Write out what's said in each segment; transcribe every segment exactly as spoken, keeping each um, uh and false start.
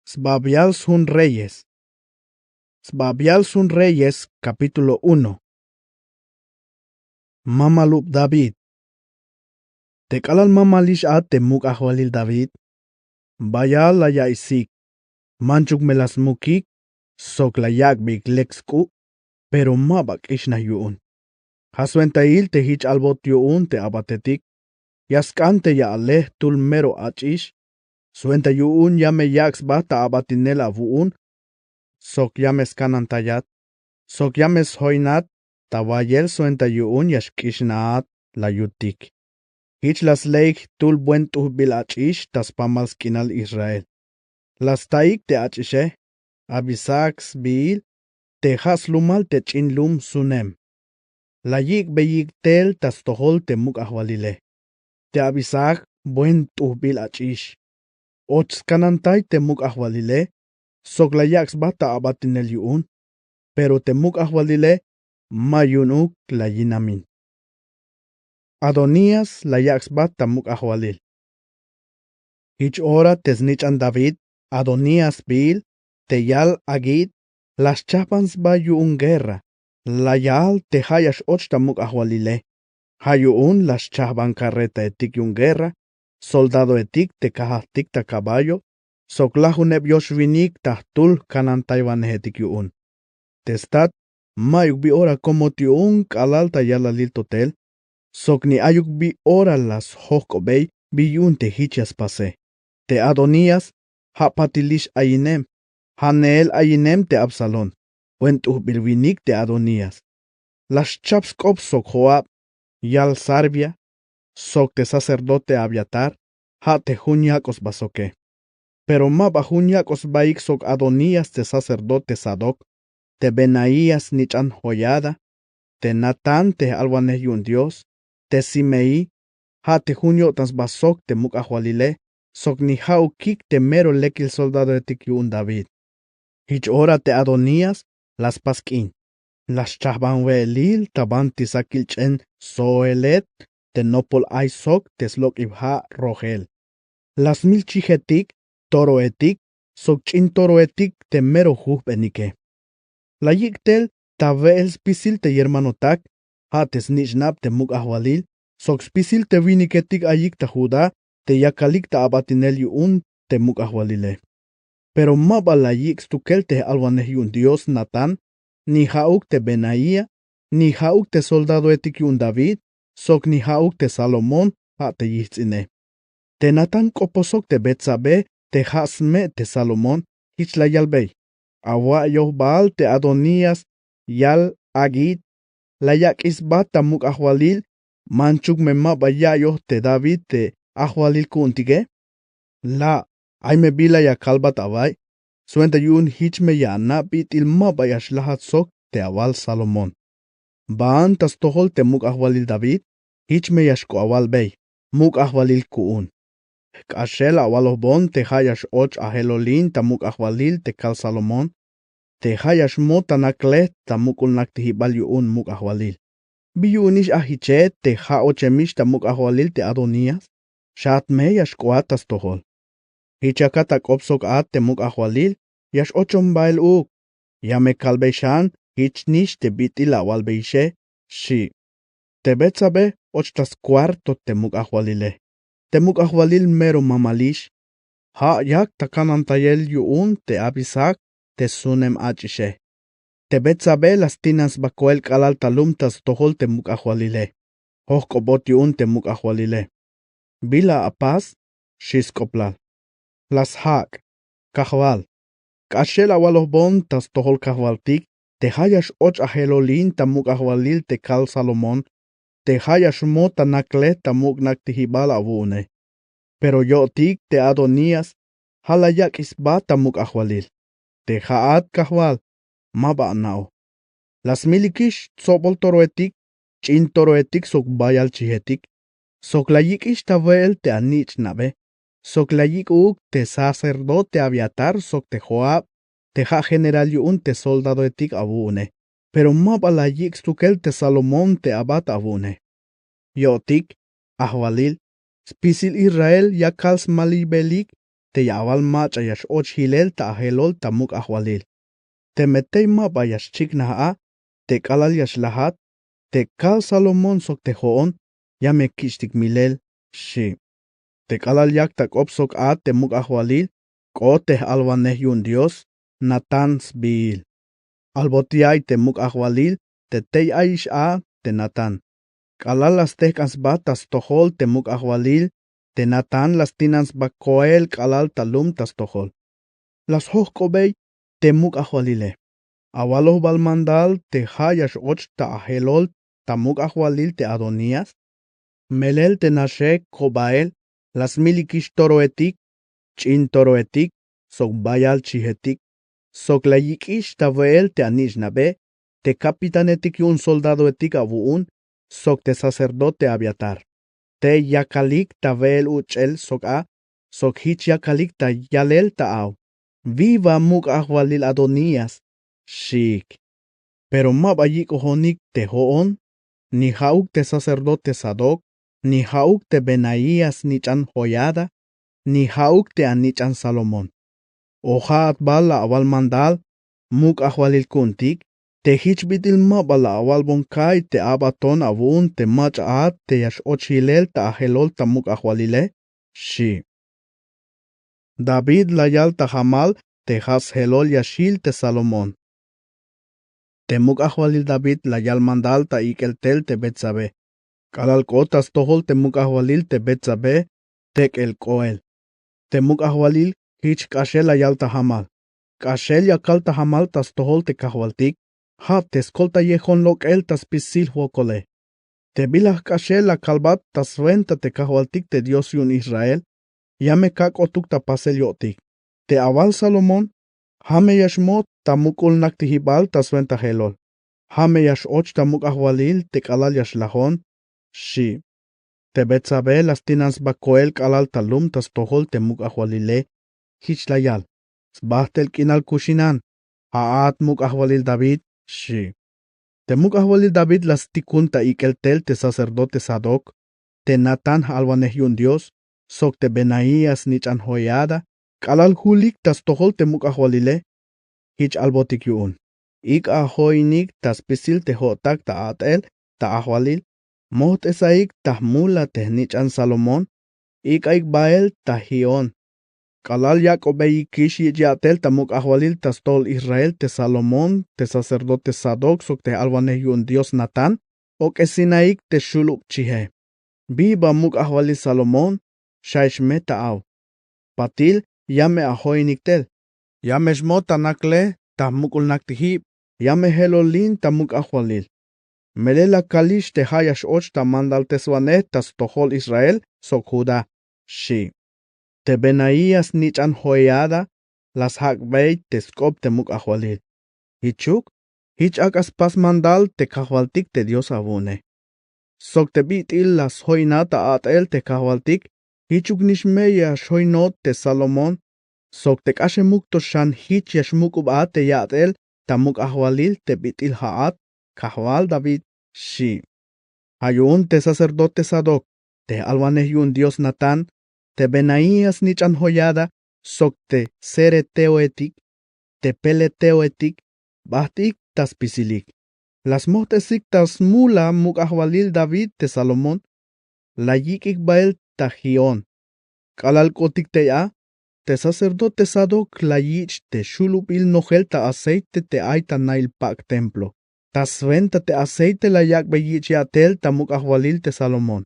Sbabial sjun reyes. Sbabial sjun reyes, kapítulo uno. Mamalub david. Te k'alal mamalix a te muk' ajwalil david, bayal la ya'iy sik. Manchuk me la smukik sok la yak'beyik lek sk'u'. Pero ma ba k'ixnaj yu'un. Ja' swentail te jich albot yu'un te abatetik, ya sk'an te ya'ale jtul mero ach'ix. Swenta yu'un ya me yak' sba ta abatinel awu'un sok ya me skanantayat sok ya me sjoynat ta wayel swenta yu'un ya xk'ixnaat la yutik. Jich la sleik jtul buen t'ujbil ach'ix ta spamal sk'inal israel. La staik te ach'ixe, abisaak sbiil, te ja' slumal te ch'in lum sunem. La yik'beyik tel ta stojol te muk' ajwalile. Te abisaak buen t'ujbil ach'ix. Och skanantay te muk' ajwalile sok la yak' sba ta abatinel yu'un. Pero te muk' ajwalile ma yu'unuk la yinamin. Adonías la yak' sba ta muk' ajwalil. Jich ora te snich'an david, adonías sbiil, te yal agit, la schajban sba yu'un guerra. La yal te ja' ya x-och ta muk' ajwalile. Ja' yu'un la schajban karretaetik yu'un guerra, soldadoetik te kajajtik ta kaballo, sok lajuneb yoxwinik ta jtul jkanantaywanejetik yu'un. Te stat, mayuk bi ora komot yu'un k'alal ta yalalil to tel, sok ni ayuk bi ora la sjojk'obey bi yu'un te jich ya spase. Te adonías ja' patilix ayinem. Ja' neel ayinem te absalón, buen t'ujbil winik te adonías. La xchap sk'op sok joab, yal sarvia, sok te sacerdote abiatar, ja' te jun yak'o sba soke. Pero ma ba jun yak'o sbaik sok adonías te sacerdote sadoc, te benaías snich'an joiada, te natán te j'alwanej yu'un dios, te simeí, ja' te jun yo'tan sba sok te muk' ajwalile, sok ni ja'ukik te mero lekil soldadoetik yu'un david. Jich ora te adonías la spas k'in. La schajban we'elil ta banti sakil ch'en sohelet, te nopol ay sok te slok'ib ja' rogel. La smilchijetik toroetik sok ch'in toroetik te mero jujbenike. La yik' tel ta we'el spisil te yermanotak, ja' te snich'nab te muk' ajwalil, sok spisil te winiketik ayik ta judá, te yakalik ta abatinel yu'un te muk' ajwalile. Pero ma ba la yik' stukel te j'alwanej yu'un dios natán, ni ja'uk te benaía, ni ja'uk te soldadoetik yu'un david, sok ni ja'uk te salomón, ja' te yijts'ine. Te natán k'opoj sok te betsabé, te ja' sme' te salomón, jich la yalbey. Awa'yoj baal te adonías, yal agit, la yak'ix sba ta muk' ajwalil, manchuk me ma ba ya'iyoj te david te ajwalil ku'untike. La' ay me bila ya kalbat awa'iy, swenta yu'un jich me ya anab bit'il ma ba ya xlajat sok te awal salomón. Baan ta stojol te muk' ajwalil david, jich me ya xk'o awalbey, muk' ajwalil ku'un. Jk'axel awalojbon te ja' ya x-och ajelolin ta muk' ajwalil te kal salomón, te ja' ya xmot ta naklej ta muk'ul naktijibal yu'un muk' ajwalil. Bi yu'unix ajiche te ja' ochemix ta muk' ajwalil te adonías? Xaat me ya xk'oat ta stojol. Jich ya kat ak'op sok a te muk' ajwalil, ya x-ochon bael uuk. Ya me kalbey xan jich nix te bit'il awalbeyixe, xchi'. Te betsabe och ta skuarto te muk' ajwalile. Te muk' ajwalil mero mamalix. Ja' yak ta kanantayel yu'un te abisaak te sunem ach'ixe. Te betsabe la stinan sba koel k'alal ta lum ta stojol te muk' ajwalile. Jojk'obot yu'un te muk' ajwalile. Bila apas? Xchi sk'oplal. La sjak'. Kajwal, k'axel awalojbon ta stojol kajwaltik te ja' ya x-och ajelolin ta muk' ajwalil te kal salomón, te ja' ya xmot ta naklej ta muk' naktijibal awu'une. Pero yo'tik te adonías ja' la yak'ix sba ta muk' ajwalil. Te ja'at kajwal, ma ba ana'oj. La smilikix tsobol toroetik, ch'in toroetik sok bayal chijetik, sok la yik'ix ta we'el te anich'nabe, sok la yik'uk te sacerdote abiatar sok te joab, te ja' general yu'un te soldadoetik awu'une. Pero ma ba la yik' stukel te salomón te abat awu'une. Yo'tik, ajwalil, spisil israel ya kal smaliybelik, te ya awal mach'a ya x'och jilel ta ajelol ta muk' ajwalil. Teme tey ma ba ya xchiknaj a te k'alal ya xlajat, te kal Salomón sok te jo'on ya me kich'tik milel, xchi. Te k'alal yak ta k'op sok a te muk' ajwalil, k'ot te j'alwanej yu'un Dios Natán sbiil. Albot ya'iy te muk' ajwalil te tey ayix a te Natán. K'alal la stejk'an sba ta stojol te muk' ajwalil, te Natán la stinan sba koel k'alal ta lum ta stojol. La sjojk'obey te muk' ajwalile. Awaloj bal mandal te ja' ya x'och ta ajelol ta muk' ajwalil te Adonías. Melel te naxe ko bael la smilikix toroetik, ch'in toroetik, sok bayal chijetik, sok la yik'ix ta we'el te anich'nabe te kapitanetik yu'un soldadoetik awu'un, sok te sacerdote Abiatar. Tey yakalik ta we'el uch'el sok a, sok jich yakalik ta yalel ta aw: "Viva muk' ajwalil Adonías", xiik. Pero ma ba yik'ojonik te jo'on, ni ja'uk te sacerdote Sadoc, ni ja'uk te Benaías snich'an Joiada, ni ja'uk te anich'an Salomón. O ja'at bal la awal mandal, muk' ajwalil ku'untik, te jich bit'il ma ba la awalbon ka'iy te a'baton awu'un te mach'a a te ya x'och jilel ta ajelol ta muk' ajwalile, xchi. David la yal ta jamal te ja' sjelol ya xjil te Salomón. Te muk' ajwalil David la yal mandal ta ik'el tel te Betsabé. K'alal k'ot ta stojol te muk' ajwalil te Betsabé, tek'el k'oel. Te muk' ajwalil jich k'axel la yal ta jamal: "K'axel ya kal ta jamal ta stojol te Kajwaltik, ja' te skoltayejon lok'el ta spisil wokole. Te bila jk'axel la kalbat ta swenta te Kajwaltik te Dios yu'un Israel, ya me kak'otuk ta pasel yo'tik. Te awal Salomón, ja' me ya xmot ta muk'ul naktijibal ta swenta jelol. Ja' me ya x'och ta muk' ajwalil te k'alal ya xlajon", xchi. Te Betsabé la stinan sba koel k'alal ta lum ta stojol te muk' ajwalile, jich la yal: "Sbajtel k'inal kuxinan, ja'at muk' ajwalil David", xchi. Te muk' ajwalil David la stikun ta ik'el tel te sacerdote Sadoc, te Natán j'alwanej yu'un Dios, sok te Benaías snich'an Joiada, k'alal julik ta stojol te muk' ajwalile. Jich albotik yu'un: "Ik' ajo'inik ta spisil te jo'tak ta a'tel ta ajwalil, mojt'esaik ta jmula te jnich'an Salomón, ik'aik bael ta ji'on. K'alal yak'obeyikix yich' ya'tel ta muk' ajwalil ta stojol Israel te Salomón te sacerdote Sadoc sok te j'alwanej yu'un Dios Natán, ok'esinaik te xulub chije. Viva muk' ajwalil Salomón, xaix me ta aw. Patil ya me ajo'inik tel. Ya me xmot ta naklej ta jmuk'ul naktijib, ya me jelolin ta muk' ajwalil. Melel la kalix te ja' ya x'och ta mandalteswanej ta stojol Israel sok Judá", xchi. Te Benaías snich'an Joiada la sjak'bey te sk'op te muk' ajwalil. Jichuk, jich ak'a spas mandal te Kajwaltik te Dios awu'une. Sok te bit'il la sjoyna ta a'tel te Kajwaltik, jichuk nix me ya xjoynot te Salomón, sok te k'axemuk to xan jich ya xmuk'ub a te ya'tel ta muk' ajwalil te bit'il ja'at, Kajwal David, xchi. Ja' yu'un te sacerdote Sadoc, te j'alwanej yu'un Dios Natán, te Benaías snich'an Joiada, sok te cereteoetik, te peleteoetik, bajt'ik ta spisilik. La smojt'esik ta smula muk' ajwalil David te Salomón, la yik'ik bael ta ji'on. K'alal k'otik tey a, te sacerdote Sadoc la yich' te xulubil nojel ta aceite te ay ta nail pak' templo. Ta swenta te aceite la yak'bey yich' ya'tel ta muk' ajwalil te Salomón.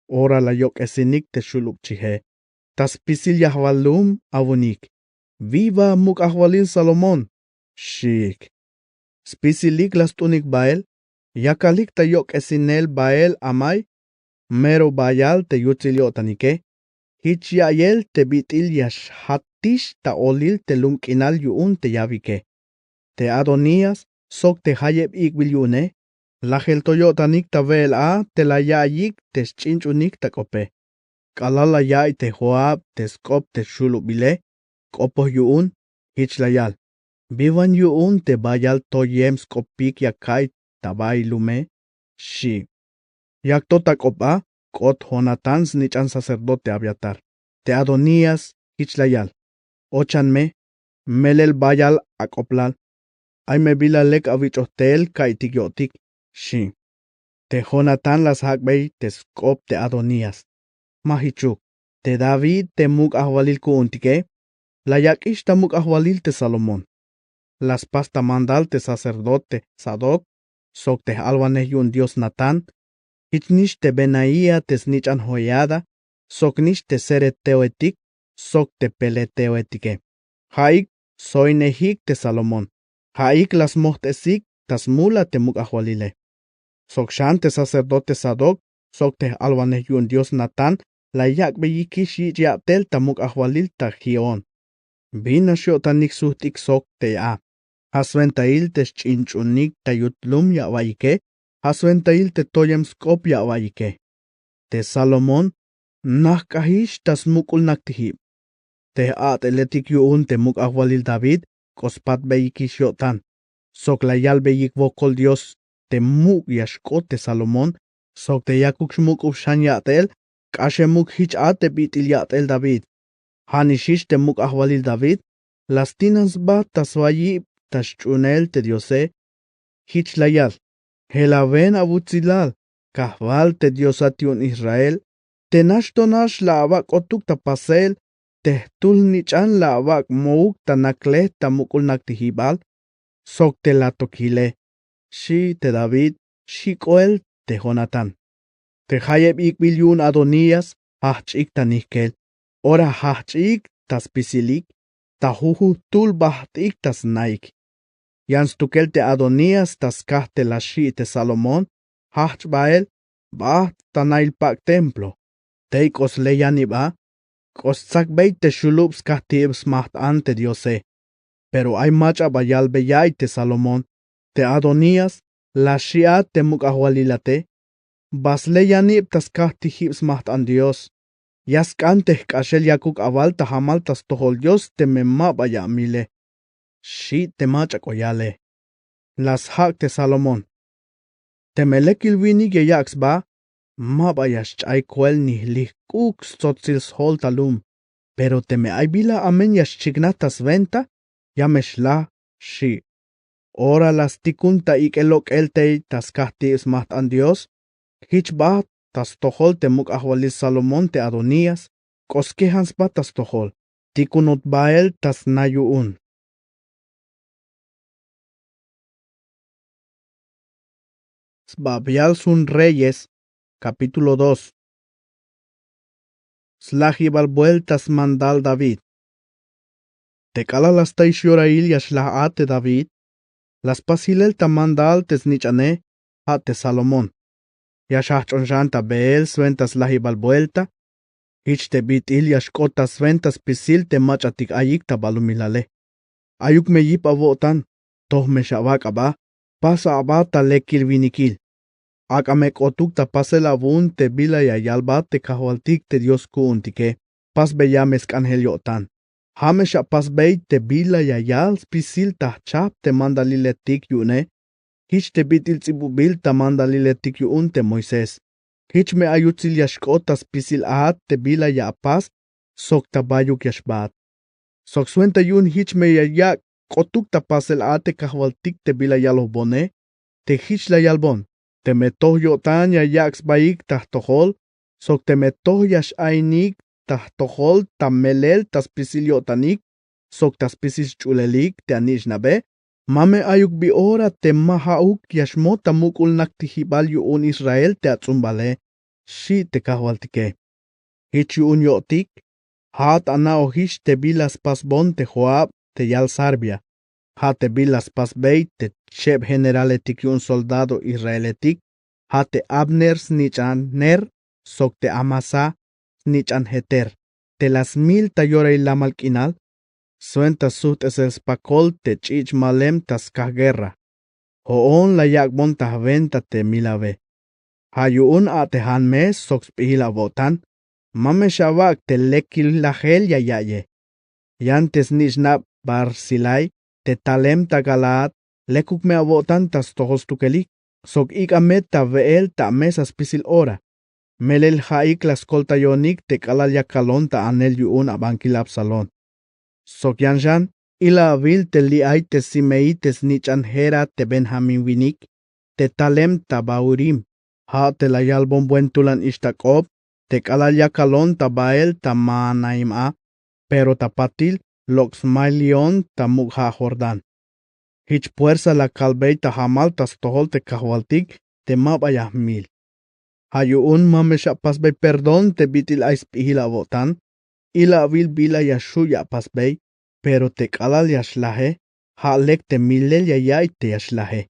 Ora la yok'esinik te xulub chije, ta spisil yajwal lum awu'unik: "Viva muk' ajwalil Salomón", xiik. Spisilik la st'unik bael, yakalik ta yok'esinel bael amay, mero bayal te yutsil yo'tanike. Jich ya'iyel te bit'il ya xjatix ta olil te lum k'inal yu'un te yawike. Te Adonías sok te jayeb ik'bil yu'une, lajel to yo'tanik ta we'el a te la ya'iyik te sch'inch'unik ta k'ope. K'alal la ya'iy te Joab te sk'op te xulubile, k'opoj yu'un, jich la yal: "Bi wan yu'un te bayal to yem sk'opik ya ka'iy ta bay lume", xchi. Yak to ta k'op a, k'ot Jonatán snich'an sacerdote Abiatar. Te Adonías Jich la yal: Ochan me, melel bayal ak'oblal. Ay me bila lek awich'oj tel ka'iytik yo'tik, xchi. Te jonatán la sjak'bey te sk'op te adonías. Ma jichuk, te david te muk' ajwalil ku'untike la yak'ix ta muk' ajwalil te salomón. La spas ta mandal te sacerdote sadok sok te j'alwanej yu'un dios natán. Jich nix te benaía te snich'an joiada, sok nix te sereteoetik, sok te peleteoetike. Ja'ik soinejik te salomón. Ja'ik la smojt'esik ta smula te muk' ajwalile. Sok xan te sacerdote sadok sok te j'alwanej yu'un dios natán la yak'beyikix yich' ya'tel ta muk' ajwalil ta gión. Bin nax yo'tanik sujt'ik sok tey a? Ja' swentail te sch'inch'unik ta yutlum ya awa'iyike. Ja' swentail te toyem sk'op ya awa'iyike. Te salomón najk'ajix ta smuk'ulnaktijib. Te j'a'teletik yu'un te muk' ajwalil david k'o spatbeyikix yo'tan. Sok la yalbeyik wokol dios te muk' ya xk'ot te salomón, sok te yakuk xmuk'ub xan ya'tel. K'axemuk jich a te bit'il ya'tel david. Ja' nixix te muk' ajwalil david la stinan sba ta swayib ta sch'uunel te diose. Jich la yal: Jelawen awutsilal, kajwal te diosat yu'un israel, te nax to nax la awak' k'otuk ta pasel te jtul jnich'an la awak' mouk ta naklej ta muk'ulnaktijibal, sok te la to kile. Xchi te david xji' k'oel te jonatán. Te jayeb ik'bil yu'un adonías jajch'ik ta nijkel. Ora jajch'ik ta spisilik, ta jujujtul bajt'ik ta snaik. Yan stukel te adonías ta skaj te la xji' te salomón. Jajch' bael bajt' ta nail pak' templo. Tey k'o sleyanib a, k'o stsakbey te xulub skajtijib smajt'an te diose. Pero ay mach'a ba yalbeya'iy te salomón. Te adonías la xji' a te muk' ajwalilate. Ba sleyanib ta skajtijib smajt'an dios. Ya sk'an te jk'axel yakuk awal ta jamal ta stojol dios teme ma ba ya amile. Xchi' te mach'a k'o yale. La sjak' te salomón: Teme lekil winik ya yak' sba, ma ba ya xch'ay koel ni jlijk'uk stsotsil sjol ta lum. Pero teme ay bila amen ya xchiknaj ta swenta, ya me xlaj. Xchi'. Ora la stikun ta ik'el lok'el tey ta skajtib smajt'an dios. Jich bajt' ta stojol te muk' ajwalil salomón te adonías. K'o skejan sba ta stojol. Tikunot bael ta sna yu'un. Sbabial sjun reyes, kapítulo dos. Slajibal buelta smandal david. Te k'alal la stay xyorail ya xlaj a te david, la spas jilel ta mandal te snich'ane, ja' te salomón. Ya xjajch'on xan ta beel swenta slajibal buelta. Jich te bit'il ya xk'ot ta swenta spisil te mach'atik ayik ta balumilale. Ayuk me yip awo'tan, toj me xawak' aba. Pasa aba ta lekil winikil. Ak'a me k'otuk ta pasel awu'un te bila ya yalbat te kajwaltik te dios ku'untike. Pasbeya me sk'anjel yo'tan. Ja' me xapasbey te bila ya yal spisil ta jchajp te mandaliletik yu'une. Jich te bit'il ts'ibubil ta mandaliletik yu'un te moisés. Jich me ayutsil ya xk'ot ta spisil a te bila ya apas sok ta bayuk ya xbaat. Sok swenta yu'un jich me ya yak' k'otuk ta pasel a te kajwaltik te bila yalojbone. Te jich la yalbon: Teme toj yo'tan ya yak' sbaik ta jtojol, sok teme toj ya x-ainik ta jtojol ta melel ta spisil yo'tanik sok ta spisil sch'ulelik te anich'nabe, ma me ayuk bi ora te ma ja'uk ya xmot ta muk'ulnaktijibal yu'un israel te ats'umbale. Xi' te kajwaltike. Jich yu'un yo'tik, ja'at ana'ojix te bila spasbon te joab te yal sarvia, ja' te bila spasbey te cheb generaletik yu'un soldado israeletik, ja' te abner snich'an ner sok te amasá snich'an jeter, te la smil ta yorail lamal k'inal swenta sujt'esel spakol te ch'ich' malem ta skaj guerra. Jo'on la yak'bon ta jwenta te milawe. Ja' yu'un a'tejan me sok sp'ijil awo'tan, ma me xawak' te lekil lajel ya ya'ye. Yan te snich'nab barsilay te talem ta galaad lekuk me awo'tan ta stojol stukelik, sok ik'a me ta we'el ta amesa spisil ora. Melel ja'ik la skoltayonik te k'alal ya kalon ta anel yu'un abankil absalón. Sok yan xan, ila'bil te li'ay te simei te snich'an jera te benjamín winik, te talem ta bahurim. Ja' te la yalbon buen tulan ixta k'op te k'alal ya kalon ta bahel ta mahanaim a, pero ta patil lok' smay li'on ta muk' ja' jordán. Jich puersa la kalbey ta jamal ta stojol te kajwaltik te ma ba ya jmil. Ja' yu'un ma me xapasbey perdón te bit'il ay sp'ijil awo'tan. Ila'bil bila ya xju' ya apasbey, pero te k'alal ya xlaje, ja' lek te milel ya ya'iy te ya xlaje.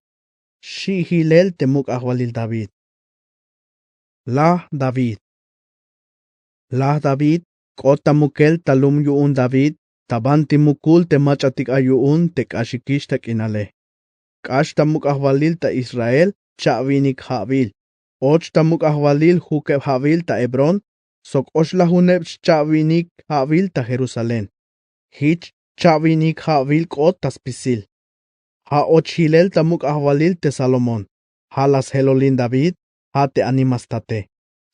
Xi' jilel te muk' ajwalil david. Laj david. Laj david k'ot ta mukel ta lum yu'un david, ta banti mukul te mach'atik ay yu'un te k'axikix ta k'inale. K'ax ta muk' ajwalil ta israel cha'winik ja'wil. Och ta muk' ajwalil jukeb ja'wil ta hebrón, sok oxlajuneb xcha'winik ja'wil ta jerusalén. Jich cha'winik ja'wil k'ot ta spisil. Ja' och jilel ta muk' ajwalil te salomón. Ja' la sjelolin david, ja' te anima state.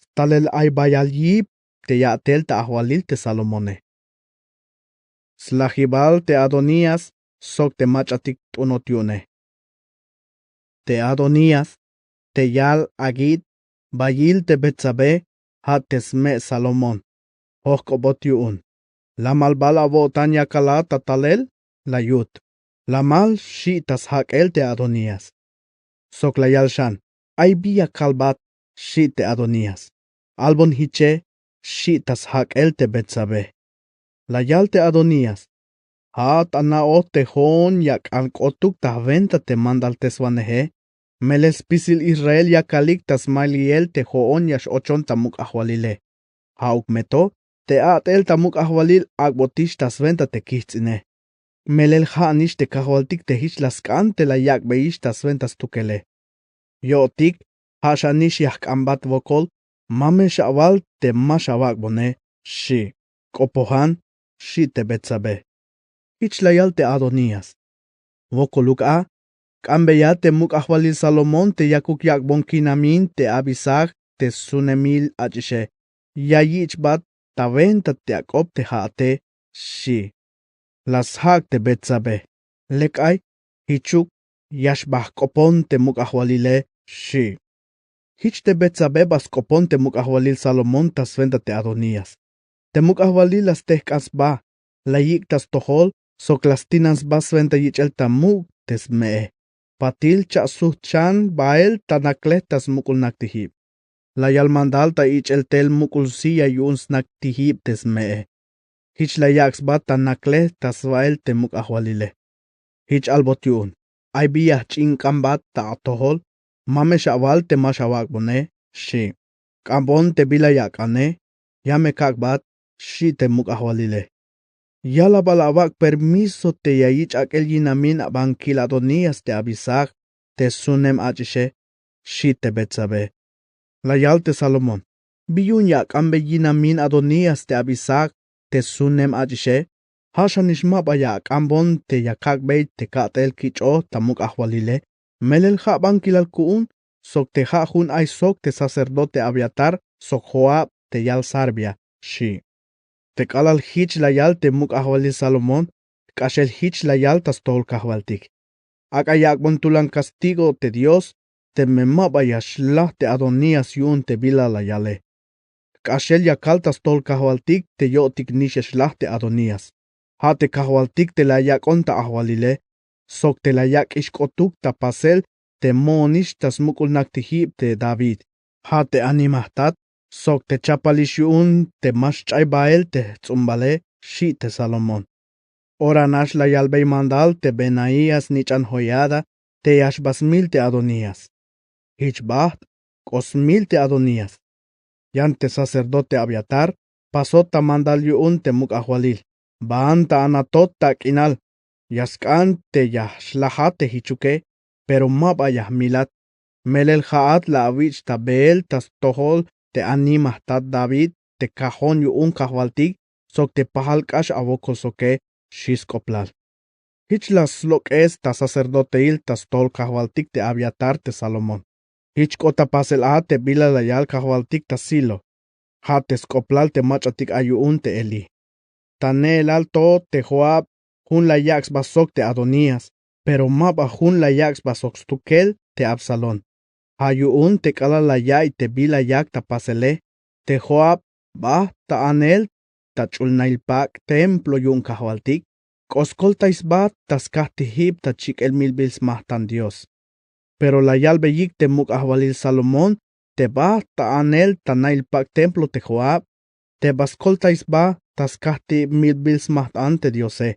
Stalel ay bayal yip te ya'tel ta ajwalil te salomone. Slajibal te adonías sok te mach'atik t'unot yu'une. Te adonías te yal agit, bayil te betsabé, ja' te sme' salomón. Jojk'obot yu'un. Lamal bal awo'tan ya kalat ta talel? La yut. Lamal xi' ta sjak'el te adonías. Sok la yal xan, ay bi ya kalbat. Xi' te adonías. Albon jiche. Xi' ta sjak'el te betsabé. La yal te adonías, ja'at ana'oj te jo'on ya k'an k'otuk ta jwenta te mandalteswaneje. Melel spisil israel ya kalik ta smayliyel te jo'on ya x'ochon ta muk' ajwalile. Ja'uk me to te a'tel ta muk' ajwalil ak'botix ta swenta te kijts'ine. Melel ja'nix te kajwaltik te jich la sk'an te la yak'beyix ta swenta stukele. Yo'tik, ja' xanix ya jk'ambat wokol. Ma me xawal te ma xawak'bone. Xi'. K'opojan. Xi' te betsabé. Jich la yal te adonías, wokoluk a, k'ambeya te muk' ajwalil salomón te yakuk yak'bon kinamin te abisag te ssunemil ach'ixe. Ya yich'bat ta wenta te ak'op te ja'ate. Xi'. La sjak' te betsabé, lek ay, jichuk ya xba jk'opon te muk' ajwalile. Xi'. Jich te betsabé ba sk'opon te muk' ajwalil salomón ta swenta te adonías. Te muk' ajwalil la stejk'an sba, la yik' ta stojol, sok la stinan sba swenta yich'el ta muk' te sme'e. Patil cha'sujt xan bahel ta naklej ta smuk'ul naktijib. La yal mandal ta ich'el tel muk'ul silla yu'un snaktijib te sme'e. Jich la yak' sba ta naklej ta sbahel te muk' ajwalile. Jich albot yu'un, ay bi ya jch'in k'ambat ta atojol. Ma me xawal te ma xawak'bone. Xi'. K'ambon te bila ya ak'ane. Ya me kak'bat. Xi' te muk' ajwalile. Yalabal awak' permiso te ya yich' ak'el yinamin abankil adonías te abisag te ssunem ach'ixe. Xi' te betsabé. La yal te salomón, bi yu'un ya ak'ambey yinamin adonías te abisag te ssunem ach'ixe? Ja' xanix ma ba ya ak'ambon te ya kak'bey te ka'tel kich'oj ta muk' ajwalile. Melel ja' bankilal ku'un, sok te ja' jun ay sok te sacerdote abiatar sok joab te yal sarvia. Xi'. Te k'alal jich la yal te muk' ajwalil salomón, k'axel jich la yal ta stojol kajwaltik, ak'a yak'bon tulan kastigo te dios teme ma ba ya xlaj te adonías yu'un te bila la yale. K'axel ya kal ta stojol kajwaltik te yo'tik nix ya xlaj te adonías. Ja' te kajwaltik te la yak'on ta ajwalile, sok te la yak'ix k'otuk ta pasel te mo'onix ta smuk'ul naktijib te david, ja' te anima jtat, sok te chapalix yu'un te ma xch'ay bahel te jts'umbale. Xi' te salomón. Ora nax la yalbey mandal te benaías snich'an joiada te ya xba smil te adonías. Jich bajt', k'o smil te adonías. Yan te sacerdote abiatar pasot ta mandal yu'un te muk' ajwalil, baan ta anatot ta k'inal. Ya sk'an te ya xlajat te jichuke, pero ma ba ya jmilat. Melel ja'at la awich' ta beel ta stojol te anima jtat david te kajon yu'un kajwaltik, sok te pajal k'ax awokol soke. Xi' sk'oplal. Jich la slok'es ta sacerdoteil ta stojol kajwaltik te abiatar te salomón. Jich k'ot ta pasel a te bila la yal kajwaltik ta Silo, ja' te sk'oplal te mach'atik ay yu'un te Elí. Ta ne'elal to te Joab jun la yak' sba sok te Adonías, pero ma ba jun la yak' sba sok stukel te Absalón. Ja' yu'un te k'alal la ya'iy te bila yak ta pasele, te Joab bajt ta anel ta ch'ulnail pak' templo yu'un kajwaltik, k'o skoltay sba ta skajtijib ta chik'el milbil smajtan Dios. Pero la yalbeyik te muk' ajwalil Salomón te bajt ta anel ta nail pak' templo te Joab, te ba skoltay sba ta skajtijib milbil smajtan te Diose.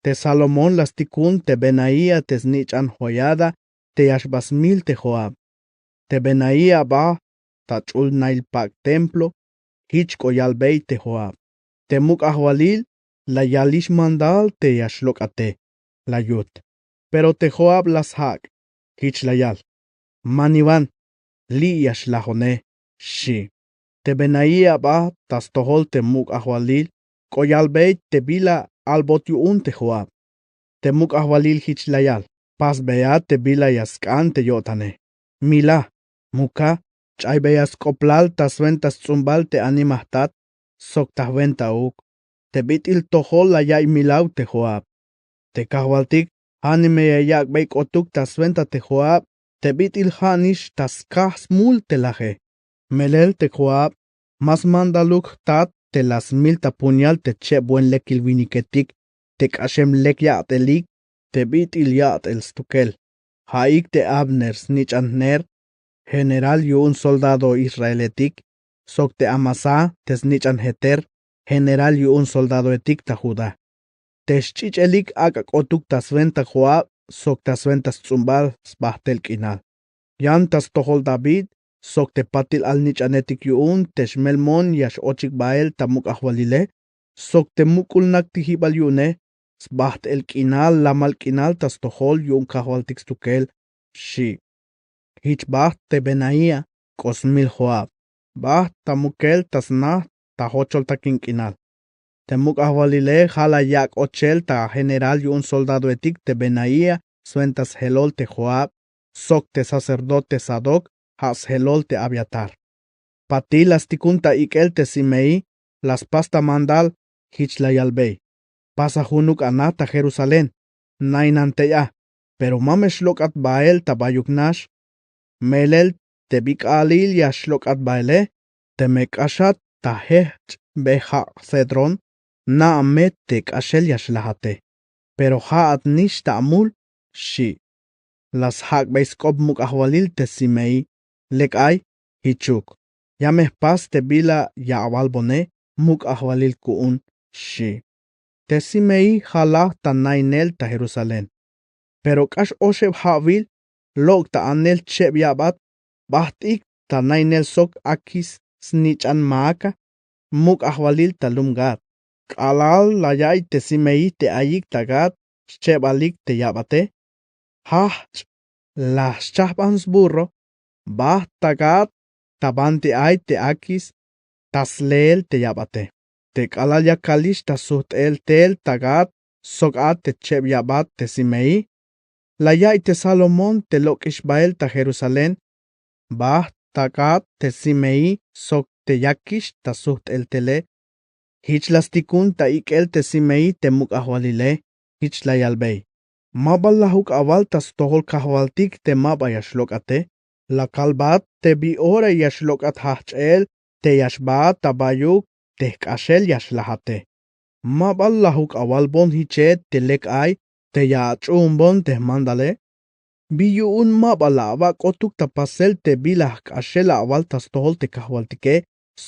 Te Salomón la stikun te Benaía te snich'an Joiada te ya xba smil te Joab. Te Benaía ba ta ch'ulnail pak' templo, jich k'o yalbey te Joab: Te muk' ajwalil la yalix mandal te ya xlok'ate, la yut. Pero te Joab la sjak', jich la yal: Maniwan, li' ya xlajone, xchi. Te Benaía ba ta stojol te muk' ajwalil k'o yalbey te bila albot yu'un te Joab. Te muk' ajwalil jich la yal: Pasbeya te bila ya sk'an te yo'tane. Mila, muka, ch'aybeya sk'oplal ta swenta sts'umbal te anima jtat sok ta jwenta uuk, te bit'il tojol la ya'iy milaw te Joab. Te kajwaltik ja'nix me ya yak'bey k'otuk ta swenta te Joab te bit'il ja'nix ta skaj smul te laje. Melel te Joab ma smandaluk jtat te la smil ta puñal te cheb buen lekil winiketik te k'axem lek ya'telik te bit'il ya'tel stukel. Ja'ik te Abner snich'an Ner, general yu'un soldado israeletik, sok te Amasá te snich'an Jeter, general yu'un soldadoetik ta Judá. Te xch'ich'elik ak'a k'otuk ta swenta Joab sok ta swenta sts'umbal sbajt'el k'inal. Yan ta stojol David sok te patil alnich'anetik yu'un te xmelmon ya x-ochik bael ta muk' ajwalile sok te muk'ulnak tijibal yu'une, sbajt'el k'inal lamal k'inal ta stojol yu'un kajwaltik stukel, xchi. Jich bajt te Benaía k'o smil Joab, bajt ta mukel ta sna ta jocholtakin k'inal. Te muk' ajwalile ja' la yak' ochel ta general yu'un soldadoetik te Benaía swenta sjelol te Joab sok te sacerdote Sadoc ja' sjelol te Abiatar. Patil la stikun ta ik'el te Simeí, la spas ta mandal, jich la yalbey: Pasa junuk ana ta Jerusalén, nainan tey a, pero ma me xlok'at bael ta bayuk nax. Melel te bi k'aalil ya xlok'at baele, teme k'axat ta jejch' be ja' Cedrón, na'a me te k'axel ya xlajate, pero ja'at nix ta amul, xchi. La sjak'bey sk'op muk' ajwalil te Simeí: Lek ay, jichuk, ya me jpas te bila ya awalbone muk' ajwalil ku'un, xchi. Te Simeí ja' laj ta nainel ta Jerusalén. Pero k'ax oxeb ja'wil lok' ta anel cheb ya'bat bajt'ik ta nainel sok Akis snich'an Maaca, muk' ajwalil ta lum Gad. K'alal la ya'iy te Simeí te ayik ta Gad xchebalik te ya'bate, jajch' la xchajban sburro, bajt ta Gad ta banti ay te Akis ta sleel te ya'bate. Te k'alal ya kalix ta sujt'el tel ta Gad sok a te cheb ya'bat te Simeí, la ya'iy te Salomón te lok'ix bael ta Jerusalén, bajt ta Gad te Simeí sok te yakix ta sujt'el tele. Jich la stikun ta ik'el te Simeí te muk' ajwalile, jich la yalbey: Ma ba lajuk awal ta stojol kajwaltik te ma ba ya xlok'ate. La kalbat te bi ora ya xlok'at jajch'el te ya xbaat ta bayuk te jk'axel ya xlajate. Ma ba lajuk awalbon jiche te lek ay te ya ach'uunbon te jmandale. Bi yu'un ma ba la awak' k'otuk ta pasel te bila jk'axel awal ta stojol te kajwaltike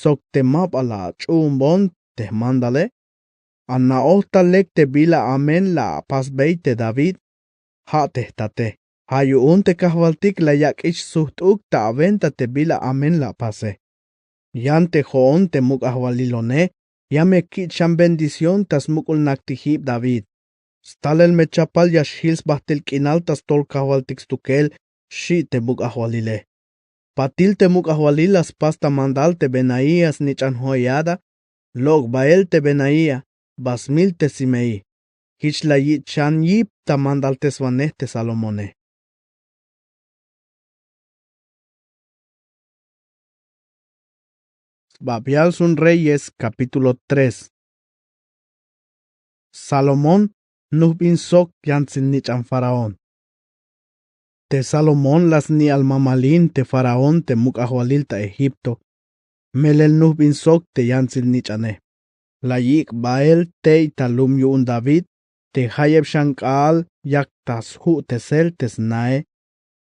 sok te ma ba la ach'uunbon te jmandale. Ana'oj ta lek te bila amen la apasbey te David, ja' te jtate. Ja' yu'un te kajwaltik la yak'ix sujt'uk ta awenta te bila amen la apase. Yan te jo'on te muk' ajwalilone, ya me kich' xan bendición ta smuk'ulnak tijib David. Stalel me chapal ya xjil sbajt'el k'inal ta stojol kajwaltik stukel, xchi te muk' ajwalile. Patil te muk' ajwalil la spas ta mandal te Benaías snich'an Joiada, lok' bael te Benaía ba smil te Simeí. Jich la yich' xan yip ta mandalteswanej te Salomone. Babial sun reyes kapítulo tres. Salomón nujbin sok yantsil nich'an faraón. Te salomón la sni'al mamalin te faraón te muk' ajwalil ta egipto. Melel nujbin sok te yantsil nich'ane. La yik' bael tey ta lum yu'un david te jayeb xan k'aal yak ta sju'tesel te snae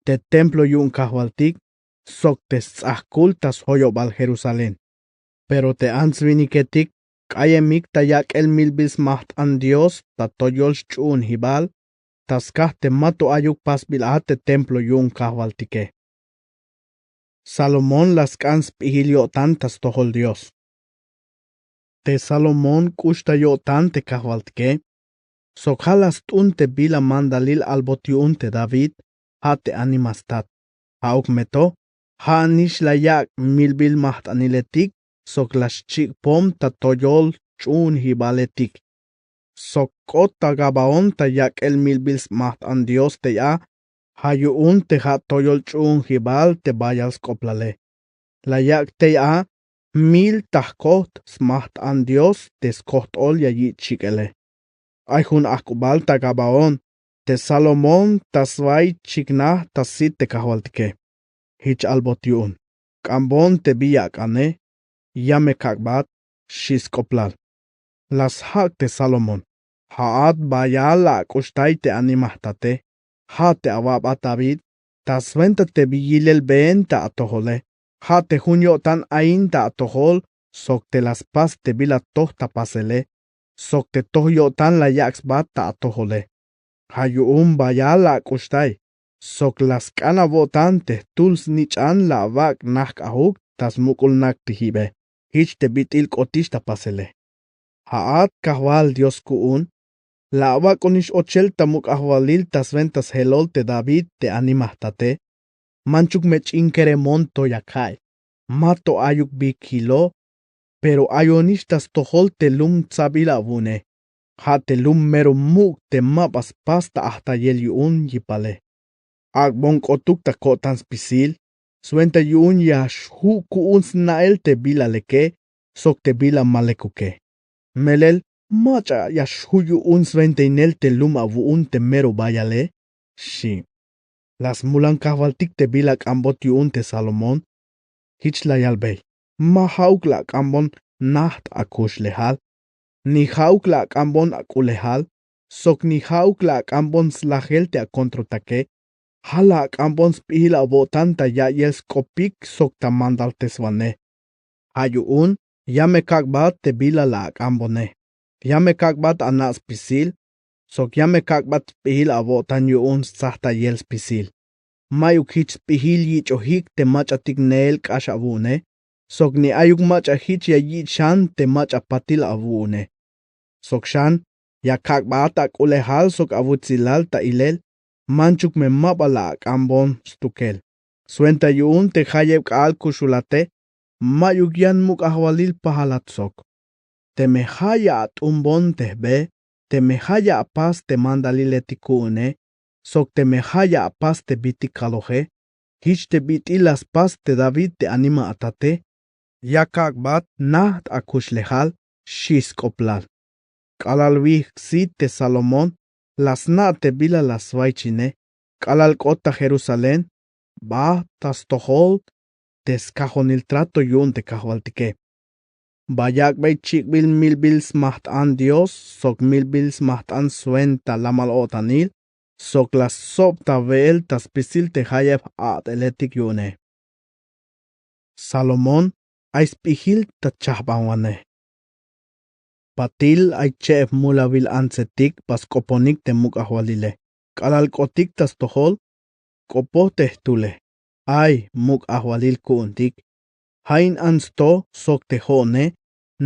te templo yu'un kajwaltik sok te sts'ajkul ta sjoyobal jerusalén. Pero te ants-winiketik k'ayemik ta yak'el milbil smajt'an dios ta toyol xch'u'unjibal ta skaj te mato ayuk pasbil a te templo yu'un kajwaltike. Salomón la sk'an sp'ijil yo'tan ta stojol dios. Te salomón k'ux ta yo'tan te kajwaltike sok ja' la st'un te bila mandalil albot yu'un te david, ja' te anima stat. Ja'uk me to ja' nix la yak' milbil majt'aniletik sok la xchik'pom ta toyol ch'u'unjibaletik. Sok k'ot ta gabaón ta yak'el milbil smajt'an dios tey a. Ja' yu'un te ja' toyol ch'u'unjibal te bayal sk'oplale. La yak' tey a mil ta jkojt smajt'an dios te skojt'ol ya yich' chik'ele. Ay jun ajk'ubal ta gabaón te salomón ta sbay chiknaj ta sit te kajwaltike. Jich albot yu'un k'ambon te bi ya ak'ane. Ya me kak'bat. Xi' sk'oplal. La sjak' te salomón. Ja'at bayal la ak'uxtay te anima jtate. Ja' te awa'bat david ta swenta te bi yilelbeen ta atojole. Ja' te jun yo'tan ayin ta atojol sok te la spas te bila toj ta pasele sok te toj yo'tan la yak' sba ta atojole. Ja' yu'un bayal la ak'uxtay sok la sk'an awo'tan te jtul snich'an la awak' najk'ajuk ta smuk'ul nak ti jibe. Jich te bit'il k'otix ta pasele. Ja'at kajwal dios ku'un. La awak'onix ochel ta muk' ajwalil ta swenta sjelol te david te anima jtate. Manchuk me ch'in keremon to ya ka'iy. Ma to ayuk bi kilo. Pero ayonix ta stojol te lum tsabil awu'une. Ja' te lum mero muk' te ma ba spas ta ajtayel yu'un yipale. Ak'bon k'otuk ta ko'tan spisil swenta yu'un ya xju' ku'un sna'el te bila leke sok te bila ma lekuke. Melel mach'a ya xju' yu'un swentainel te lum awu'un te mero bayale. Xi'. La smulan kajwaltik te bila k'ambot yu'un te salomón. Jich la yalbey. Ma ja'uk la ak'ambon najt akuxlejal ni ja'uk la ak'ambon ak'ulejal sok ni ja'uk la ak'ambon slajel te akontrotake. Ja' la ak'ambon sp'ijil awo'tan ta ya'iyel sk'opik sok ta mandalteswanej. Ja' yu'un ya me kak'bat te bila la ak'ambone. Ya me kak'bat ana' spisil sok ya me kak'bat sp'ijil awo'tan yu'un stsajtayel spisil. Mayuk jich sp'ijil yich'ojik te mach'atik neel k'ax awu'une. Sok ni ayuk mach'a jich ya yich' xan te mach'a patil awu'une. Sok xan ya kak'bat ak'ulejal sok awutsilal ta ilel. Manchuk me ma ba la ak'ambon stukel swenta yu'un te jayeb k'aal kuxulate. Mayuk yan muk' ajwalil pajalat sok. Teme ja' ya at'umbon te jbe teme ja' ya apas te mandaliletik ku'une sok teme ja' ya apas te bitik kaloje. Jich te bit'il la spas te david te anima atate. Ya kak'bat najt akuxlejal. Xi' sk'oplal. K'alal wijk sit te salomón la sna' te bila la swaychine. K'alal k'ot ta jerusalén bajt ta stojol te skajonil trato yu'un te kajwaltike. Ba yak'bey chik'bil milbil smajt'an dios sok milbil smajt'an swenta lamal-o'tanil sok la ssob ta we'el ta spisil te jayeb a't'eletik yu'une. Salomón ay sp'ijil ta chajbanwanej. Patil ay che'eb mulawil antsetik ba sk'oponik te muk' ajwalile. K'alal k'otik ta stojol k'opoj te jtule. Ay muk' ajwalil ku'untik. Ja' in ants to sok te jo'one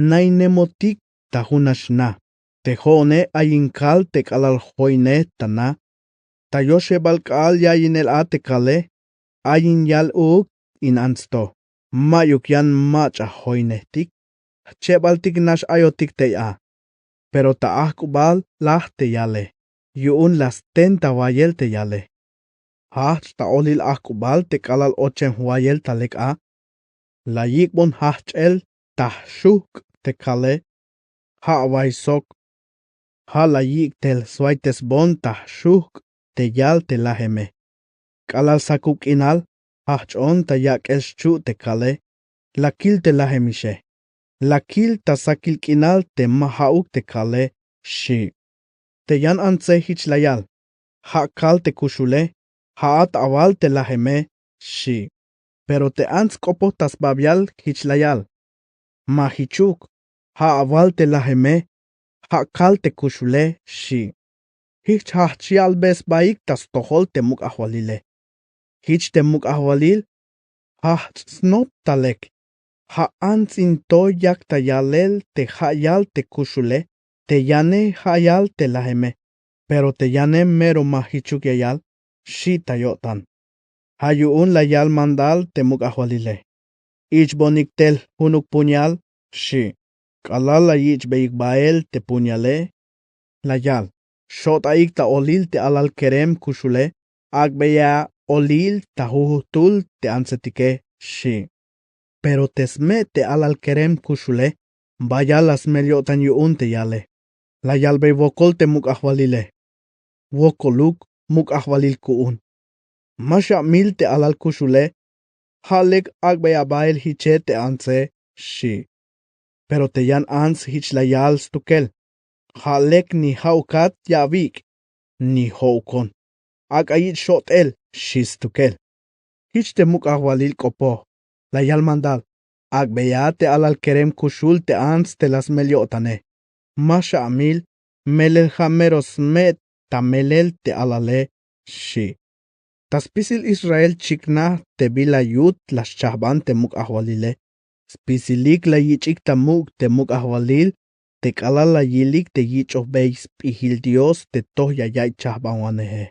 nainemotik ta jun nax na. Te jo'one ay in kal te k'alal joynej ta na. Ta yoxebal k'aal ya'iyinel a te kale. Ay in yal uuk in ants to. Mayuk yan mach'a joynejtik. Jchebaltik nax ayotik tey a. Pero ta ajk'ubal laj te yale yu'un la sten ta wayel te yale. Jajch ta olil ajk'ubal te k'alal ochem jwayel ta lek a. La yik'bon jajch'el ta jxuhk' te kale, ja' away sok. Ja' la yik' tel swaytesbon ta jxuhk' te yal te lajeme. K'alal sakub k'inal, jajch'on ta yak'el xchu' te kale, la kil te lajemixe. La kil ta sakil k'inal te ma ja'uk te kale, xchi'. Te yan antse jich la yal: Ja' kal te kuxule, ja'at awal te lajeme, xchi'. Pero te ants k'opoj ta sbabial jich la yal: Ma jichuk, ja' awal te lajeme, ja' kal te kuxule, xchi'. Jich jajch yalbe sbaik ta stojol te muk' ajwalile. Jich te muk' ajwalil jajch' snop ta lek. Ja' ants in to yak ta yalel te ja' yal te kuxule, te yane ja' yal te lajeme, pero te yane mero ma jichuk ya yal, xchi' ta yo'tan. Ja' yu'un la yal mandal te muk' ajwalile: Ich'bonik tel junuk puñal, xchi'. K'alal la yich'beyik bael te puñale, la yal: Xot'ayik ta olil te alal kerem kuxule, ak'beya olil ta jujujtul te antsetike, xchi'. Pero te sme' te alal kerem kuxule, bayal la smel yo'tan yu'un te yale. La yalbey wokol te muk' ajwalile: Wokoluk muk' ajwalil ku'un. Ma xamil te alal kuxule, ja' lek ak'bey abael jiche te antse, xchi'. Pero te yan ants jich la yal stukel: Ja' lek ni ja'ukat ya awik', ni jo'ukon. Ak'a yich' xot'el, xchi stukel. Jich te muk' ajwalil k'opoj, la yal mandal: Ak'beya te alal kerem kuxul te ants te la smel yo'tane. Ma xamil, melel ja' mero sme' ta melel te alale, xchi'. Ta spisil Israel chiknaj te bila yut la xchajban te muk' ajwalile. Spisilik la yich'ik ta muk' te muk' ajwalil te k'alal la yilik te yich'ojbey sp'ijil Dios te toj ya yaiy chajbanwaneje.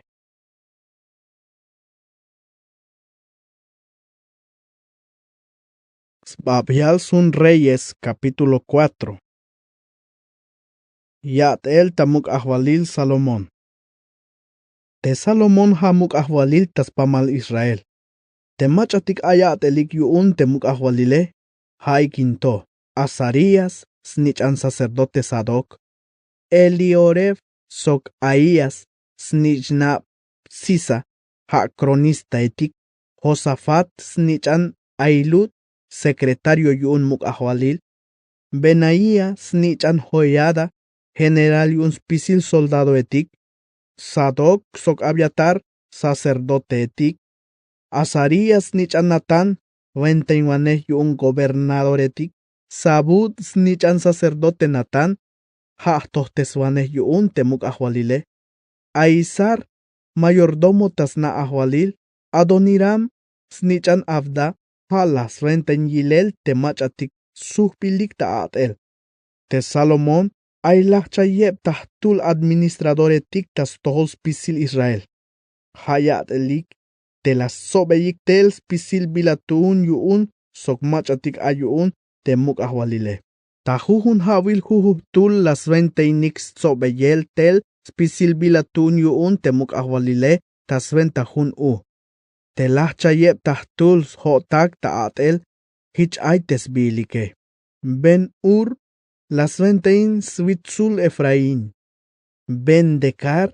Sbabial sjun Reyes, capítulo cuatro. Ya'tel ta muk' ajwalil Salomón. Te Salomón ja' muk' ajwalil ta spamal Israel. Te mach'atik ay ya'telik yu'un te muk' ajwalile, ja'ik in to: Azarías, snich'an sacerdote Sadoc, Elioref sok Ahías, snich'nab Sisa, ja' cronistaetik, Josafat, snich'an Ahilud, secretario yu'un muk' ajwalil, Benaía, snich'an Joiada, general yu'un spisil soldadoetik, Sadoc sok Abiatar, sacerdoteetik, Azarías, snich'an Natán, swentainwanej yu'un gobernadoretik, Zabud, snich'an sacerdote Natán, ja' jtojteswanej yu'un te muk' ajwalile, Ahisar, mayordomo ta sna' ajwalil, Adoniram, snich'an Abdá, ja' la swentain yilel te mach'atik sujbilik ta a'tel. Te Salomón ay lajchayeb ta jtul administradoretik ta stojol spisil Israel. Ja' ya'telik te la stsobeyik tel spisil bila tuun yu'un sok mach'atik ay yu'un te muk' ajwalile. Ta jujun ja'wil jujujtul la swentainik stsobeyel tel spisil bila tuun yu'un te muk' ajwalile ta swenta jun u. Te lajchayeb ta jtul sjo'tak ta a'tel, jich ay te sbiilike: Ben-hur, la swentain switsul Efraín. Ben-dekar,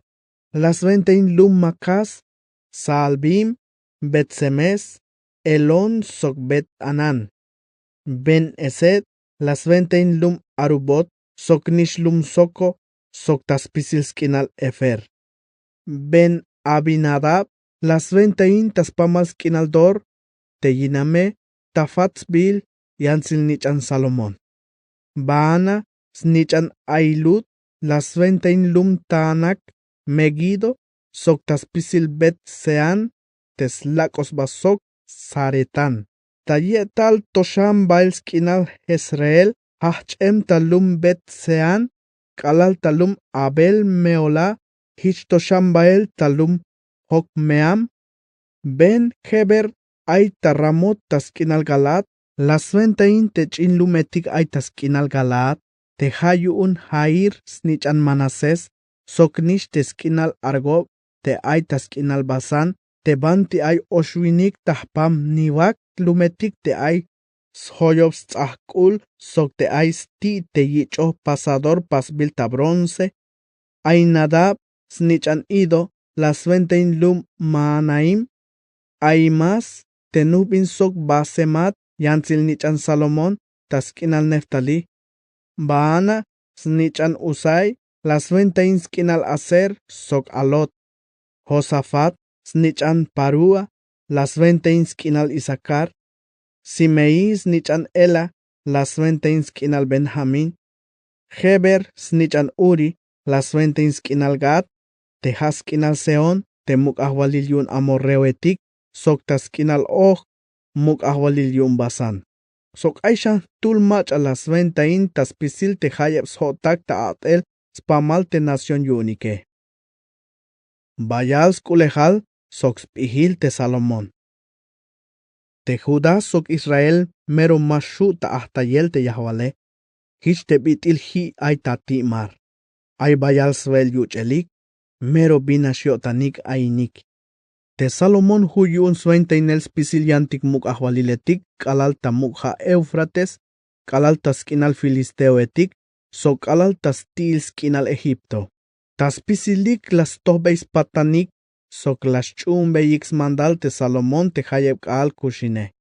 la swentain lum Macás, Saalbim, Bet-semes, Elón sok Bet-hanán. Ben-hesed, la swentain lum Arubot, soknix lum Soco, sok ta spisil sk'inal Hefer. Ben-abinadab, la swentain ta spamal sk'inal Dor, te yiname ta jfat sbiil yantsil snich'an Salomón. Baana, snich'an Ahilud, la swentain lum Taanac, Meguido, sok ta spisil Bet-seán, te slak'oj sba sok Zaretán. Ta ye'tal to xan bael sk'inal Jezreel, jajch'em ta lum Bet-seán, k'alal ta lum Abel-meholá, jich to xan bael ta lum Jocmeam. Ben-heber, ay ta Ramot ta sk'inal Galaad, la swentain te ch'in lumetik ay ta sk'inal Galaad, te ja' yu'un Jaír snich'an Manasés, soknix te sk'inal Argob te ay ta sk'inal Basán, te banti ay oxwinik ta jpam niwak lumetik te ay sjoyob sts'ajk'ul sok te ay sti' te yich'oj pasador pasbil ta bronce. Ainadab snich'an Ido la swentahin lum Mahanaim. Ahimaas te nujb'in sok Basemat yantsil nich'an Salomón ta sk'inal Neftalí. Baana snich'an Usai la swentahin sk'inal Aser sok Alot. Josafat snich'an Parúa la swentahin sk'inal Isakar. Simeí snich'an Ela la swentahin sk'inal Benjamín. Jeber snich'an Uri la swentahin sk'inal Gad. Te ja' sk'inal Sehón te muk' ajwalil yu'un amorreoetik sok ta sk'inal Oj muk' ajwalil yu'un Basán. Sok ay xan jtul mach'a la swentahin ta spisil te jayeb sjo'tak ta a'tel spamal te nación yu'unike. Bayal sk'ulejal sok sp'ijil te Salomón. Te Judá sok Israel mero ma xju' ta ajtayel te yajwale. Jich te bit'il ji' ay ta ti' mar. Ay bayal swe'el yuch'elik, mero bin nax yo'tanik ayinik. Te Salomón ju' yu'un swentahinel spisil yantik muk' ajwaliletik k'alal ta muk' ja' Éufrates, k'alal ta sk'inal filisteoetik sok k'alal ta sti'il sk'inal Egipto. Ta spisilik la stojbey spatanik sok la xch'u'unbeyik smandal te Salomón te jayeb k'aal kuxine.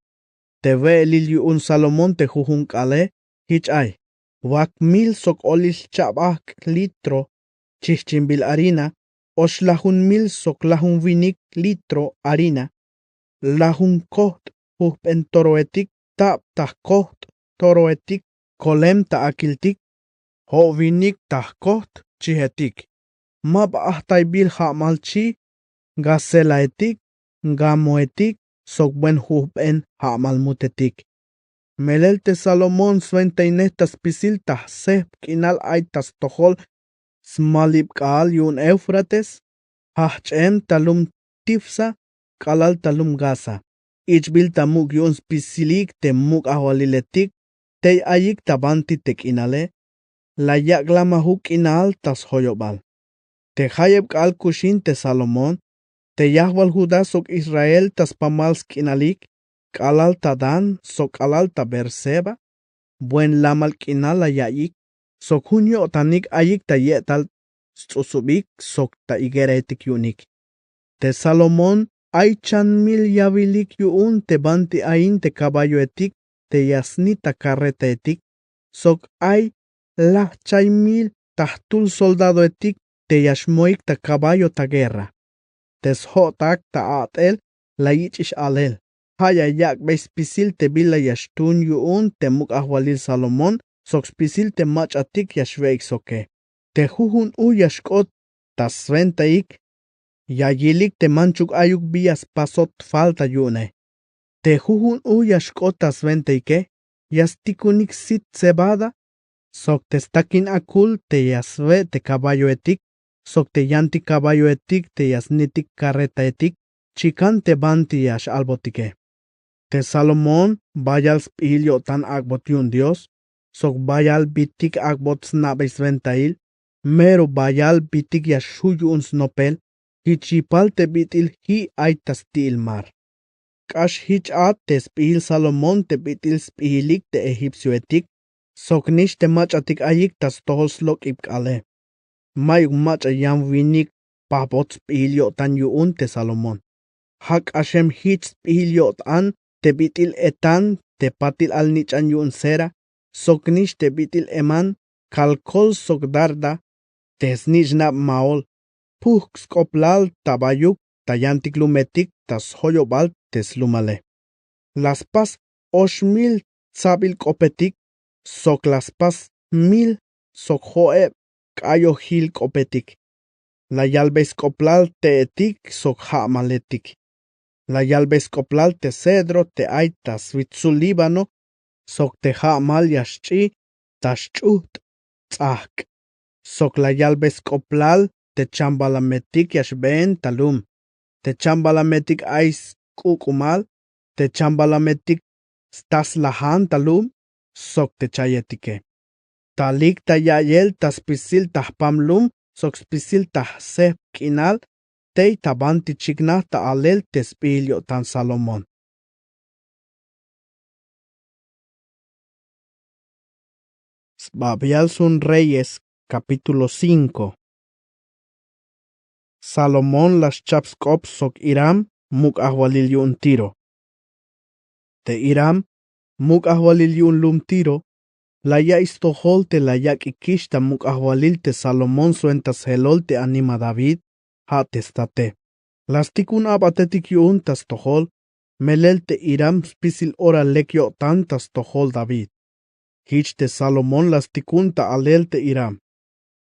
Te we'elil yu'un Salomón te jujun k'aale jich ay: wak mil sok olil cha'bajk' litro chijch'inbil harina, och lajun mil sok lajun winik litro harina, lajun kojt' jujb'en toroetik, tab' ta jkojt' toroetik, kolem ta akiltik, jo' winik ta jkojt' chijetik, mab ajtaybil ja'mal chi, gacelaetik, gamoetik sok buen jujb'en ja'mal mutetik. Melel te Salomón swentahinej ta spisil ta jsejp k'inal ay ta stojol smalib k'aal yu'un Éufrates, jajch'em ta lum Tifsa k'alal ta lum Gasa. Ich'bil ta muk' yu'un spisilik te muk' ajwaliletik tey ayik ta banti te k'inale. La yak' lamajuk k'inal ta sjoyobal. Te jayeb k'aal kuxin te Salomón, te yajwal Judá sok Israel ta spamal sk'inalik, k'alal ta Dan sok k'alal ta Beerseba, buen lamal k'inal la ya'iyik, sok jun yo'tanik ayik ta ye'tal sts'usubik sok ta higueraetik yu'unik. Te Salomón ay chan mil yawilik yu'un te banti ayin te caballoetik te ya sni ta carretaetik, sok ay lajchay mil ta jtul soldadoetik te ya xmoik ta caballo ta guerra. Te sjo'tak ta a'tel la yich'ix a'lel. Ja' ya yak'bey spisil te bila ya xtuun yu'un te muk' ajwalil Salomón sok spisil te mach'atik ya xwe'ik soke. Te jujun uy ya xk'ot ta swentaik, ya yilik te manchuk ayuk bi ya spasot falta yu'une. Te jujun uy ya xk'ot ta swentaike, ya stikunik sit cebada sok te stakin akul te ya swe' te caballoetik sok te yantik caballoetik te ya snitik carretaetik chikan te banti ya x-albotike. Te Salomón bayal sp'ijil yo'tan ak'bot yu'un Dios sok bayal bitik ak'bot sna'bey swentail, mero bayal bitik ya xju' yu'un snopel. Jich yipal te bit'il ji' ay ta sti'il mar. K'ax jich a te sp'ijil Salomón te bit'il sp'ijilik te egipcioetik soknix te mach'atik ayik ta stojol slok'ib k'aale. Mayuk mach'a yan winik pajbot sp'ijil yo'tan yu'un te Salomón. Ja' k'axem jich sp'ijil yo'tan te bit'il etan te patil alnich'an yu'un cera soknix te bit'il eman, kalkol sok darda, te snich'nab maol, pujk' sk'oplal ta bayuk ta yantik lumetik ta sjoyobal te slumale. La spas och mil tsabil k'opetik sok la spas mil sok jo'eb k'ayojil k'opetik. La yalbey sk'oplal te'etik sok ja'maletik. La yalbey sk'oplal te cedro te ay ta switsul Líbano sok te ja'mal ya xch'i ta xch'ujt' ts'ajk'. Sok la yalbey sk'oplal te chambalametik ya xbeen ta lum, te chambalametik ay sk'uk'umal, te chambalametik sta slajan ta lum sok te chayetike. Talik ta ya'iyel ta spisil ta jpam lum sok spisil ta jsejp k'inal tey ta banti chiknaj ta alel te sp'ijil yo'tan Salomón. Sbabial sun reyes, kapítulo cinko. Salomón la xchap sk'op sok iram muk' ajwalil yu'un tiro. Te iram muk' ajwalil yu'un lum tiro la ya'iy stojol te la yak'ikix ta muk' ajwalil te salomón swenta sjelol te anima david, ja' te state. La stikun ab'atetik yu'un ta stojol, melel te iram spisil ora lek yo'tan ta stojol david. Jich te salomón la stikun ta alel te iram.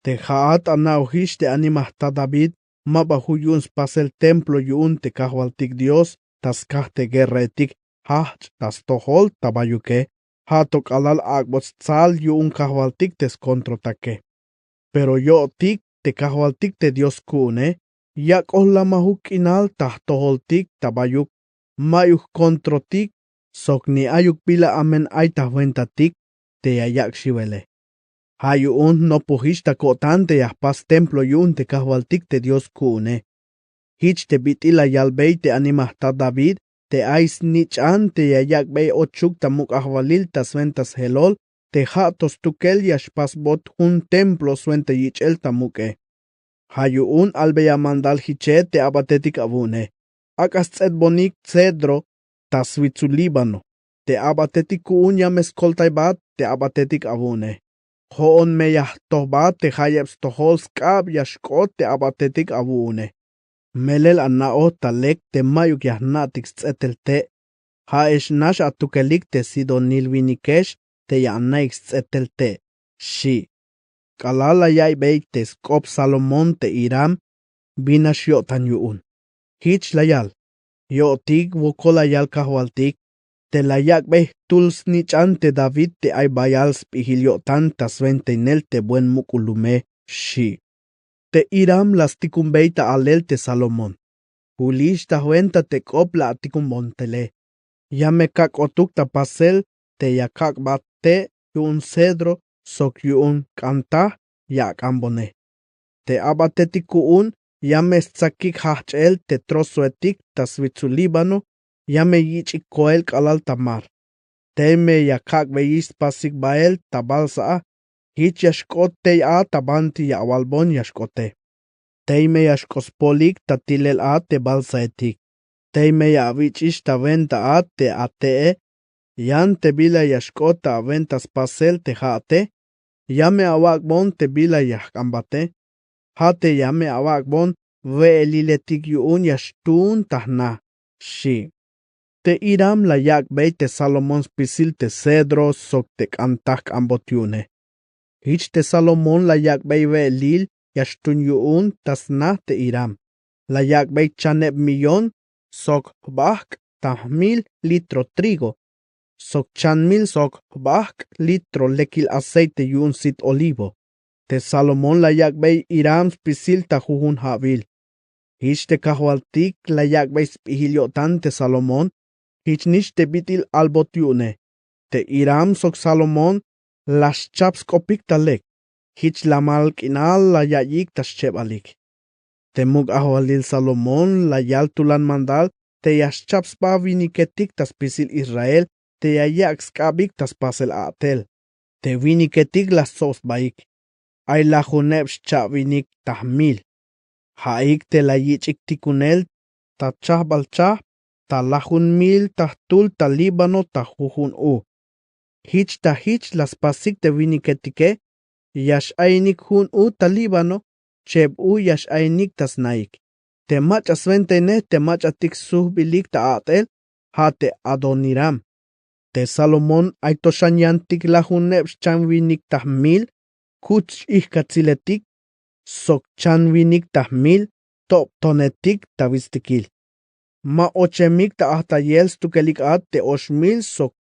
Te ja'at ana'ojix te anima jta david, ma ba ju' yu'un spasel templo yu'un te kajwaltik dios ta skaj te guerrahetik jajch' ta stojol ta bayuke, ja' to k'alal ak'bot stsal yu'un kajwaltik te skontrotake. Pero yo'tik te kajwaltik te dios ku'une, yak'oj lamajuk k'inal ta jtojoltik ta bayuk, mayuk jkontrotik sok ni ayuk bila amen ay ta jwentatik te ya yak' xiwele. Ja' yu'un jnopojix ta ko'tan te ya jpas templo yu'un te kajwaltik te dios ku'une. Jich te bit'il la yalbey te anima jta david, te ay snich'an te ya yak'bey ochuk ta muk' ajwalil ta swenta sjelol, te ja' to stukel ya xpasbot jun templo swenta yich'el ta muk'e. Ja' yu'un albeya mandal jiche te ab'atetik awu'une, ak'a sts'etbonik cedro ta switsul líbano. Te ab'atetik ku'un ya me skoltaybat te ab'atetik awu'une. Jo'on me ya jtojbat te jayeb stojol sk'ab ya xk'ot te ab'atetik awu'une. Melel ana'oj ta lek te mayuk ya jna'tik sts'etel te', ja'ex nax atukelik te sidonil winikex te ya ana'ik sts'etel te', xi'. K'alal la yaiybey te sk'op salomón te hiram, bin nax yo'tan yu'un. Jich la yal, yo'tik wokol la yal kajwaltik, te la yak'bey jtul snich'an te david te ay bayal sb'ijil yo'tan ta swentainel te buen muk'ul lume, xi'. Te hiram la stikunbey ta alel te salomón, julix ta jwenta te k'op la atikunbontele. Ya me kak'otuk ta pasel te ya kak'bat te' yu'un cedro sok yu'un k'antaj ya ak'anbone. Te ab'atetik ku'un ya me stsakik jajch'el te trozoetik ta switsul líbano, ya me yich'ik koel k'alal ta mar. Tey me ya kak'beyix spasik bael ta balsa a. Jich ya xk'ot tey a ta banti ya awalbon ya xk'ote. Tey me ya xk'ox spolik ta tilel a te balsaetik. Tey me ya awich'ix ta wenta a te ate'e. Yan te bila ya xk'ot ta awenta spasel te ja'ate. Ya me awak'bon te bila ya jk'ambate. Ja' te ya me awak'bon we'eliletik yu'un ya xtuun ta jna, xi'. Te hiram la yak'bey te salomón spisil te cedro sok te k'antaj k'ambot yu'une. Jich te salomón la yak'bey we'elil ya xtun yu'un ta sna te hiram. La yak'bey chaneb millón sok jb'ajk' ta jmil litro trigo, sok chan mil sok jb'ajk' litro lekil aceite yu'un sit olivo. Te salomón la yak'bey hiram spisil ta jujun ja'wil. Jich te kajwaltik la yak'bey sb'ijil yo'tan te salomón. Jich nix te bit'il albot yu'une. Te hiram sok salomón la xchap sk'opik ta lek. Jich lamal k'inal la ya'iyik ta scheb'alik. Te muk' ajwalil salomón la yal tulan mandal te ya xchap sba winiketik ta spisil israel te ya yak' sk'abik ta spasel a'tel. Te winiketik la stsob sbaik. Ay lajuneb xcha'winik ta jmil. Ja'ik te la yich'ik tikunel ta chajb'al chajb ta lajun mil ta jtul ta líbano ta jujun u. Jich ta jich la spasik te winiketike. Ya x'ayinik jun u ta líbano, cheb u ya x'ayinik ta snaik. Te mach'a swentainej te mach'atik sujb'ilik ta a'tel, ja' te adoniram. Te salomón ay to xan yantik lajuneb xchan winik ta jmil, kuch x'ijkatsiletik sok chan winik ta jmil tobtonetik ta witstikil. Ma ochemik ta ajtayel stukelik a te ox mil sok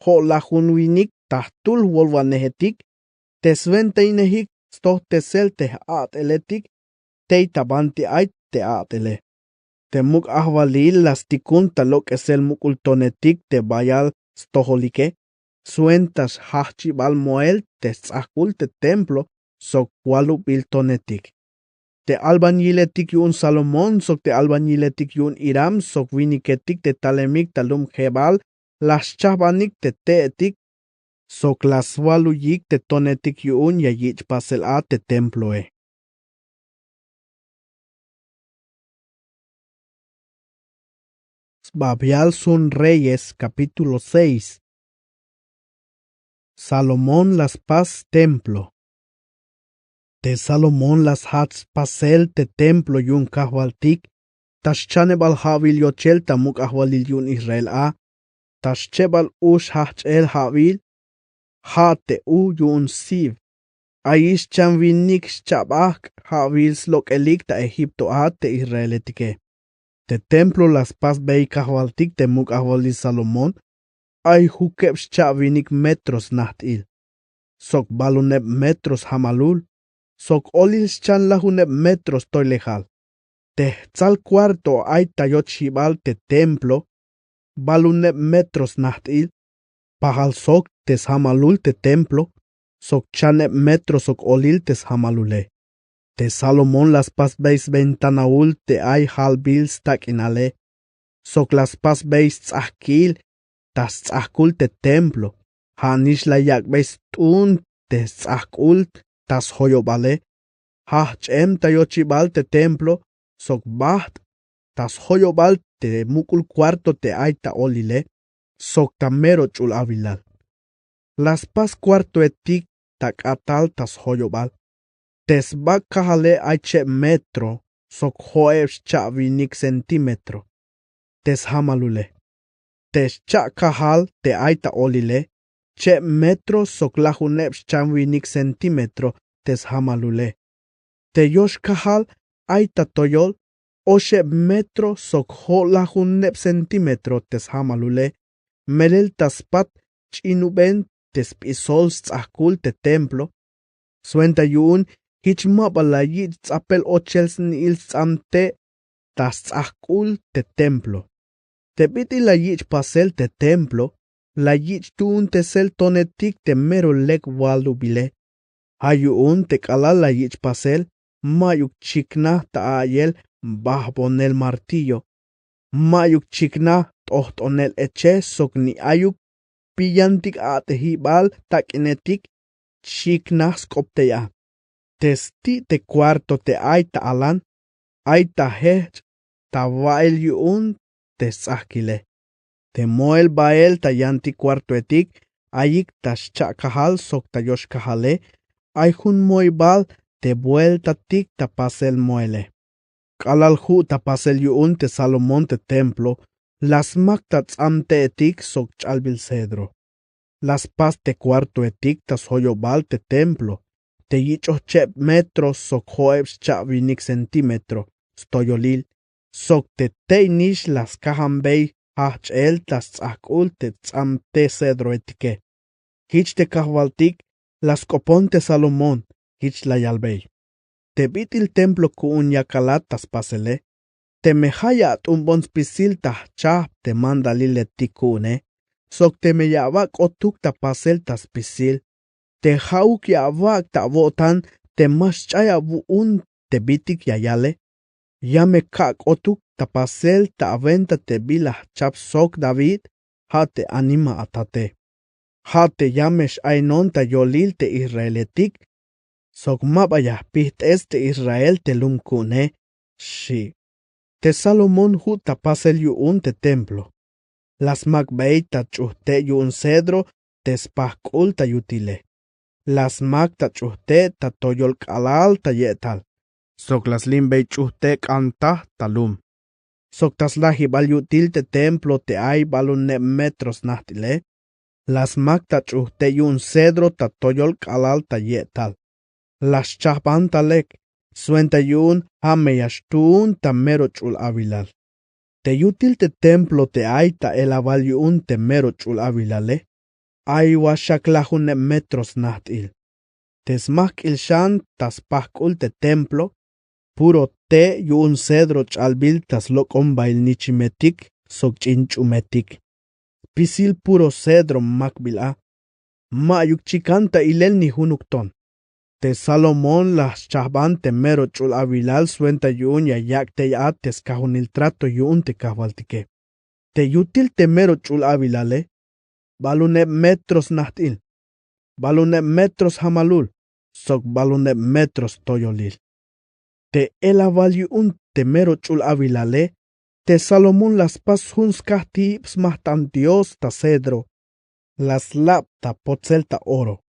jo' lajun winik ta jtul jwolwanejetik te swentainejik stojtesel te j'a't'eletik tey ta banti ay te a't'ele. Te muk' ajwalil la stikun ta lok'esel muk'ul tonetik te bayal stojolike swenta xjajch'ib'al moel te sts'ajk'ul te templo sok walub'il tonetik. Te albañiletik yu'un salomón sok te albañiletik yu'un hiram sok winiketik te talemik ta lum jeb'al la xchajb'anik te te'etik. Sok la swaluyik te tonetik yu'un ya yich' pasel a te temploe. Sbabial son reyes kapítulo seis. Salomón la spas templo. Te salomón la sjach spasel te templo yu'un kajwaltik ta xchanebal ja'wil yochel ta muk' ajwalil yu'un israel a, ta xchebal ux jajch'el ja'wil. Ja' te u yu'un sib. Ayix xchan winik xcha'bajk' ja'wil slok'elik ta egipto a te israeletike. Te templo la spasbey kajwaltik te muk' ajwalil salomón. Ay jukeb xcha'winik metro snajt'il, sok baluneb metro sjamalul, sok olil xchan lajuneb metro stoylejal. Te jtsal kuarto ay ta yochjibal te templo, baluneb metro snajt'il, pajal sok te sjamalul te templo, sok chaneb metro sok olil te sjamalule. Te salomón la spasbey sventanaul te ay jalbil stak'inale, sok la spasbey sts'ajkil ta sts'ajkul te templo. Ja' nix la yak'bey st'un te sts'ajk'ul ta sjoyobale. Jajch'em ta yochibal te templo, sok bajt' ta sjoyobal te muk'ul kuarto te ay ta olile, sok ta mero ch'ul awilal. La spas kuartoetik ta k'atal ta sjoyobal. Te sbak' kajale ay cheb metro sok jo'eb xcha'winik centímetro te sjamalule. Te xcha' kajal te ay ta olile cheb metro sok lajuneb xchanwinik centímetro te sjamalule. Te yox kajal ay ta toyol oxeb metro sok jo' lajuneb centímetro te sjamalule. Melel ta spat ch'inuben te sp'isol sts'ajk'ul te templo. Swenta yu'un jich ma ba la yich' ts'apel ochel sni'il sts'am te' ta sts'ajk'ul te templo. Te bit'il la yich' pasel te templo la yich' tuuntesel tonetik te mero lek walubile. Ja' yu'un te k'alal la yich' pasel, ma'yuk chiknaj ta a'iyel bajbonel martillo, ma'yuk chiknaj t'ojt'onel eche sok ni ayuk piyantik a'tejibal tak'inetik chiknaj sk'op tey a. Te sti' te kuarto te ay ta alan ay ta jejch' ta wa'el yu'un te sts'ajkile. Te moel bael ta yantik kuartoetik ayik ta xcha' kajal sok ta yox kajale. Ay jun moybal te bueltatik ta pasel moele. K'alal ju' ta pasel yu'un te salomón te templo la smak ta ts'amte'etik sok ch'albil cedro. La spas te kuartoetik ta sjoyobal te templo te yich'oj cheb metro sok jo'eb xcha'winik centímetro stoyolil, sok te tey nix la skajanbey jajch'el ta sts'ajk'ul te ts'amte cedroetike. Jich te kajwaltik la sk'opon te salomón, jich la yalbey: Te bit'il templo ku'un yakalat ta spasele, teme ja' ya at'unbon spisil ta jchajp te mandaliletik ku'une, sok teme ya awak' k'otuk ta pasel ta spisil, te ja'uk ya awak' ta awo'tan te ma xch'ay awu'un te bitik ya yale, ya me kak' k'otuk ta pasel ta awenta te bila jchap sok david, ja' te anima atate. Ja' te ya me x-aynon ta yolil te israeletik, sok ma ba ya jpijt'es te israel te lum ku'une, xchi. Te salomón ju' ta pasel yu'un te templo. La smakbey ta ch'ujte' yu'un cedro te spajk'ul ta yutile. La smak ta ch'ujte' ta toyol k'alal ta ye'tal, sok la slimbey ch'ujte' k'antaj ta lum, sok ta slajibal yutil te templo te ay baluneb metro snajt'ile. La smak ta ch'ujte' yu'un cedro ta toyol k'alal ta ye'tal. La xchajban ta lek, swenta yu'un ja' me ya xtuun ta mero ch'ul awilal. Te yutil te templo te ay ta elawal yu'un te mero ch'ul awilale, ay wa xak lajuneb metro snajt'il. Te smajk'il xan ta spajk'ul te templo, puro te' yu'un cedro ch'albil ta slok'ombail nichimetik sok ch'in ch'umetik. Spisil puro cedro makbil a. Ma'yuk chikan ta ilel ni junuk ton. Te salomón la xchajban te mero ch'ul awilal swenta yu'un ya yak' tey a te skajunil trato yu'un te kajwaltike. Te yutil te mero ch'ul awilale, baluneb metro snajt'il. baluneb metros jamalul sok baluneb metros toyolil. Te elawal yu'un te mero ch'ul awilale, te Salomón la spas jun skajti'ib smajt'an Dios ta cedro, la slab ta potsel ta oro,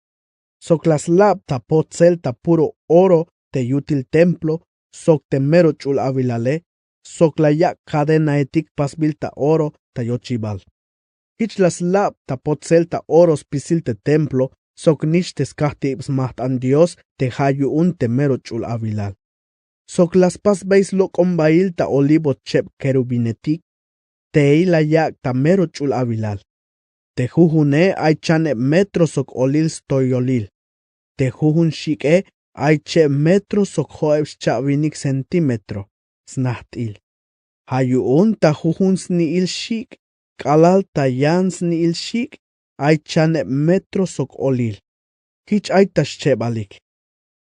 sok la slab ta potsel ta puro oro te yutil templo sok te mero ch'ul awilale, sok la yak' kadenaetik pasbil ta oro ta yochibal. Jich la slab ta potsel ta oro spisil te templo, sok nix te skajti'ib smajt'an Dios te ja' yu'un te mero ch'ul awilal. Sok la spasbey slok'ombail ta olivo cheb kerubinetik, tey la yak' ta mero ch'ul awilal. Te jujune ay chaneb metro sok olil stoyolil. Te jujun xik'e ay cheb metro sok jo'eb xcha'winik centímetro snajt'il. Ja' yu'un ta jujun sni'il xik' k'alal ta yan sni'il xik' ay chaneb metro sok olil. Jich ay ta xchebalik.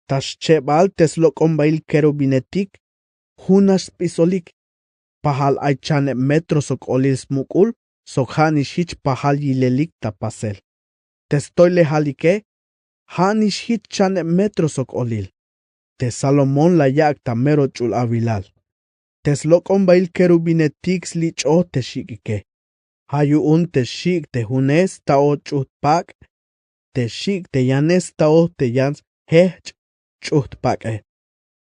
Ta xchebal te slok'ombail kerubinetik junax sp'isolik. Pajal ay chaneb metro sok olil smuk'ul, sok ja' nix jich pajal yilelik ta pasel. Te stoylejalike ja' nix jich chaneb metro sok olil. Te Salomón la yak' ta mero ch'ul awilal. Te slok'ombail kerubinetik slich'oj te xik'ike. Ja' yu'un te xik' te june sta'oj ch'ujt pak', te xik' te yane sta'oj te yan sjehch' ch'ujt pak'e.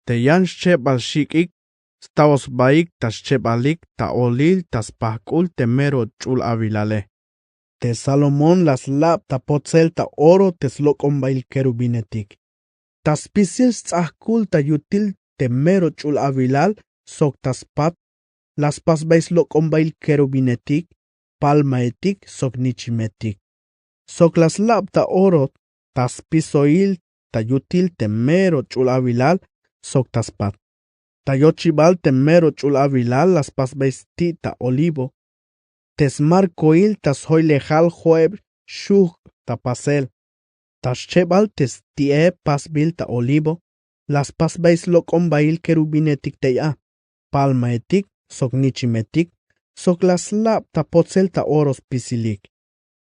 Te yan xchebal xik'ik sta'oj sbaik ta xchebalik ta olil ta spajk'ul te mero ch'ul awilale. Te Salomón la slab ta potsel ta oro te slok'ombail kerubinetik. Ta spisil sts'ajk'ul ta yutil te mero ch'ul awilal sok ta spat, la spasbey slok'ombail kerubinetik, palmaetik sok nichimetik. Sok la slab ta oro ta spisoil ta yutil te mero ch'ul awilal sok ta spat. Ta yochibal te mero ch'ul awilal la spasbey sti' ta olivo. Te smarkoil ta sjoylejal jo'eb xujk' ta pasel. Ta xchebal te sti'e pasbil ta olivo la spasbey slok'ombail kerubinetik tey a, palmaetik sok nichimetik, sok la slab ta potsel ta oro spisilik.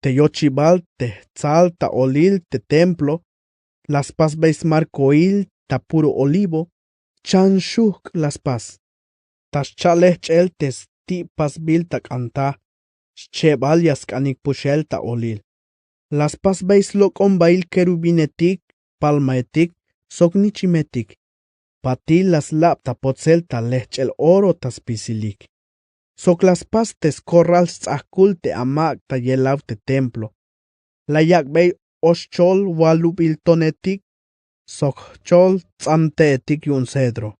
Te yochibal te jtsal ta olil te templo la spasbey smarkoil ta puro olivo, chan xujk' la spas. Ta xcha'lejch'el te sti' pasbil ta k'anta, xchebal ya sk'anik puxel ta olil. La spasbey slok'ombail kerubinetik, palmaetik sok nichimetik. Patil la slab ta potsel ta lejch'el oro ta spisilik. Sok la spas te skorral sts'ajk'ul te amak' ta yelaw te templo. La yak'bey oxchol walubil tonetik sok jchol ts'amte'etik yu'un cedro.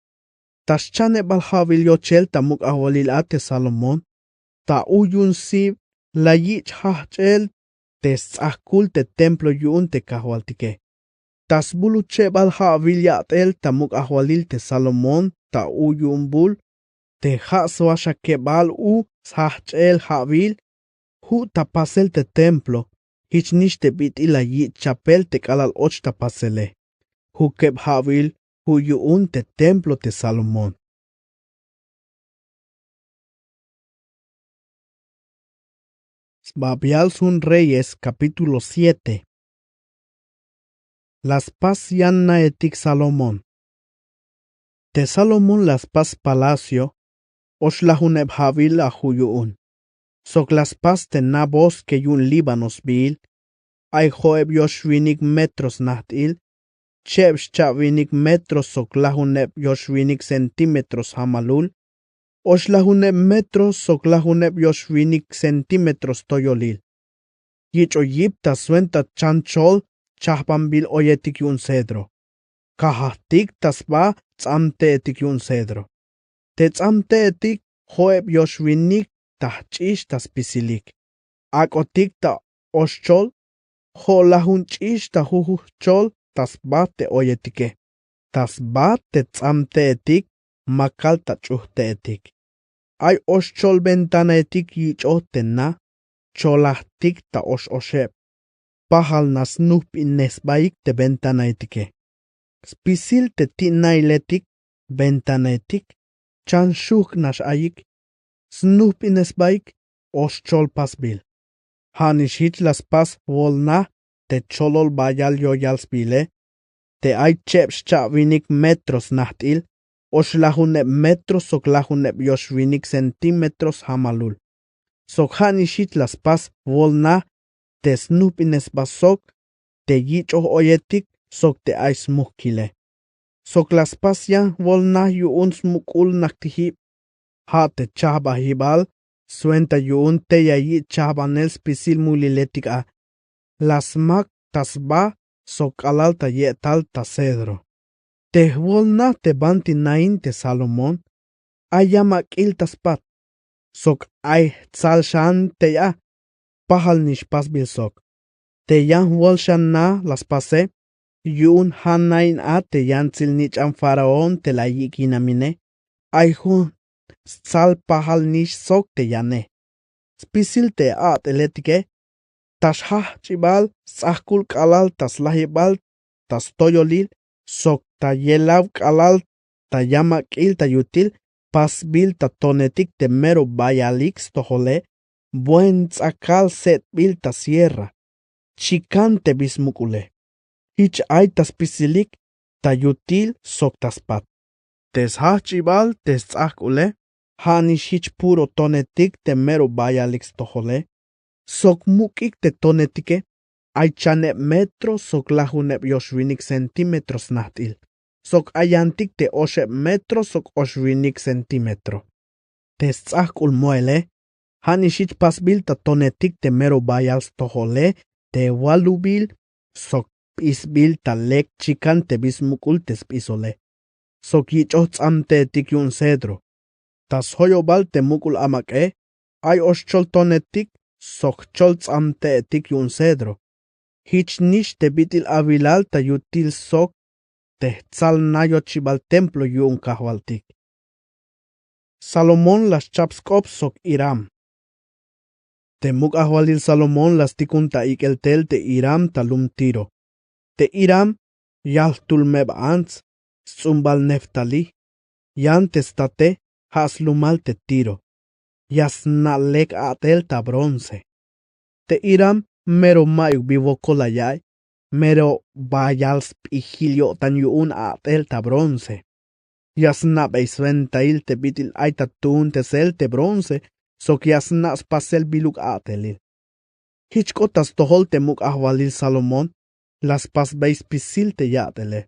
Ta xchanebal ja'wil yochel ta muk' ajwalil a te Salomón, ta u yu'un sib la yich' jajch'el te sts'ajk'ul te templo yu'un te kajwaltike. Ta sbuluchebal ja'wil ya'tel ta muk' ajwalil te Salomón ta u yu'un bul, te ja' swaxakebal u sjajch'el ja'wil, ju' ta pasel te templo, jich nix te bit'il la yich' chapel te k'alal och ta pasele. Jukeb ja'wil ju' yu'un te templo te Salomón. Sbabial Sun Reyes, capítulo siete. La spas yan naetik Salomón. Te Salomón la spas palacio, och lajuneb ja'wil a ju' yu'un. Sok la spas te na bosque yu'un Líbano sbiil, ay jo'eb yoxwinik metro snajt'il, cheb xcha'winik metro sok lajuneb yoxwinik centímetros jamalul, och lajuneb metro sok lajuneb yoxwinik centímetros toyolil. Yich'o yip ta swenta chan chol chajbanbil oyetik yu'un cedro. Kajajtik ta sba ts'amte'etik yu'un cedro. Te ts'amte'etik jo'eb yoxwinik ta jch'ix ta spisilik. Ak'otik ta oxchol jo' lajun ch'ix ta jujun jchol ta sba te oyetike. Ta sba te ts'amte'etik makal ta ch'ujte'etik. Ay oxchol ventanaetik yich'oj te na cholajtik ta ox-oxeb. Pajal nax snujp'inej sbaik te ventanaetike. Spisil te ti' nailetik ventanaetik chan xujk' nax ayik. Snujp'inej sbaik oxchol pasbil. Ja' nix jich la spas jwol na te cholol bayal yoyal sbiile, te ay cheb xcha'winik metro snajt'il, oxlajuneb metro sok lajuneb yoxwinik centímetros jamalul. Sok ja' nix jich la spas wol naj te snujb'inej sba sok te yich'oj oyetik sok te ay smujkile. Sok la spas yan jwol naj yu'un smuk'ul najtijib, ja' te chajbajibal swenta yu'un tey ya yich' chajbanel spisil muliletik a. La smak ta sba sok k'alal ta ye'tal ta cedro. Te jwol naj te banti nain te Salomón, ay yamak'il ta spat, sok ay jtsal xan tey a, pajal nix pasbil sok. Te yan jwol xan naj la spase, yu'un ja' nain a te yantsil nich'an faraón te la yik'inamine, ay jun stsal pajal nix sok te yane. Spisil te a'teletike, ta xjajch'ibal sts'ajk'ul k'alal ta slajibal ta stoyolil sok ta yelaw k'alal ta yamak'il ta yutil pasbil ta tonetik te mero bayalik stojole, buen ts'akal set'bil ta sierra, chikan te bi smuk'ule. Jich ay ta spisilik ta yutil sok ta spat. Te sjajch'ibal te sts'ajk'ule, ja' nix jich puro tonetik te mero bayalik stojole. Sok muk'ik te tonetike, ay chaneb metro sok lajuneb yoxwinik centímetro snajt'il, sok ay yantik te oxeb metro sok oxwinik centímetro. Te sts'ajk'ul moele, ja' nix jich pasbil ta tonetik te mero bayal stojole, te walubil sok p'isbil ta lek chikan te bi smuk'ul te sp'isole. Sok yich'oj ts'amte'etik yu'un cedro. Ta sjoyobal te muk'ul amak'e, ay oxchol tonetik sok jchol ts'amte'etik yu'un cedro. Jich nix te bit'il awilal ta yutil sok te jtsal na yochibal templo yu'un kajwaltik. Salomón la xchap sk'op sok Hiram. Te muk' ajwalil Salomón la stikun ta ik'el tel te Hiram ta lum Tiro. Te Hiram yal jtul meba ants, sts'umbal Neftalí. Yan te state ja' slumal te Tiro. Ya sna' lek a'tel ta bronce. Te Hiram mero ma'yuk bi wokol la ya'iy, mero bayal sp'ijil yo'tan yu'un a'tel ta bronce. Ya sna'bey swentail te bit'il ay ta tuuntesel te bronce sok ya sna' spasel biluk a'telil. Jich k'ot ta stojol te muk' ajwalil Salomón la spasbey spisil te ya'tele.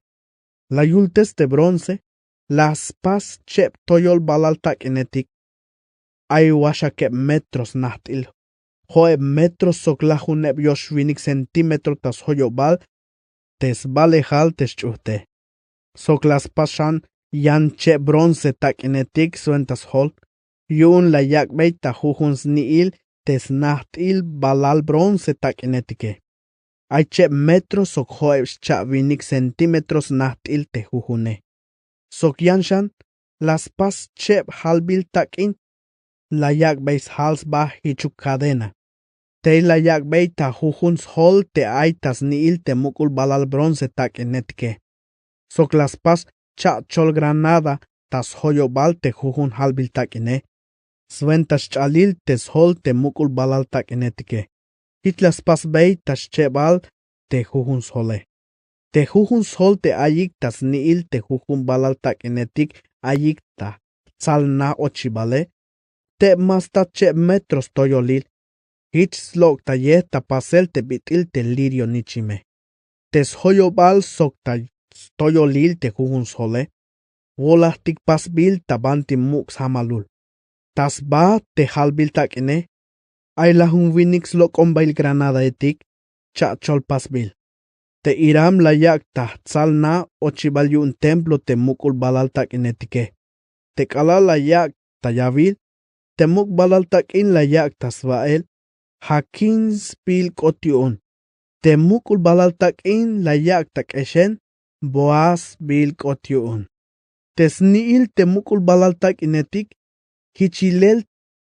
La yultes te bronce, la spas cheb toyol balal tak'inetik. Ay waxakeb metro snajt'il, jo'eb metro sok lajuneb yoxwinik centímetro ta sjoyobal te sbalejal te xch'ujte. Sok la spas xan yan cheb bronce tak'inetik swenta sjol, yu'un la yak'bey ta jujun sni'il te snajt'il balal bronce tak'inetike. Ay cheb metro sok jo'eb xcha'winik centímetro snajt'il te jujune. Sok yan xan la spas cheb jalbil tak'in, la yak'bey sjal sba jichuk cadena. Tey la yak'bey ta jujun sjol te ay ta sni'il te muk'ul balal bronce tak'inetike. Sok la spas cha'chol granada ta sjoyobal te jujun jalbil tak'ine, swenta xch'alil te sjol te muk'ul balal tak'inetike. Jich la spasbey ta xchebal te jujun sjole. Te jujun sjol te ayik ta sni'il te jujun balal tak'inetik ayik ta jtsal na ochibale, teb ma sta cheb metro stoyolil. Jich slok'tayej ta pasel te bit'il te lirio nichime. Te sjoyobal sok ta stoyolil te jujun sjole, wolajtik pasbil ta banti muk' sjamalul. Ta sba te jalbil tak'ine, ay lajun winik slok'ombail granadaetik cha'chol pasbil. Te Hiram la yak' ta jtsal na ochibal yu'un templo te muk'ul balal tak'inetike. Te k'alal la yak' ta yawil, te muk' balal tak'in la yak' ta swa'el Jaquín sbiil k'ot yu'un. Te muk'ul balal tak'in la yak' ta k'exen Boaz sbiil k'ot yu'un. Te sni'il te muk'ul balal tak'inetik jich yilel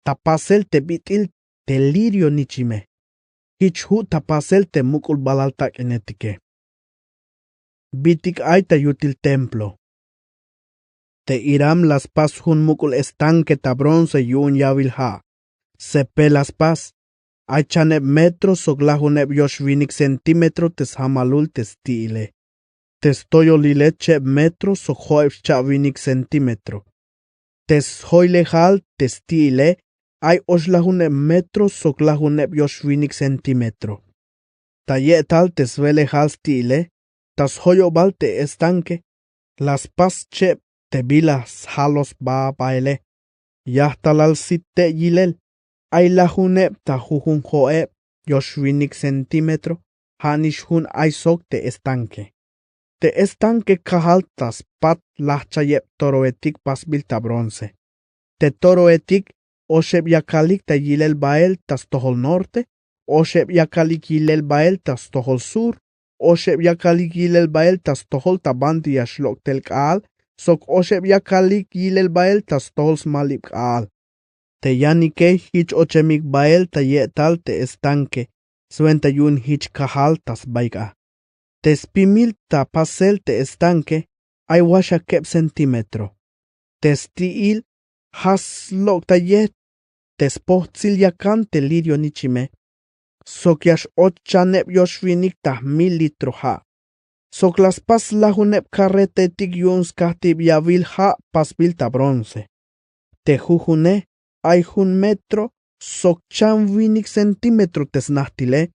ta pasel te bit'il te lirio nichime. Jich ju' ta pasel te muk'ul balal tak'inetike. Bitik ay ta yutil templo. Te Hiram la spas jun muk'ul estanque ta bronce yu'un yawil ja'. Sepe la spas. Ay chaneb metro sok lajuneb yoxwinik centímetro te sjamalul te sti'ile. Te stoyolile cheb metro sok jo'eb xcha'winik centímetro. Te sjoylejal te sti'ile ay oxlajuneb metro sok lajuneb yoxwinik centímetro. Ta ye'tal te swelejal sti'ile, ta sjoyobal te estanque, la spas cheb te bila sjalos sba baele. Yajtalal sit te yilel, ay lajuneb ta jujun jo'eb yoxwinik centímetro, ja' nix jun ay sok te estanque. Te estanque kajal ta spat lajchayeb toroetik pasbil ta bronce. Te toroetik oxeb yakalik ta yilel bael ta stojol norte, oxeb yakalik yilel bael ta stojol sur, oxeb yakalik yilel bael ta stojol ta banti ya xlok'tel k'aal, sok oxeb yakalik yilel bael ta stojol smalib k'aal. Te yanike jich ochemik bael ta ye'tal te estanque, swenta yu'un jich kajal ta sbaik a. Te spimil ta pasel te estanque ay waxakeb centímetro. Te sti'il ja' slok' ta yet te spojtsil yakan te lirio nichime, sok ya x-och chaneb yoxwinik ta jmil litro ja'. Sok la spas lajuneb carretaetik yu'un skajtib yawil ja' pasbil ta bronce. Te jujune ay jun metro sok chanwinik centímetro te snajtile,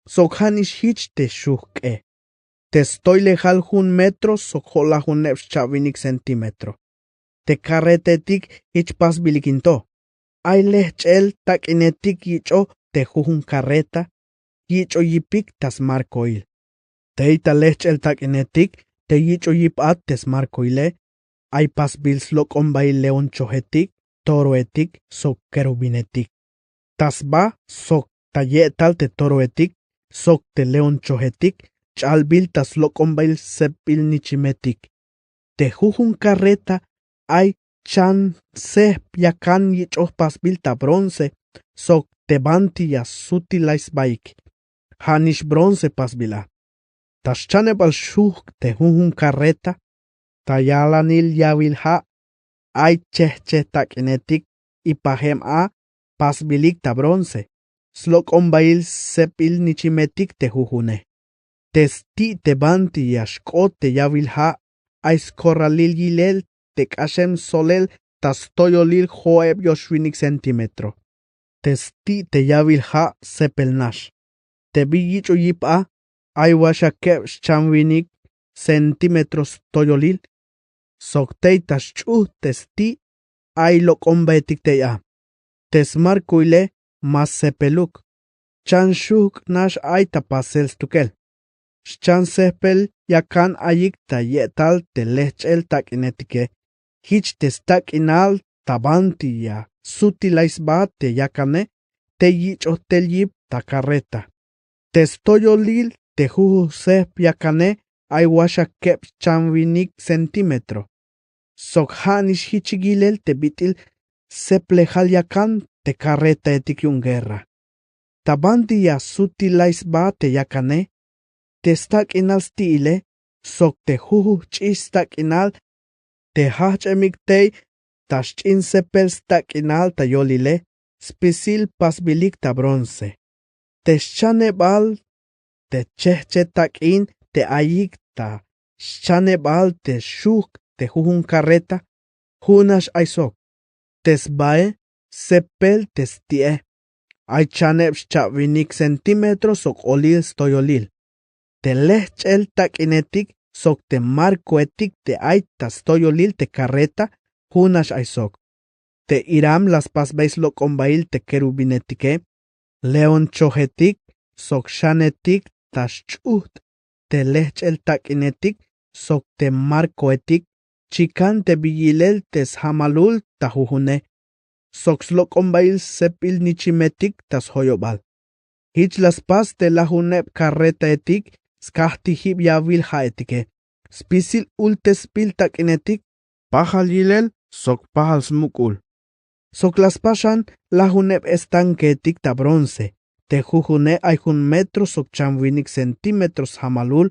sok ja' nix jich te xujk'e. Te stoylejal jun metro sok jo'lajuneb xcha'winik centímetro. Te carretaetik jich pasbilik in to. Ay lejch'el tak'inetik yich'oj te jujun carreta, yich'oj yipik ta smarkoil. Tey ta lejch'el tak'inetik te yich'oj yip a te smarkoile, ay pasbil slok'ombail leonchojetik, toroetik sok kerubinetik. Ta sba sok ta ye'tal te toroetik sok te leonchojetik ch'albil ta slok'ombail sepbil nichimetik. Te jujun carreta ay chan sejp yakan yich'oj pasbil ta bronce sok te banti ya sutilay sbaik. Ja' nix bronce pasbil a. Ta xchanebal xujk' te jujun carreta, ta yalanil yawil ja' ay chejchej tak'inetik ipajem a pasbilik ta bronce, slok'ombail sepbil nichimetik te jujune. Te sti' te banti ya xk'ot te yawil ja' ay skorralil yilel te k'axem solel ta stoyolil jo'eb yoxwinik centímetro. Te sti' te yawil ja' sepel nax. Te bi yich'oj yip a ay waxakeb xchanwinik centímetro stoyolil. Sok tey ta xch'ujt te sti' ay lok'ombaetik tey a. Te smarkoile ma sepeluk. Chan xujk' nax ay ta pasel stukel. Xchan sejpel yakan ayik ta ye'tal te lejch'el tak'inetike. Jich te stak'inal ta banti ya sutilay sba te yakane te yich'oj tel yip ta carreta. Te stoyolil te jujun sejp yakane ay waxakeb xchanwinik centímetro. Sok ja' nix jichik yilel te bit'il seplejal yakan te carretaetik yu'un guerra. Ta banti ya sutilay sba te yakane, te stak'inal sti'ile sok te jujun jch'ix stak'inal te jajch'emik tey ta xch'in sepel stak'inal ta yolile spisil pasbilik ta bronce. Te xchanebal te chejchej tak'in te ayik ta xchanebal te xujk' te jujun carreta, jun nax ay sok. Te sbae sepel te sti'e. Ay chaneb xcha'winik centímetro sok olil stoyolil. Te lejch'el tak'inetik sok te markoetik te ay ta stoyolil te carreta, jun nax ay sok. Te iram la spasbey slok'ombail te kerubinetike, leonchojetik sok xanetik ta xch'ujt' te lejch'el tak'inetik sok te markoetik, chikan te bi yilel te sjamalul ta jujune, sok slok'ombail sepbil nichimetik ta sjoyobal. Jich la spas te lajuneb carretaetik skajtijib yawil ja'etike, spisil ultesbil tak'inetik, pajal yilel sok pajal smuk'ul. Sok la spas xan lajuneb estankeetik ta bronce, te jujune ay jun metro sok chanwinik centímetro sjamalul,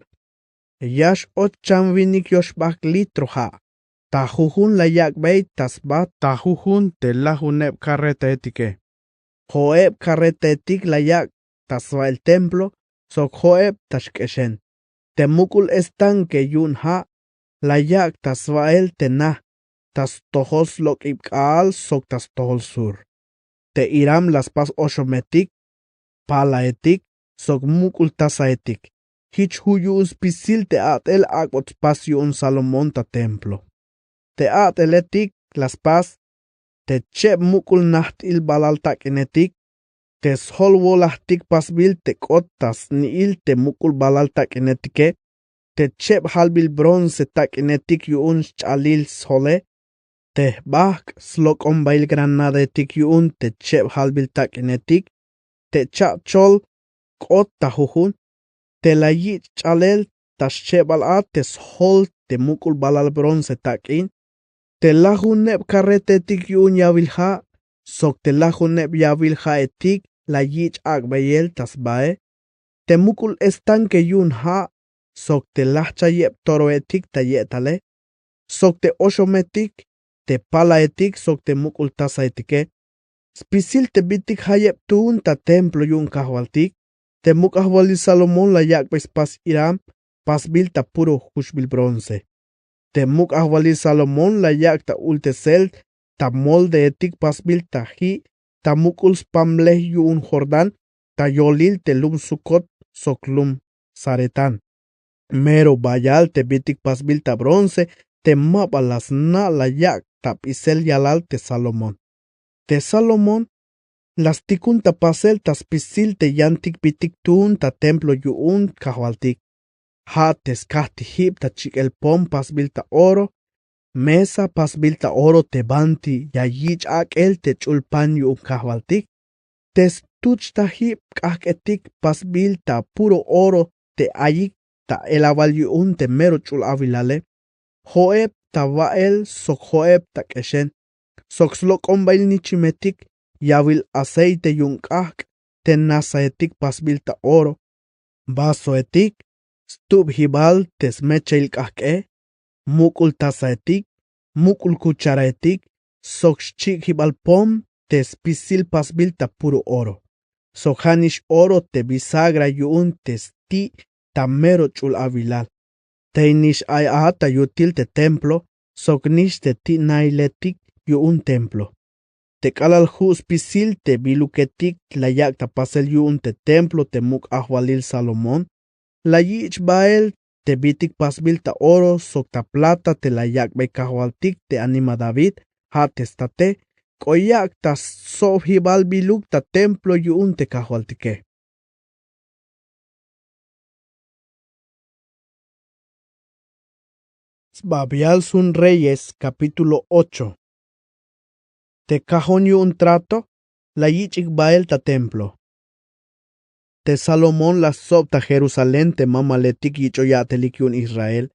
ya x-och chanwinik yoxbajk litro ja'. Ta jujun la yak'bey ta sba ta jujun te lajuneb carretaetike. Jo'eb karretetik la yak' ta sba'el templo sok jo'eb ta xk'exen. Te muk'ul estanke yu'un ha' la yak' ta sba'el te na, ta stojol slok'ib k'aal sok ta stojol sur. Te iram la spas oxometik, palaetik sok muk'ul tasaetik. Jich ju' yu'un spisil te a'tel ak'bot spas yu'un Salomón ta templo. Te a'teletik la spas te cheb muk'ul najt'il balal tak'inetik, te sjol wolajtik pasbil te k'ot ta sni'il te muk'ul balal tak'inetike, te cheb jalbil bronce tak'inetik yu'un xch'alil sjole, te jbajk' slok'ombail granadaetik yu'un te cheb jalbil tak'inetik, te cha'chol k'ot ta jujun, te la yich' ch'alel ta xchebal a te sjol te muk'ul balal bronce tak'in, te lajuneb karretetik yu'un yawil ha' sok te lajuneb yawil ha'etik la yich' ak'beyel ta sbae, te muk'ul estanke yu'un ha' sok te lajchayeb toroetik ta ye'tale, sok te oxometik, te palaetik sok te muk'ul tasaetike. Spisil te bitik jayeb tuun ta templo yu'un kajwaltik, te muk' ajwalil Salomón la yak'bey spas Hiram pasbil ta puro juxbil bronce. Te muk' ajwalil Salomón la yak' ta ultesel ta moldeetik pasbil ta ji' ta muk'ul spamlej yu'un Jordán, ta yolil te lum Sucot sok lum Zaretán. Mero bayal te bitik pasbil ta bronce te ma ba la sna' la yak' ta p'isel yalal te Salomón. Te Salomón la stikun ta pasel ta spisil te yantik bitik tuun ta templo yu'un kajwaltik. Ja' te skajtijib ta chik'el pom pasbil ta oro, mesa pasbil ta oro te banti ya yich' ak'el te ch'ul pan yu'un kajwaltik, te stuch'tajib k'ajk'etik pasbil ta puro oro te ayik ta elawal yu'un te mero ch'ul awilale, jo'eb ta wa'el sok jo'eb ta k'exen, sok slok'ombail nichimetik, yawil aceite yu'un k'ajk' te nasaetik pasbil ta oro, vasoetik, stubjibal te smechail k'ajk'e, muk'ul tasaetik, muk'ul kucharaetik, sok xchik'jibal pom te spisil pasbil ta puro oro, sok ja' nix oro te bisagra yu'un te sti' ta mero ch'ul awilal. Tey nix ay a ta yutil te templo, sok nix te ti' nailetik yu'un templo. Te k'alal ju' spisil te biluketik la yak' ta pasel yu'un te templo te muk' ajwalil Salomón, la yich' bael te bitik pasbil ta oro sok ta plata te la yak'bey kajwaltik te anima David, ja' te state, k'o yak' ta stsobjibal biluk ta templo yu'un te kajwaltike. Sbabial sun Reyes, capítulo ocho. Te kajon yu'un trato la yich'ik bael ta templo. Te Salomón la stsob ta Jerusalén te mamaletik yich'oy ya'telik yu'un Israel,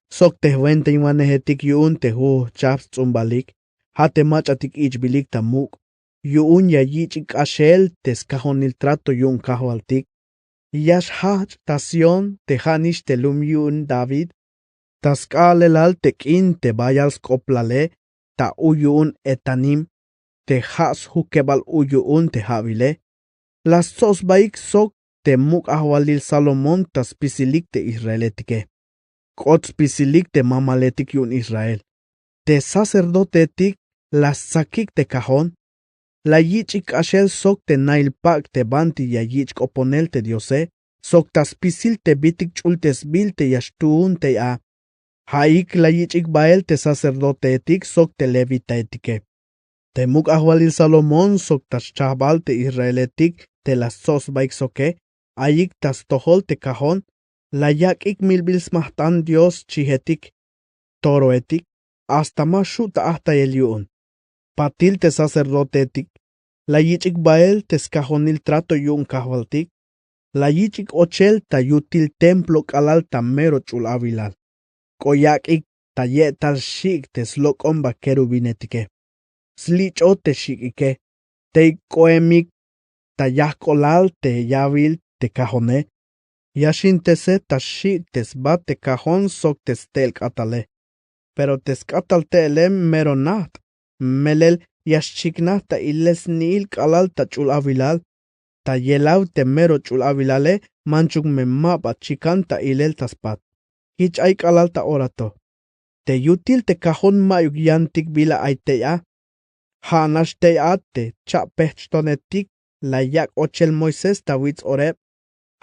sok te jwentainwanejetik yu'un te jujchajp sts'umbalik, ja' te mach'atik ich'bilik ta muk', yu'un ya yich'ik k'axel te skajonil trato yu'un kajwaltik. Ya xjajch' ta Sión te ja' nix te lum yu'un David, ta sk'a'alelal te k'in te bayal sk'oplale ta u yu'un Etanim, te ja' sjukebal u yu'un te ja'wile. La stsob sbaik sok te muk' ajwalil Salomón ta spisilik te israeletike. K'ot spisilik te mamaletik yu'un Israel. Te sacerdoteetik la stsakik te kajon. La yich'ik k'axel sok te nail pak' te banti ya yich' k'oponel te Diose, sok ta spisil te bitik ch'ultesbil te ya xtuun tey a. Ja'ik la yich'ik bael te sacerdoteetik sok te levitaetike. Te muk' ajwalil Salomón sok ta xchajbal te israeletik te la stsob sbaik soke, ayik ta stojol te kajon, la yak'ik milbil smajt'an Dios chijetik, toroetik, hasta ma xju' ta ajtayel yu'un. Patil te sacerdoteetik la yich'ik bael te skajonil trato yu'un kajwaltik, la yich'ik ochel ta yutil templo k'alal ta mero ch'ul awilal. K'o yak'ik ta ye'tal xik' te slok'omba querubinetike. Slich'ot te xik'ike, tey k'oemik ta yajk'olal te yawil te kajone. Ya xintese ta xik' te sba te kajon sok te ste'el k'atale. Pero te sk'atal te'ele mero najt', melel ya xchiknaj ta ilel sni'il k'alal ta ch'ul awilal. Ta yelaw te mero ch'ul awilale manchuk me ma ba chikan ta ilel ta spat. Jich ay k'alal ta ora to. Te yutil te kajon ma'yuk yantik bila ay tey a. Ja' nax tey a te cha'pejch'tonetik la yak' ochel Moisés ta wits oreb.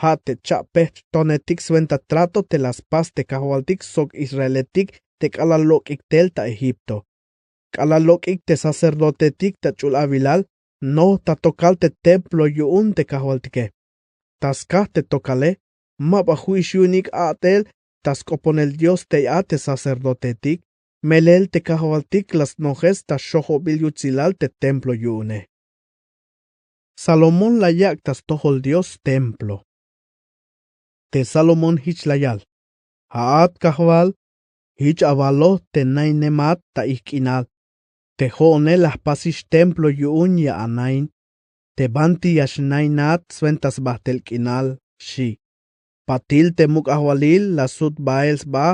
Ja' te cha'pejch'tonetik swenta trato te la spas te kajwaltik sok israeletik te k'alal lok'ik tel ta Egipto. K'alal lok'ik te sacerdotetik ta ch'ul awilal noj ta tokal te templo yu'un te kajwaltike. Ta skaj te tokale ma ba ju'ix yu'unik a'tel ta sk'oponel Dios tey a te sacerdotetik. Melel te kajwaltik la snojes ta xojobil yutsilal te templo yu'une. Salomón la yak' ta stojol Dios templo. Te Salomón jich la yal: Ja'at kajwal, jich awaloj te naynemat ta ijk'inal. Te jo'one la jpasix templo yu'un ya anayn. Te banti ya xnaynat swenta sbajtel k'inal, xi'. Patil te muk' ajwalil la sut bael sba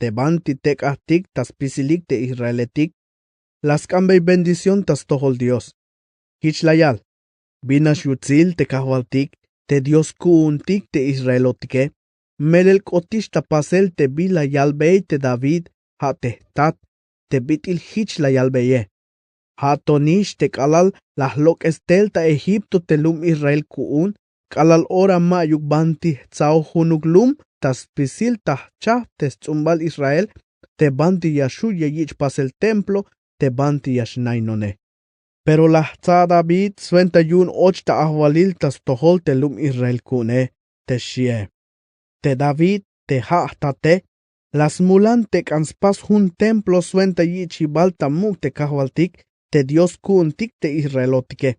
te banti tek'ajtik ta spisilik te israeletik. La sk'anbey bendición ta stojol Dios. Jich la yal: Bin nax yutsil te kajwaltik te Dios ku'untik te israelotike. Melel k'otix ta pasel te bin la yalbey te David, ja' te jtat, te bit'il jich la yalbeye. Ja' to nix te k'alal la jlok'es tel ta Egipto te lum Israel ku'un, k'alal ora ma'yuk banti jtsajoj junuk lum ta spisil ta jchajp te sts'umbal Israel, te banti ya xju' ya yich' pasel templo, te banti ya xnaynone. Pero la jtsa' David swenta yu'un och ta ajwalil ta stojol te lum Israel ku'une, te xie. Te David te ja' jtate, la smulan te k'an spas jun templo swenta yich'jibal ta muk' te kajwaltik te Dios ku'untik te israelotike.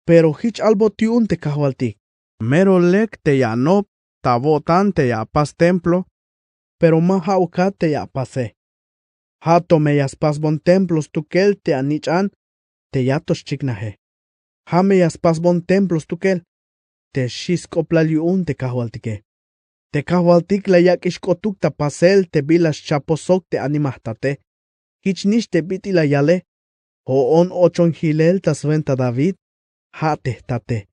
Pero jich albot yu'un te kajwaltik: Mero lek te ya anop ta awo'tan te ya apas templo, pero ma ja'ukat te ya apase. Ja' to me ya spasbon templo stukel te anich'an te ya to xchiknaje. Ja' me ya spasbon templo stukel, te xi sk'oplal yu'un te kajwaltike. Te kajwaltik la yak'ix k'otuk ta pasel te bila xchapo sok te anima jtate. Jich nix te bit'il la yale: Jo'on ochon jilel ta swenta David, ja' te jtate.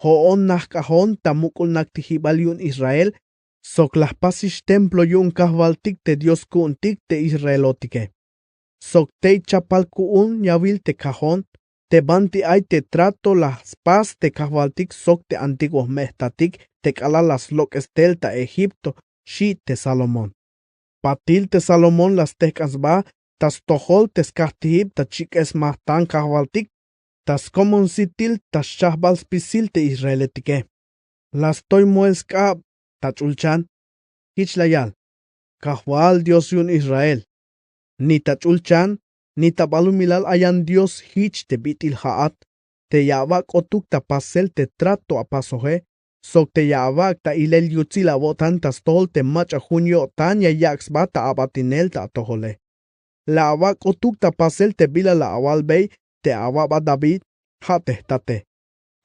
Jo'on najk'ajon ta muk'ul naktijibal yu'un Israel, sok la jpasix templo yu'un kajwaltik te Dios ku'untik te israelotike. Sok tey chapal ku'un yawil te kajon, te banti ay te trato la spas te kajwaltik sok te antiguo jme'jtatik te k'alal la slok'es tel ta Egipto, xi' te Salomón. Patil te Salomón la stejk'an sba ta stojol te skajtijib ta chik'es majtan kajwaltik, ta skomon sitil ta xchajbal spisil te israeletike. La stoy moel sk'ab ta ch'ulchan. Jich la yal: Kajwal Dios yu'un Israel, ni ta ch'ulchan ni ta balumilal ayan Dios jich te bit'il ja'at, te ya awak' k'otuk ta pasel te trato apasoje, sok te ya awak' ta ilel yutsil awo'tan ta stojol te mach'a jun yo'tan ya yak' sba ta abatinel ta atojole. La awak' k'otuk ta pasel te bila la awalbey te awaba' David, ja' te jtate.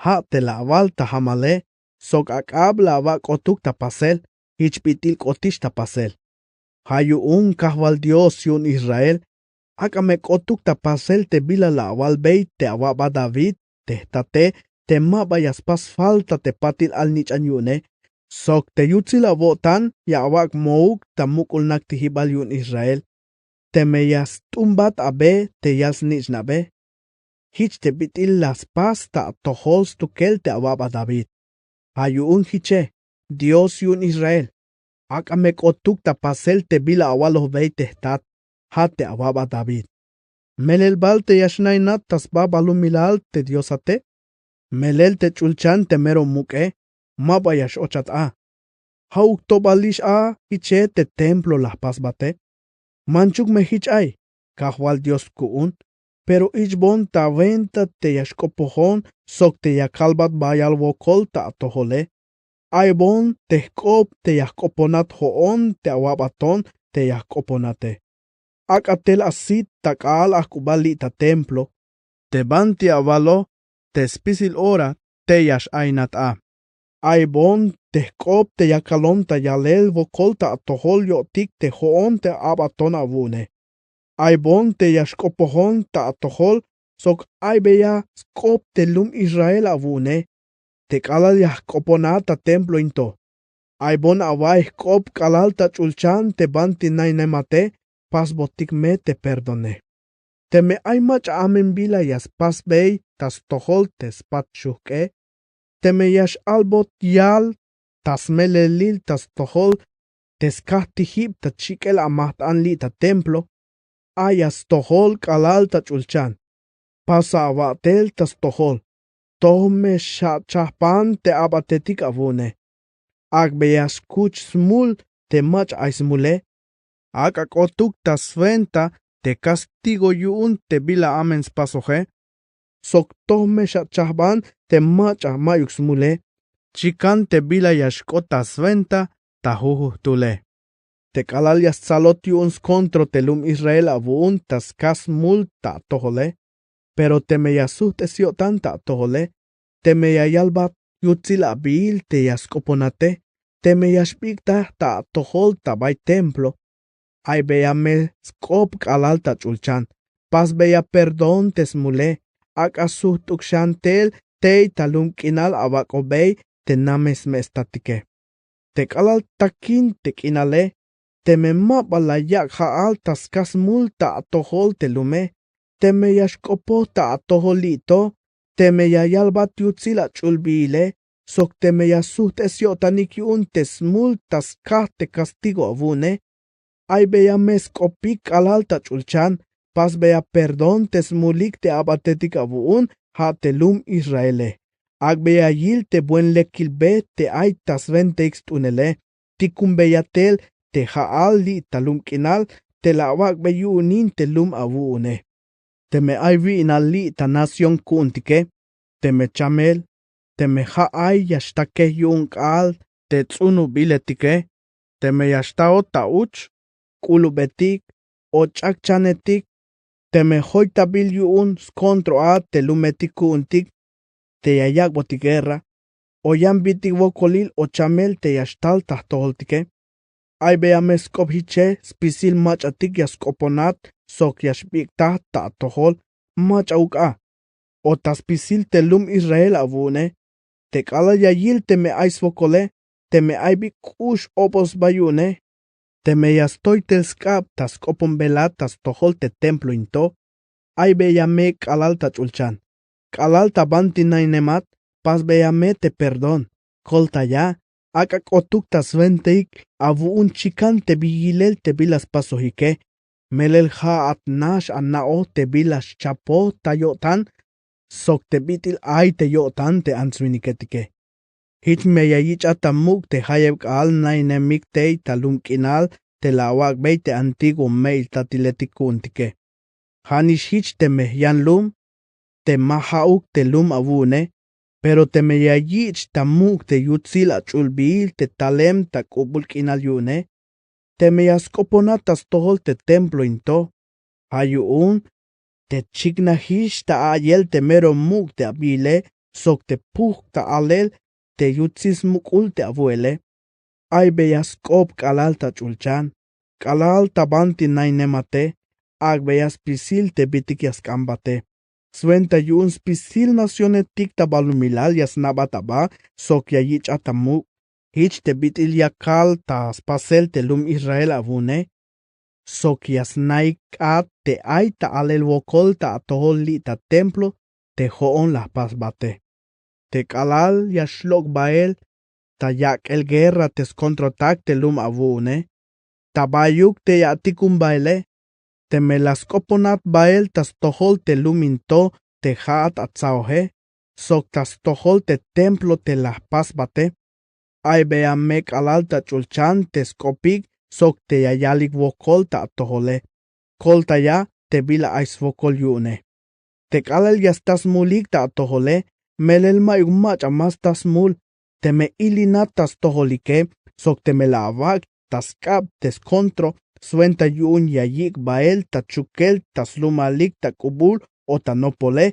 Ja' te la awal ta jamale, sok ak'ab la awak' k'otuk ta pasel, jich bit'il k'otix ta pasel. Ja' yu'un kajwal Dios yu'un Israel, ak'a me k'otuk ta pasel te bila la awalbey te awaba' David te jtate, te ma ba ya spas falta te patil alnich'an yu'une, sok te yutsil awo'tan ya awak' mouk ta muk'ul naktijibal yu'un Israel. Teme ya st'umbat abe te yal snich'nabe, jich te bit'il la spas ta atojol stukel te awaba' David. Ja' yu'un jiche, Dios yu'un Israel, ak'a me k'otuk ta pasel te bila awalojbey te jtat, ja' te awaba' David. Melel bal te ya xnaynat ta sba balumilal te Diosate. Melel te ch'ulchan te mero muk'e ma ba ya x-ochat a. Ja'uk to balix a jiche te templo la jpasbate. Manchuk me jich ay, kajwal Dios ku'un, pero ich'bon ta wenta te ya xk'opojon sok te ya kalbat bayal wokol ta atojole. Aybon te jk'op te ya jk'oponat jo'on te awabaton te ya jk'oponate. Ak'a tel asit ta k'a'al ajk'ubal li' ta templo, te banti awalo te spisil ora te ya x-aynat a. Aybon te jk'op te ya kalon ta yalel wokol ta atojol yo'tik te jo'on te abaton awu'une. Aybon te ya xk'opojon ta atojol sok aybeya sk'op te lum Israel awu'une. Te k'alal ya jk'oponat ta templo in to, aybon awa'iy jk'op k'alal ta ch'ulchan te banti nainemate. Pasbotik me te perdone. Teme ay mach'a amen bila ya spasbey ta stojol te spat xujk'e, teme ya x'albot yal ta smelelil ta stojol te skajtijib ta chik'el amajt'an li' ta templo, aya stojol k'alal ta ch'ulchan, pasa awa'tel ta stojol. Toj me xachajban te a'batetik awu'une. Ak'beya skuch smul te mach'a ay smule. Ak'a k'otuk ta swenta te kastigo yu'un te bila amen spasoje, sok toj me xachajban te mach'a ma'yuk smule. Chikan te bila ya xk'ot ta swenta ta jujujtule. Te k'alal ya stsalot yu'un skontra te lum Israel awu'un ta skaj smul ta atojole. Pero teme ya sujt'es yo'tan ta atojole, teme ya yalbat yutsil abiil te ya sk'oponate, teme ya xbik'taj ta atojol ta bay templo, aybeya me sk'op k'alal ta ch'ulchan, pasbeya perdón te smule. Ak'a sujt'uk xan tel tey ta lum k'inal awak'obey te name sme'statike. Te k'alal takin te k'inale, teme ma ba la yak' ja'al ta skaj smul ta atojol te lume, teme ya xk'opoj ta atojol li' to, teme ya yalbat yutsil ach'ulbiile, sok teme ya sujt'es yo'tanik yu'un te smul ta skaj te kastigo awu'une, aybeya me sk'opik k'alal ta ch'ulchan, pasbeya perdón te smulik te a'batetik awu'un, ja' te lum Israele. Ak'beya yil te buen lekil be te ay ta swenteik st'unele. Tikunbeya tel te ja'al li' ta lum k'inal te la awak'bey yu'un in te lum awu'une. Teme ay wi'nal li' ta nación ku'untike, teme chamel, teme ja' ay ya xtakej yu'un k'aal te ts'unubiletike, teme ya xtaot ta uch, k'ulubetik o ch'akchanetik, teme joytabil yu'un skontroat te lumetik ku'untik te ya yak'botik guerra, o yan bit'il wokolil o chamel te ya xtal ta jtojoltike. Aybeya me sk'op jiche spisil mach'atik ya sk'oponat sok ya xbik'taj ta atojol, mach'a uk'a. O ta spisil te lum Israel awu'une. Te k'alal ya yil teme ay swokole, teme ay bi k'ux obol sba yu'une, teme ya stoy tel sk'ab ta sk'oponbelat ta stojol te templo in to, aybeya me k'alal ta ch'ulchan, k'alal ta banti nainemat, pasbeya me te perdón. Koltaya, ak'a k'otuk ta swenteik awu'un chikan te bi yilel te bila spasojike. Melel ja'at nax ana'oj te bila xchapoj ta yo'tan sok te bit'il ay te yo'tan te ants-winiketike. Jich me ya yich'at ta muk' te jayeb k'aal nainemik tey ta lum k'inal te la awak'bey te antiguo me'iltatiletik ku'untike. Ja'nix jich teme yan lum te ma ja'uk te lum awu'une. Pero teme ya yich' ta muk' te yutsil ach'ulbil te talem ta k'ubul k'inal yu'une, teme ya sk'oponat ta stojol te templo in to, ja' yu'un te chiknajix ta a'yel te mero muk' te abiile sok te pujk' ta alel te yutsil smuk'ul te awu'ele. Aybeya sk'op k'alal ta ch'ulchan, k'alal ta banti nainemate. Ak'beya spisil te bit'il ya sk'ambate, swenta yu'un spisil nacionetik ta balumilal ya sna'bat aba sok ya yich'at ta muk'. Jich te bit'il ya kal ta spasel te lum Israel awu'une sok ya sna'ik k'aat te ay ta alel wokol ta atojol li' ta templo te jo'on la jpasbate. Te k'alal ya xlok' bael ta yak'el guerra te skontrotak te lum awu'une, ta bayuk te ya atikun baele. Teme la sk'oponat bael ta stojol te lum in to te ja'at atsaoje sok ta stojol te templo te la jpasbate, aybeya me k'alal ta ch'ulchan te sk'opik sok te ya yalik wokol ta atojole. Koltaya te bila ay swokol yu'une. Te k'alal ya sta smulik ta atojole, melel ma'yuk mach'a ma sta smul. Teme ilinat ta stojolike sok teme la awak' ta sk'ab te skontra, swenta yu'un ya yik' bael ta chukel ta slumalik ta k'ubul o ta nopole.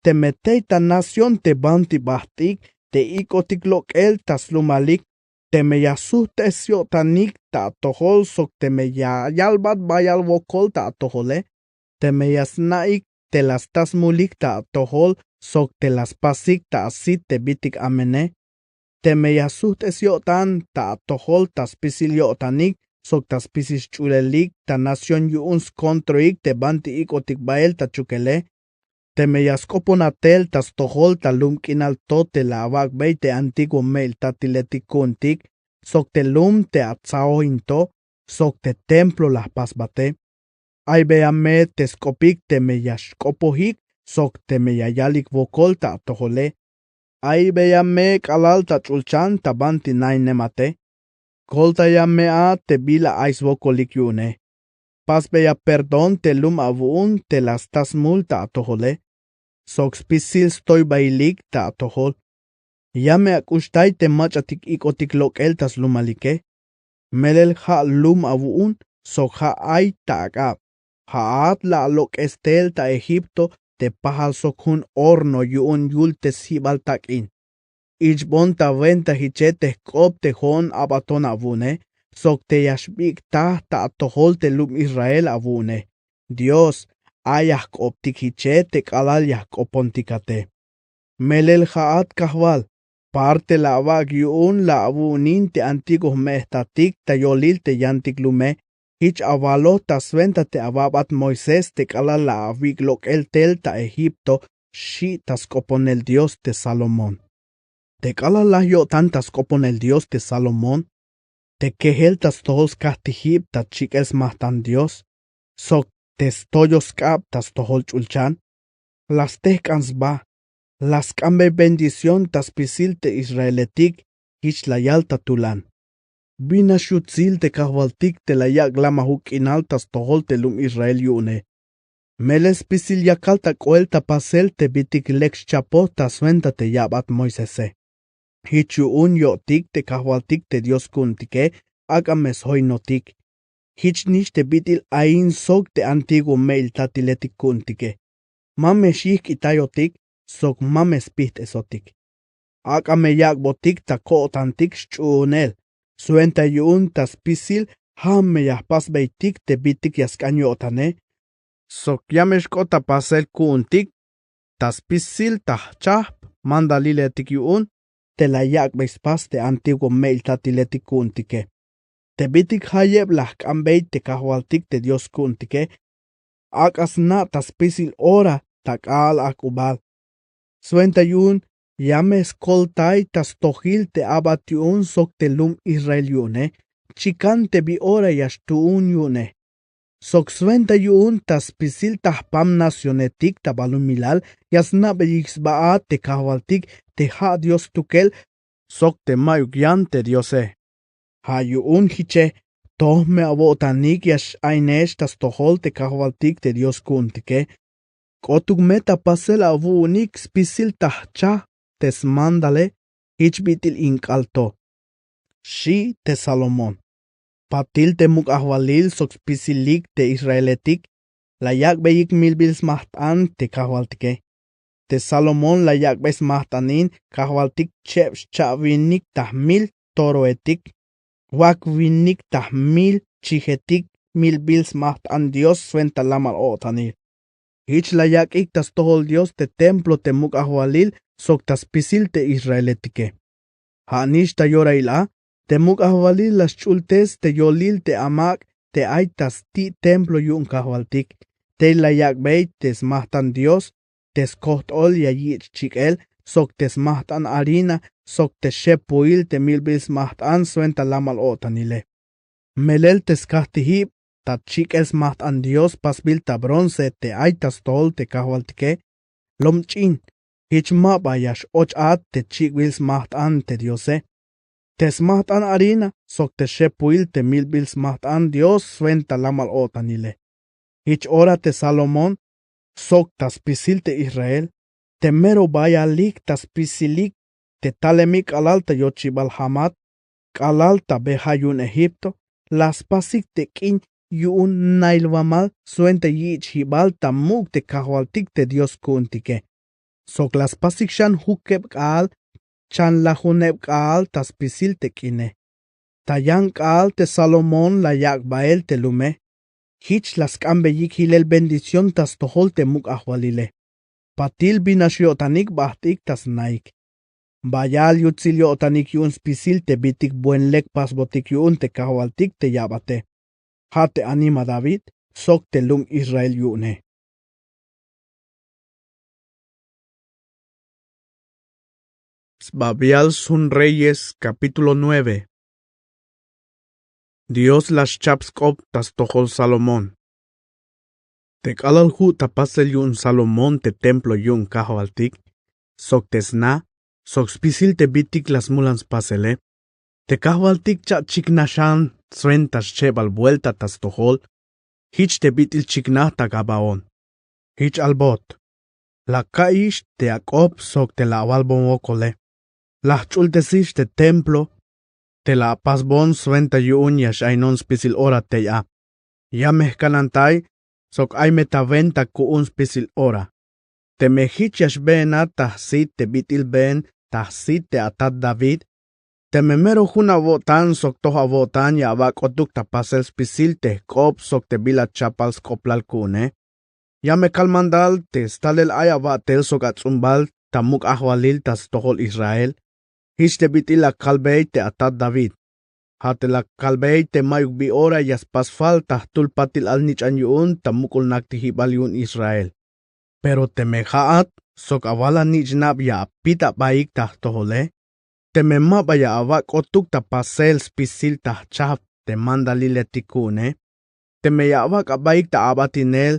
Teme tey ta nación te banti bajt'ik te ik'otik lok'el ta slumalik, teme ya sujt'es yo'tanik ta atojol sok teme ya yalbat bayal wokol ta atojole, teme ya sna'ik te la sta smulik ta atojol sok te la spasik ta asit te bitik amene. Teme ya sujt'es yo'tan ta atojol ta spisil yo'tanik sok ta spisil sch'ulelik ta nación yu'un skontroik te banti ik'otik bael ta chukele. Teme ya sk'oponat tel ta stojol ta lum k'inal to te la awak'bey te antiguo me'iltatiletik ku'untik sok te lum te atsaojin to sok te templo la jpasbate. Ay beya me te sk'opik teme ya xk'opojik sok teme ya yalik wokol ta atojole. Ay beya me k'alal ta ch'ulchan ta banti nainemate. Koltaya me a te bila ay swokolik yu'une. Pasbeya perdón te lum awu'un te la sta smul ta atojole sok spisil stoybailik ta atojol. Ya me ak'uxtay te mach'atik ik'otik lok'el ta slumalike. Melel ja' lum awu'un sok ja' ay ta ak'ab. Ja'at la alok'es tel ta Egipto te pajal sok jun horno yu'un yul te sjibal tak'in. Ich'bon ta wenta jiche te jk'op te jo'on abaton awu'une sok te ya xbik'taj ta atojol te lum Israel awu'une. Dios, ay ya jk'optik jiche te k'alal ya jk'opontikate. Melel ja'at kajwal, parte la awak' yu'un la awu'unin te antiguo jme'jtatik ta yolil te yantik lume. Jich awaloj ta swenta te awabat Moisés te k'alal la awik' lok'el tel ta Egipto, xi' ta sk'oponel Dios te Salomón. Te k'alal laj yo'tan ta sk'oponel Dios te Salomón, te kejel ta stojol skajtijib ta chik'el smajt'an Dios sok te stoyoj sk'ab ta stojol ch'ulchan, la stejk'an sba, la sk'ambey bendición ta spisil te Israeletik. Jich la yal ta tulan: Bin nax yutsil te kajwaltik te la yak' lamajuk k'inal ta stojol te lum Israel yu'une. Melel spisil yakal ta k'oel ta pasel te bitik lek xchapoj ta swenta te yabat Moisese. Jich yu'un yo'tik te kajwaltik te Dios ku'untike, ak'a me sjoinotik. Jich nix te bit'il ain sok te antiguo me'iltatiletik ku'untike. Ma me xyijk'itayotik sok ma me spijt'esotik. Ak'a me yak'botik ta ko'tantik xch'uunel swenta yu'un ta spisil ja' me ya jpasbeytik te bitik ya sk'an yo'tane. Sok ya me xk'ot ta pasel ku'untik ta spisil ta jchajp mandaliletik yu'un te la yak'bey spas te antiguo me'iltatiletik ku'untike. Te bitik jayeb la jk'ambey te kajwaltik te Dios ku'untike, ak'a sna' ta spisil ora ta k'aal ajk'ubal. Swenta yu'un ya me skoltay ta stojil te abat yu'un sok te lum Israel yu'une, chikan te bi ora ya xtuun yu'une. Sok swenta yu'un ta spisil ta jpam nacionetik ta balumilal ya sna'beyik sba a te kajwaltik te ja' Dios stukel sok te ma'yuk yan te Diose. Ja' yu'un jiche toj me awo'tanik ya x-ainex ta stojol te kajwaltik te Dios ku'untike. K'otuk me ta pasel awu'unik spisil ta jchajp te smandale jich bit'il in k'aal to, xi' te Salomón. Patil te muk' ajwalil sok spisilik te Israeletik la yak'beyik milbil smajt'an te kajwaltike. Te Salomón la yak'bey smajt'anin kajwaltik cheb xcha'winik ta jmil toroetik, wakwinik ta jmil chijetik milbil smajt'an Dios swenta lamal o'tanil. Jich la yak'ik ta stojol Dios te templo te muk' ajwalil sok ta spisil te israeletike. Ja' nix ta yorail a te muk' ajwalil la sch'ultes te yolil te amak' te ay ta sti' templo yu'un kajwaltik. Tey la yak'bey te smajt'an Dios te skojt'ol ya yich' chik'el sok te smajt'an harina sok te xepuhil te milbil smajt'an swenta lamal o'tanile. Melel te skajtijib ta chik'el smajt'an Dios pasbil ta bronce te ay ta stojol te kajwaltike, lom ch'in, jich ma ba ya x-och at te chik'bil smajt'an te Diose, te smajt'an harina sok te xepuhil te milbil smajt'an Dios swenta lamal o'tanile. Jich ora te Salomón sok ta spisil te Israel, te mero bayalik ta spisilik te talemik k'alal ta yochibal jamat, k'alal ta be ja' yu'un Egipto, la spasik te k'in yu'un nailwamal swenta yich'jibal ta muk' te kajwaltik te Dios ku'untike. Sok la spasik xan jukeb k'aal chanlajuneb k'aal ta spisil te k'ine. Ta yan k'aal te Salomón la yak' bael te lume. Jich la sk'ambeyik jilel bendición ta stojol te muk' ajwalile. Patil bin nax yo'tanik bajt'ik ta snaik. Bayal yutsil yo'tanik yu'un spisil te bitik buen lek pasbotik yu'un te kajwaltik te ya'bate, ja' te anima David sok te lum Israel yu'une. Sbabial sjun Reyes, capítulo nueve. Dios la xchap sk'op ta stojol Salomón. Te k'alal ju' ta pasel yu'un Salomón te templo yu'un kajwaltik, sok te sna, sok spisil te bitik la smulan spasele, te kajwaltik cha'chiknaj xan swenta schebal buelta ta stojol, jich te bit'il chiknaj ta Gabaón. Jich albot: La ka'iyix te ak'op sok te la awalbon wokole. La jch'ultesix te templo, te la apasbon swenta yu'un ya x'ainon spisil ora tey a. Ya me jkanantay sok ay me ta wenta ku'un spisil ora. Teme jich ya xbeenat ta jsit te bit'il been ta jsit te atat David, teme mero jun awo'tan sok toj awo'tan ya awak'otuk ta pasel spisil te jk'op sok te bila chapal sk'oplal ku'une, ya me kalmandal te stalel ay aba'tel sok ats'umbal ta muk' ajwalil ta stojol Israel. Jich te bit'il la kalbey te atat David. Ja' te la kalbey te mayuk bi ora ya spas fal ta jtul patil alnich'an yu'un ta muk'ul naktijibal yu'un Israel. Pero teme ja'at sok awal anich'nab ya apit abaik ta jtojole, teme ma ba ya awak'otuk ta pasel spisil ta jchajp te mandaliletik ku'une, teme ya awak' abaik ta abatinel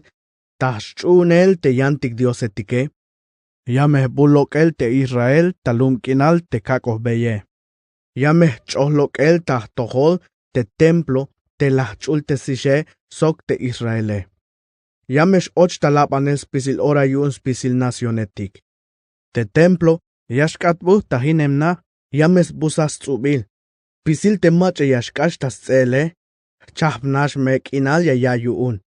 ta sch'uunel te yantik diosetike, ya me jbul lok'el te Israel ta lum k'inal te kak'ojbeye. Ya me jch'oj lok'el ta jtojol te templo te la jch'ultesixe sok te Israele. Ya me x-och ta labanel spisil ora yu'un spisil nacionetik. Te templo ya xk'atbuj ta jinem na, ya me sbusaj sts'ubil. Spisil te mach'a ya xk'ax ta sts'eele, jchajp nax me k'inal ya ya' yu'un.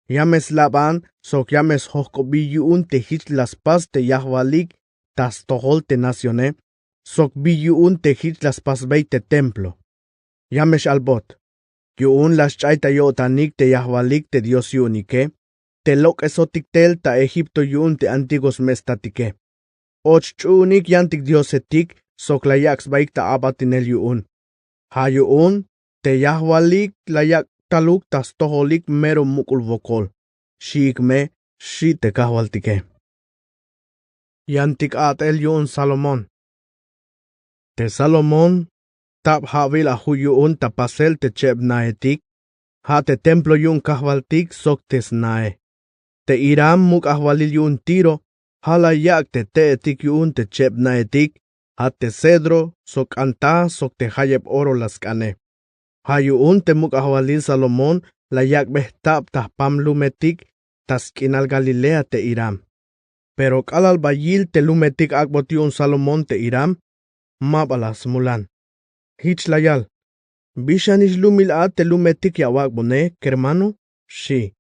Ya me slaban sok ya me sjojk'obi yu'un te jich la spas te yajwalik ta stojol te nacione, sok bi yu'un te jich la spasbey te templo. Ya me x-albot: Yu'un la xch'ay ta yo'tanik te yajwalik te Dios yu'unike, te lok'esotik tel ta Egipto yu'un te antiguo sme'statike. Och ch'uunik yantik diosetik sok la yak' sbaik ta abatinel yu'un. Ja' yu'un te yajwalik la yak' taluk ta stojolik mero muk'ul wokol. Xi'ik me, xi' te kajwaltike. Yantik a'tel yu'un Salomón. Te Salomón tab ja'wil aju' yu'un ta pasel te cheb naetik, ja' te templo yu'un kajwaltik sok te snae. Te Hiram muk' ajwalil yu'un Tiro, ja' la yak' te te'etik yu'un te cheb naetik, ja' te cedro sok k'anta sok te jayeb oro la sk'ane. Ja' yu'un te muk' ajwalil Salomón la yak'bey jtab ta jpam lumetik ta sk'inal Galilea te Hiram. Pero k'alal ba yil te lumetik ak'bot yu'un Salomón te Hiram, ma ba la smulan. Jich la yal: ¿Bi xanix lumil a te lumetik ya awak'bone, kermano? xi'.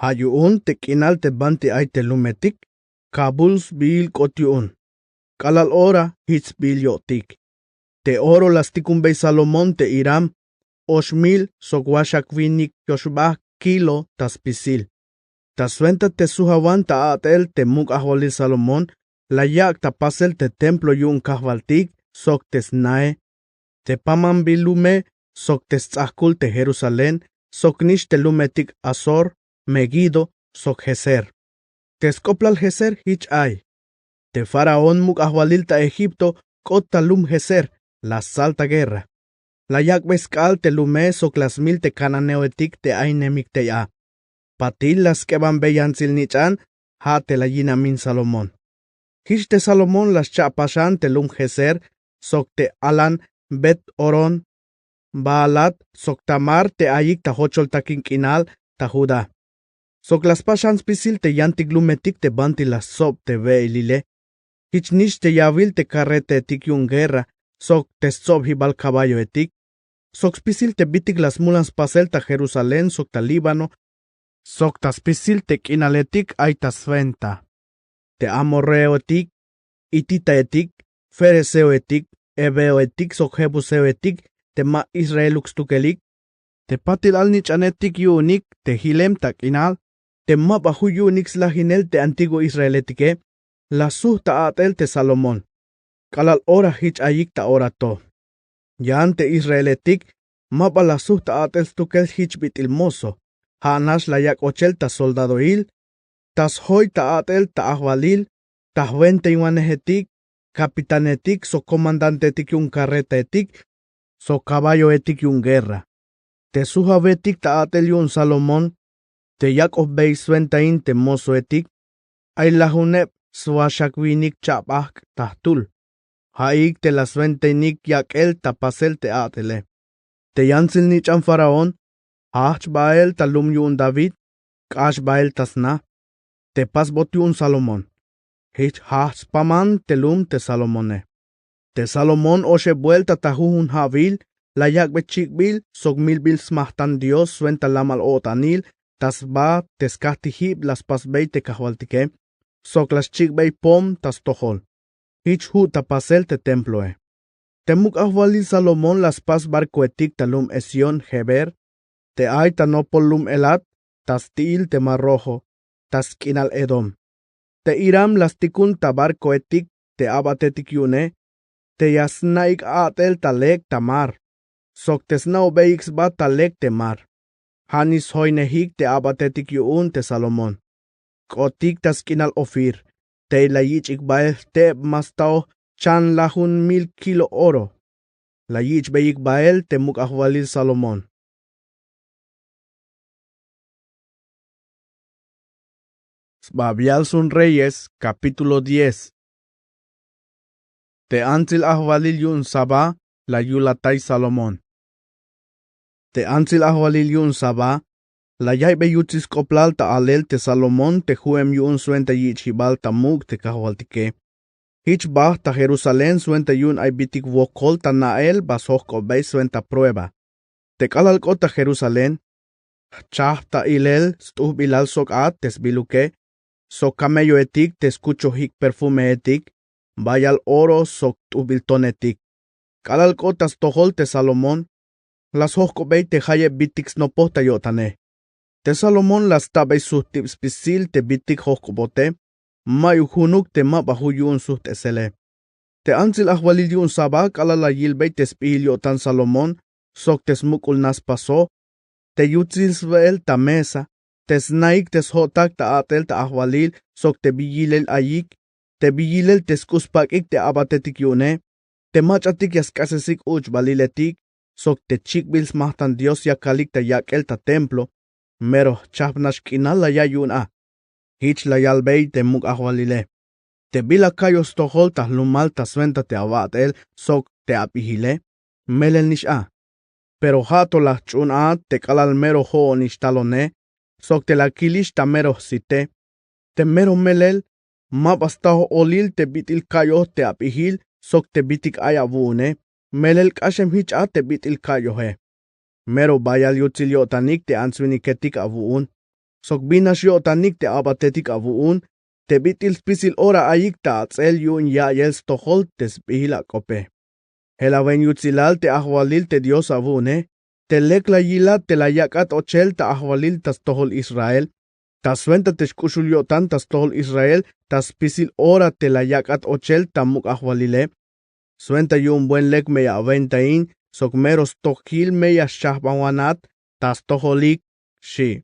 Ja' yu'un te k'inal te banti ay te lumetik, kabul sbiil k'ot yu'un. K'alal ora jich sbiil yo'tik. Te oro la stikunbey Salomón te Hiram, och mil sok waxak winik yoxbaj kilo ta spisil. Ta swenta te sujawan ta a'tel te muk' ajwalil Salomón la yak' ta pasel te templo yu'un kajwaltik sok te snae, te pamanbil lume sok te sts'ajkul te Jerusalén, soknix te lumetik Hazor, Meguido sok Gezer. Te sk'oplal Gezer jich ay. Te faraón muk' ajwalil ta Egipto k'ot ta lum Gezer, la sal ta guerra. La yak'bey sk'aal te lume sok la smil te cananeoetik te aynemik tey a. Patil la sk'ebanbey yantsil nich'an, ja' te la yinamin Salomón. Jich te Salomón la scha'paj xan te lum Gezer sok te alan Bet-horón, Baalat sok Tamar te ayik ta jochol takin k'inal ta Judá. Sok la spas xan spisil te yantik lumetik te banti la stsob te we'elile. Jichnix te yawil te carretaetik yu'un guerra sok te sts'objibal caballoetik, sok spisil te bitik la smulan spasel ta Jerusalén sok ta Líbano, sok ta spisil te k'inaletik ay ta swenta. Te amorreoetik, hititaetik, ferezeoetik, heveoetik sok jebuseoetik te ma israeluk stukelik, Te patil alnich'anetik yu'unik te jilem ta k'inal te ma ba ju' yu'unik slajinel te antiguo israeletike, la sujt ta a'tel te Salomón. K'alal ora jich ayik ta ora to. Yan te israeletik ma ba la sujt ta a'tel stukel jich bit'il mozo. Ja' nax la yak' ochel ta soldadoil, ta sjoy ta a'tel ta ajwalil, ta jwentainwanejetik, kapitanetik sok komandantetik yu'un karretaetik sok kaballoetik yu'un guerra. Te sujawetik ta a'tel yu'un Salomón te yak'ojbey swentain te mozoetik, ay lajuneb swaxak winik cha'bajk' ta jtul. Ja'ik te la swentainik yak'el ta pasel te a'tele. Te yantsil nich'an faraón, jajch bael ta lum yu'un David, k'ax bael ta sna. Te pasbot yu'un Salomón, jich jajch spaman te lum te Salomone. Te Salomón oxeb buelta ta jujun ja'wil la yak'bey chik'bil sok milbil smajtan Dios swenta lamal o'tanil ta sba te skajtijib la spasbey te kajwaltike, sok la xchik'bey pom ta stojol. Jich ju' ta pasel te temploe. Te muk' ajwalil Salomón la spas barcoetik ta lum Esión-geber, te ay ta nopol lum Elat, ta sti'il te mar Rojo, ta sk'inal Edom. Te Hiram la stikun ta barcoetik te a'batetik yu'une, te ya sna'ik a'tel ta lek ta mar, sok te sna'obeyik sba ta lek te mar. Ja' nix sjoynejik te a'batetik yu'un te Salomón. K'otik ta sk'inal Ofir, tey la yich'ik bael jteb ma staoj chan lajun mil kilo oro. La yich'beyik bael te muk' ajwalil Salomón. Sbabial Sun Reyes, capítulo diez. Te antsil ajwalil yu'un Sabá la yulatay Salomón. Te antsil ajwalil yu'un Sabá la ya'iybey yutsil sk'oplal ta alel te Salomón te ju'em yu'un swenta yich'jibal ta muk' te kajwaltike. Jich bajt ta Jerusalén swenta yu'un ay bitik wokol ta na'el ba sjojk'obey swenta prueba. Te k'alal k'ot ta Jerusalén, jchajp ta ilel st'ujbilal sok a te sbiluke, sok kamelloetik te skuchojik perfumeetik, bayal oro sok t'ujbil tonetik. K'alal k'ot ta stojol te Salomón, la sjojk'obey te jayeb bitik snopoj ta yo'tane. Te Salomón la stabey sujt'ib spisil te bitik jojk'obote, mayuk junuk te ma ba ju' yu'un sujt'esele. Te antsil ajwalil yu'un Sabá k'alal la yilbey te sbijil yo'tan Salomón sok te smuk'ul na spaso, te yutsil swe'el ta mesa, te snaik te sjo'tak ta a'tel ta ajwalil sok te bi yilel ayik, te bi yilel te sk'u' spak'ik te a'batetik yu'une, te mach'atik ya sk'asesik uch'baliletik, sok te chik'bil smajtan Dios ya kalik ta yak'el ta templo, mero jchajp nax k'inal la ya' yu'un a. Jich la yalbey te muk' ajwalile: Te bila ka'yoj stojol ta jlumal ta swenta te awa'tel sok te abijile, melel nix a. Pero ja' to la jch'uun a te k'alal mero jo'onix talone, sok te la kilix ta mero jsite. Te mero melel, ma ba sta oj-olil te bit'il ka'yoj te abijil sok te bitik ay awu'une, melel k'axem jich a te bit'il ka'yoje. Mero bayal yutsil yo'tanik te ants-winiketik awu'un, sok bin nax yo'tanik te a'batetik awu'un, te bit'il spisil ora ayik ta ats'el yu'un ya'iyel stojol te sbijil ak'ope. Jelawen yutsilal te ajwalil te Dios awu'une, te lek la yilat te la yak'at ochel ta ajwalil ta stojol Israel, ta swenta te xk'uxul yo'tan ta stojol Israel ta spisil ora te la yak'at ochel ta muk' ajwalile. Swenta yu'un buen lek me ya awentain sok mero stojkil me ya xchajbanwanat ta stojolik, xchi.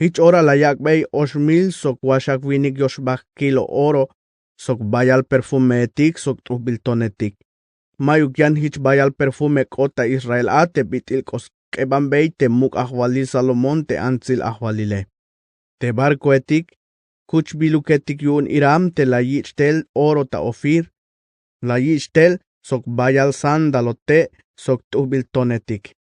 Jich ora la yak'bey ox mil sok waxak winik yoxbajk kilo oro, sok bayal perfumeetik sok t'ujbil tonetik. Mayuk yan jich bayal perfume k'ot ta Israel a te bit'il k'o sk'ebanbey te muk' ajwalil Salomón te antsil ajwalile. Te barcoetik, kuchbiluketik yu'un Hiram te la yich' tel oro ta Ofir, la yich' tel sok bayal sándalo te' sok t'ujbil tonetik.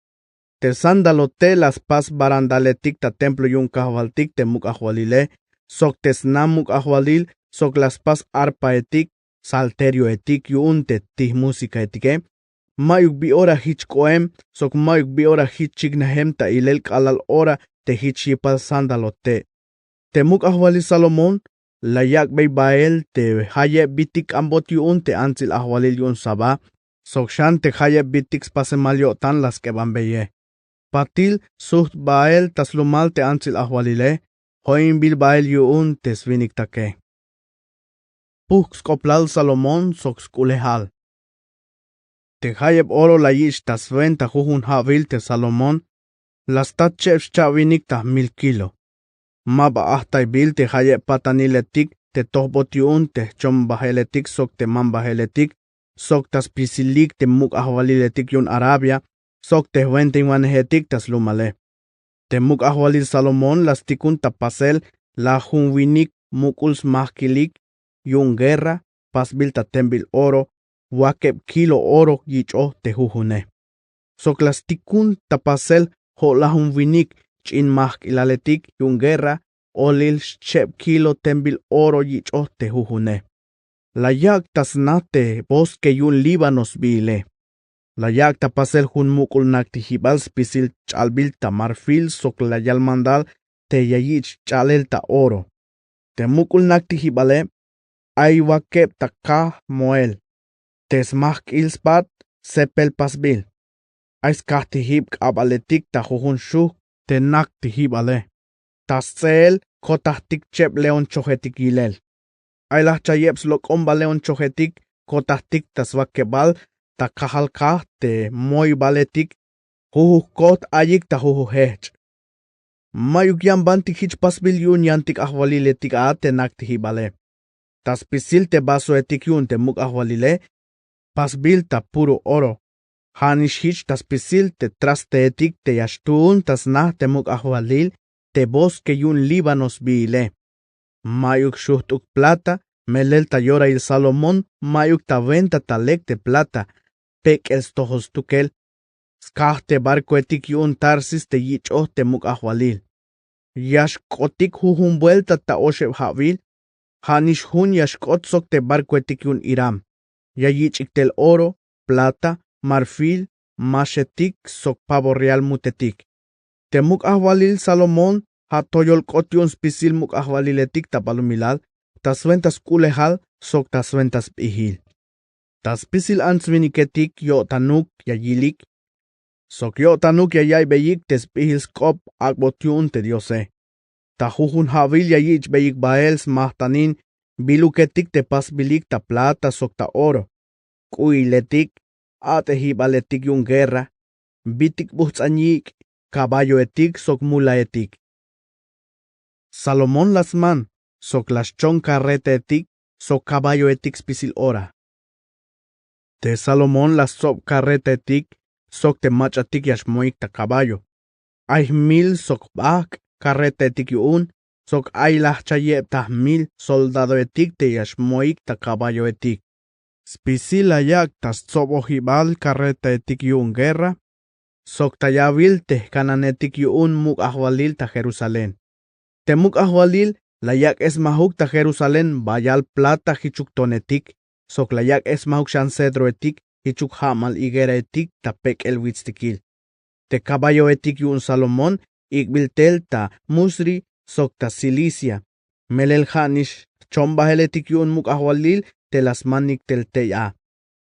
Te sándalo te' la spas barandaletik ta templo yu'un kajwaltik te muk' ajwalile, sok te sna muk' ajwalil, sok la spas arpaetik, salterioetik yu'un te tij músicaetike. Mayuk bi ora jich k'oem, sok mayuk bi ora jich chiknajem ta ilel k'alal ora te jich yipal sándalo te'. Te muk' ajwalil Salomón la yak'bey bael te jayeb bitik k'ambot yu'un te antsil ajwalil yu'un Sabá, sok xan te jayeb bitik spasemal yo'tan la sk'ebanbeye. Patil sujt' bael ta slumal te antsil ajwalile, jo'inbil bael yu'un te swinik take. Pujk' sk'oplal Salomón sok sk'ulejal. Te jayeb oro la yich' ta swenta jujun ja'wil te Salomón, la stat cheb scha'winik ta mil kilo. Ma ba ajtaybil te jayeb pataniletik te tojbot yu'un te jchombajeletik sok te mambajeletik, sok ta spisilik te muk' ajwaliletik yu'un Arabia, sok te jwentenwanejetik ta slumale. Te muk' ajwalil Salomón la stikun ta pasel lajun winik muk'ul smajkilik yu'un guerra, pasbil ta tembil oro, wakeb kilo oro yich'oj te jujune. Sok la stikun ta pasel jo'lajun winik ch'in majk'ilaletik yu'un guerra, olil xcheb kilo tembil oro yich'oj te jujune. La yak' ta sna te bosque yu'un Líbano sbiile. La yak' ta pasel jun muk'ul naktijibal spisil ch'albil ta marfil sok la yal mandal te ya yich' ch'alel ta oro. Te muk'ul naktijibale ay wakeb ta kaj moel. Te smajk'il spat sepel pasbil. Ay skajtijib k'abaletik ta jujun xujk te naktijibale. Ta sts'eel kotajtik cheb leonchojetik yilel. Ay lajchayeb slok'omba leonchojetik kotajtik ta swakebal ta kajal kaj te moybaletik. Jujuk kojt ayik ta jujuk jejch'. Mayuk yan banti jich pasbil yu'un yantik ajwaliletik a te naktijibale. Ta spisil te vasoetik yu'un te muk' ajwalile, pasbil ta puro oro. Ja' nix jich ta spisil te trasteetik te ya xtuun ta sna te muk' ajwalil te bosque yu'un Líbano sbiile. Mayuk xujt'uk plata, melel ta yorail Salomón mayuk ta wenta ta lek te plata, pek'el stojol stukel. Skaj te barcoetik yu'un Tarsis te yich'oj te muk' ajwalil. Ya xk'otik jujun buelta ta oxeb ja'wil. Ja' nix jun ya xk'ot sok te barcoetik yu'un Hiram. Ya yich'ik tel oro, plata, marfil, maxetik sok pavo real mutetik. Te muk' ajwalil Salomón ja' toyol k'ot yu'un spisil muk' ajwaliletik ta balumilal, ta swenta sk'ulejal sok ta swenta sb'ijil. Ta spisil ants winiketik yo'tanuk ya yilik, sok yo'tanuk ya ya'iybeyik te sb'ijil sk'op ak'bot yu'un te Diose. Ta jujun ja'wil ya yich'beyik bael smajtanin biluketik te pasbilik ta plata sok ta oro, k'u'iletik, a't'ejibaletik yu'un guerra, bitik bujts'an yik', caballoetik sok mulaetik. Salomón la sman sok la xchon carretaetik sok caballoetik spisil ora. Te Salomón la stsob carretaetik sok te mach'atik ya xmoik ta caballo. Ay jmil sok jb'ajk' carretaetik yu'un, sok ay lajchayeb ta jmil soldadoetik te ya xmoik ta caballoetik. Spisil la yak' ta stsobojibal carretaetik yu'un guerra, sok ta yawil te jkananetik yu'un muk' ajwalil ta Jerusalén. Te muk' ajwalil la yak'esmajuk ta Jerusalén bayal plata jichuk tonetik, sok la yak'esmajuk xan cedroetik jichuk ja'mal higueraetik ta pek'el witstikil. Te caballoetik yu'un Salomón ik'bil tel ta Musri sok ta Cilicia, melel ja' nix jchombajeletik yu'un muk' ajwalil te la smanik tel tey a.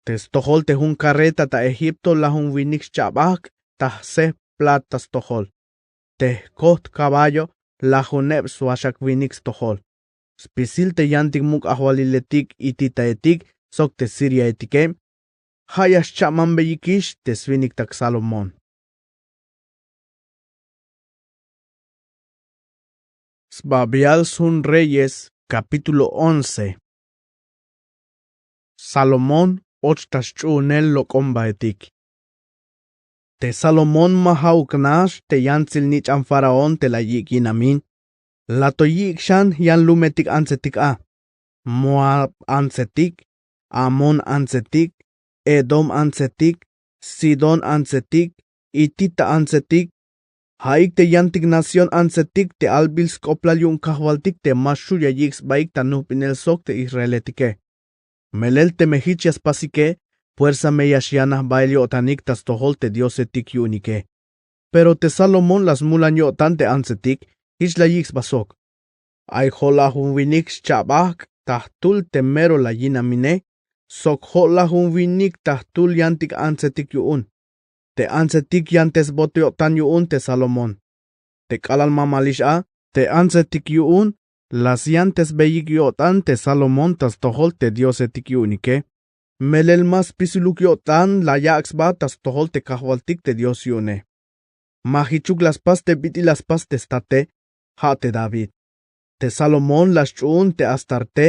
Te stojol te jun carreta ta Egipto lajun winik xcha'bajk' ta jsejp plata stojol. Te jkojt caballo lajuneb swaxak winik stojol. Spisil te yantik muk' ajwaliletik hititaetik sok te siriaetike, ja' ya xcha'manbeyikix te swiniktak Salomón. Sbabial sjun Reyes, capítulo once. Salomón och ta xch'uunel lok'ombaetik. Te Salomón ma ja'uk nax te yantsil nich'an faraón te la yik' yinamin. La to yik' xan yan lumetik antsetik a: Moab antsetik, Amón antsetik, Edom antsetik, Sidón antsetik, hitita antsetik. Ja'ik te yantik nación antsetik te albil sk'oplal yu'un kajwaltik te ma xju' ya yik' sbaik ta nujbinel sok te israeletike. Melel teme jich ya spasike, puersa me ya xyanaj bael yo'tanik ta stojol te diosetik yu'unike. Pero te Salomón la smulan yo'tan te antsetik, jich la yik' sba sok: Ay jo'lajun winik xcha'bajk' ta jtul te mero la yinamine, sok jo'lajun winik ta jtul yantik antsetik yu'un. te antsetik yantesbot yo'tan yu'un te salomón. Te k'alal mamalix a te antsetik yu'un la syantesbeyik yo'tan te salomón ta stojol te diosetik yu'unike. Melel ma spisiluk yo'tan la yak' sba ta stojol te kajwaltik te dios yu'une. Ma jichuk la spas te bit'il la spas te state, ja' te david. Te salomón la sch'uhun te astarte,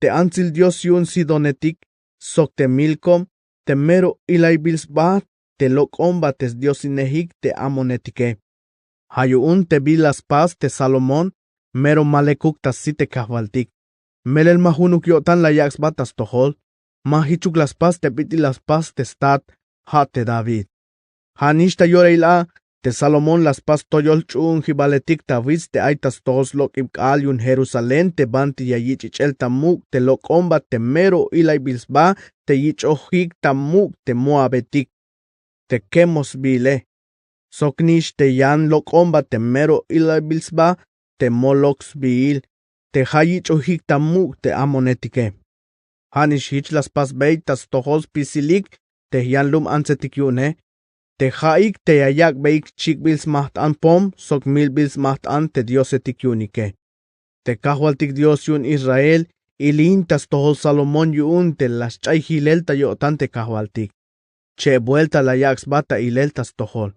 te antsil dios yu'un sidonetik, sok te milkom, te mero ilaybil sba te lok'omba te sdiosinejik te amonetike. Ja' yu'un te bila spas te salomón mero ma lekuk ta sit te kajwaltik. Melel ma junuk yo'tan la yak' sba ta stojol. Ma jichuk la spas te bit'il la spas te stat, ja' te david. Ja' nix ta yorahil a te salomón la spas toyol ch'u'unjibaletik ta wits te ay ta stojol slok'ib k'aal yu'un jerusalén te banti ya yich' ich'el ta muk' te lok'omba te mero ilaybil sba te yich'ojik ta muk' te moabetik, te kemos sbihile, sok nix te yan lok'omba te mero ilaybil sba te molok sbihil, te ja' yich'ojik ta muk' te amonetike. Ja' nix jich la spasbey ta stojol spisilik te jyanlum antsetik yu'une, te ja'ik te ya yak'beyik chik'bil smajt'an pom sok milbil smajt'an te diosetik yu'unike. Te kajwaltik dios yu'un israel ilin ta stojol salomón yu'un te la sch'ay jilel ta yo'tan te kajwaltik. Cheb buelta la yak' sba ta ilel ta stojol,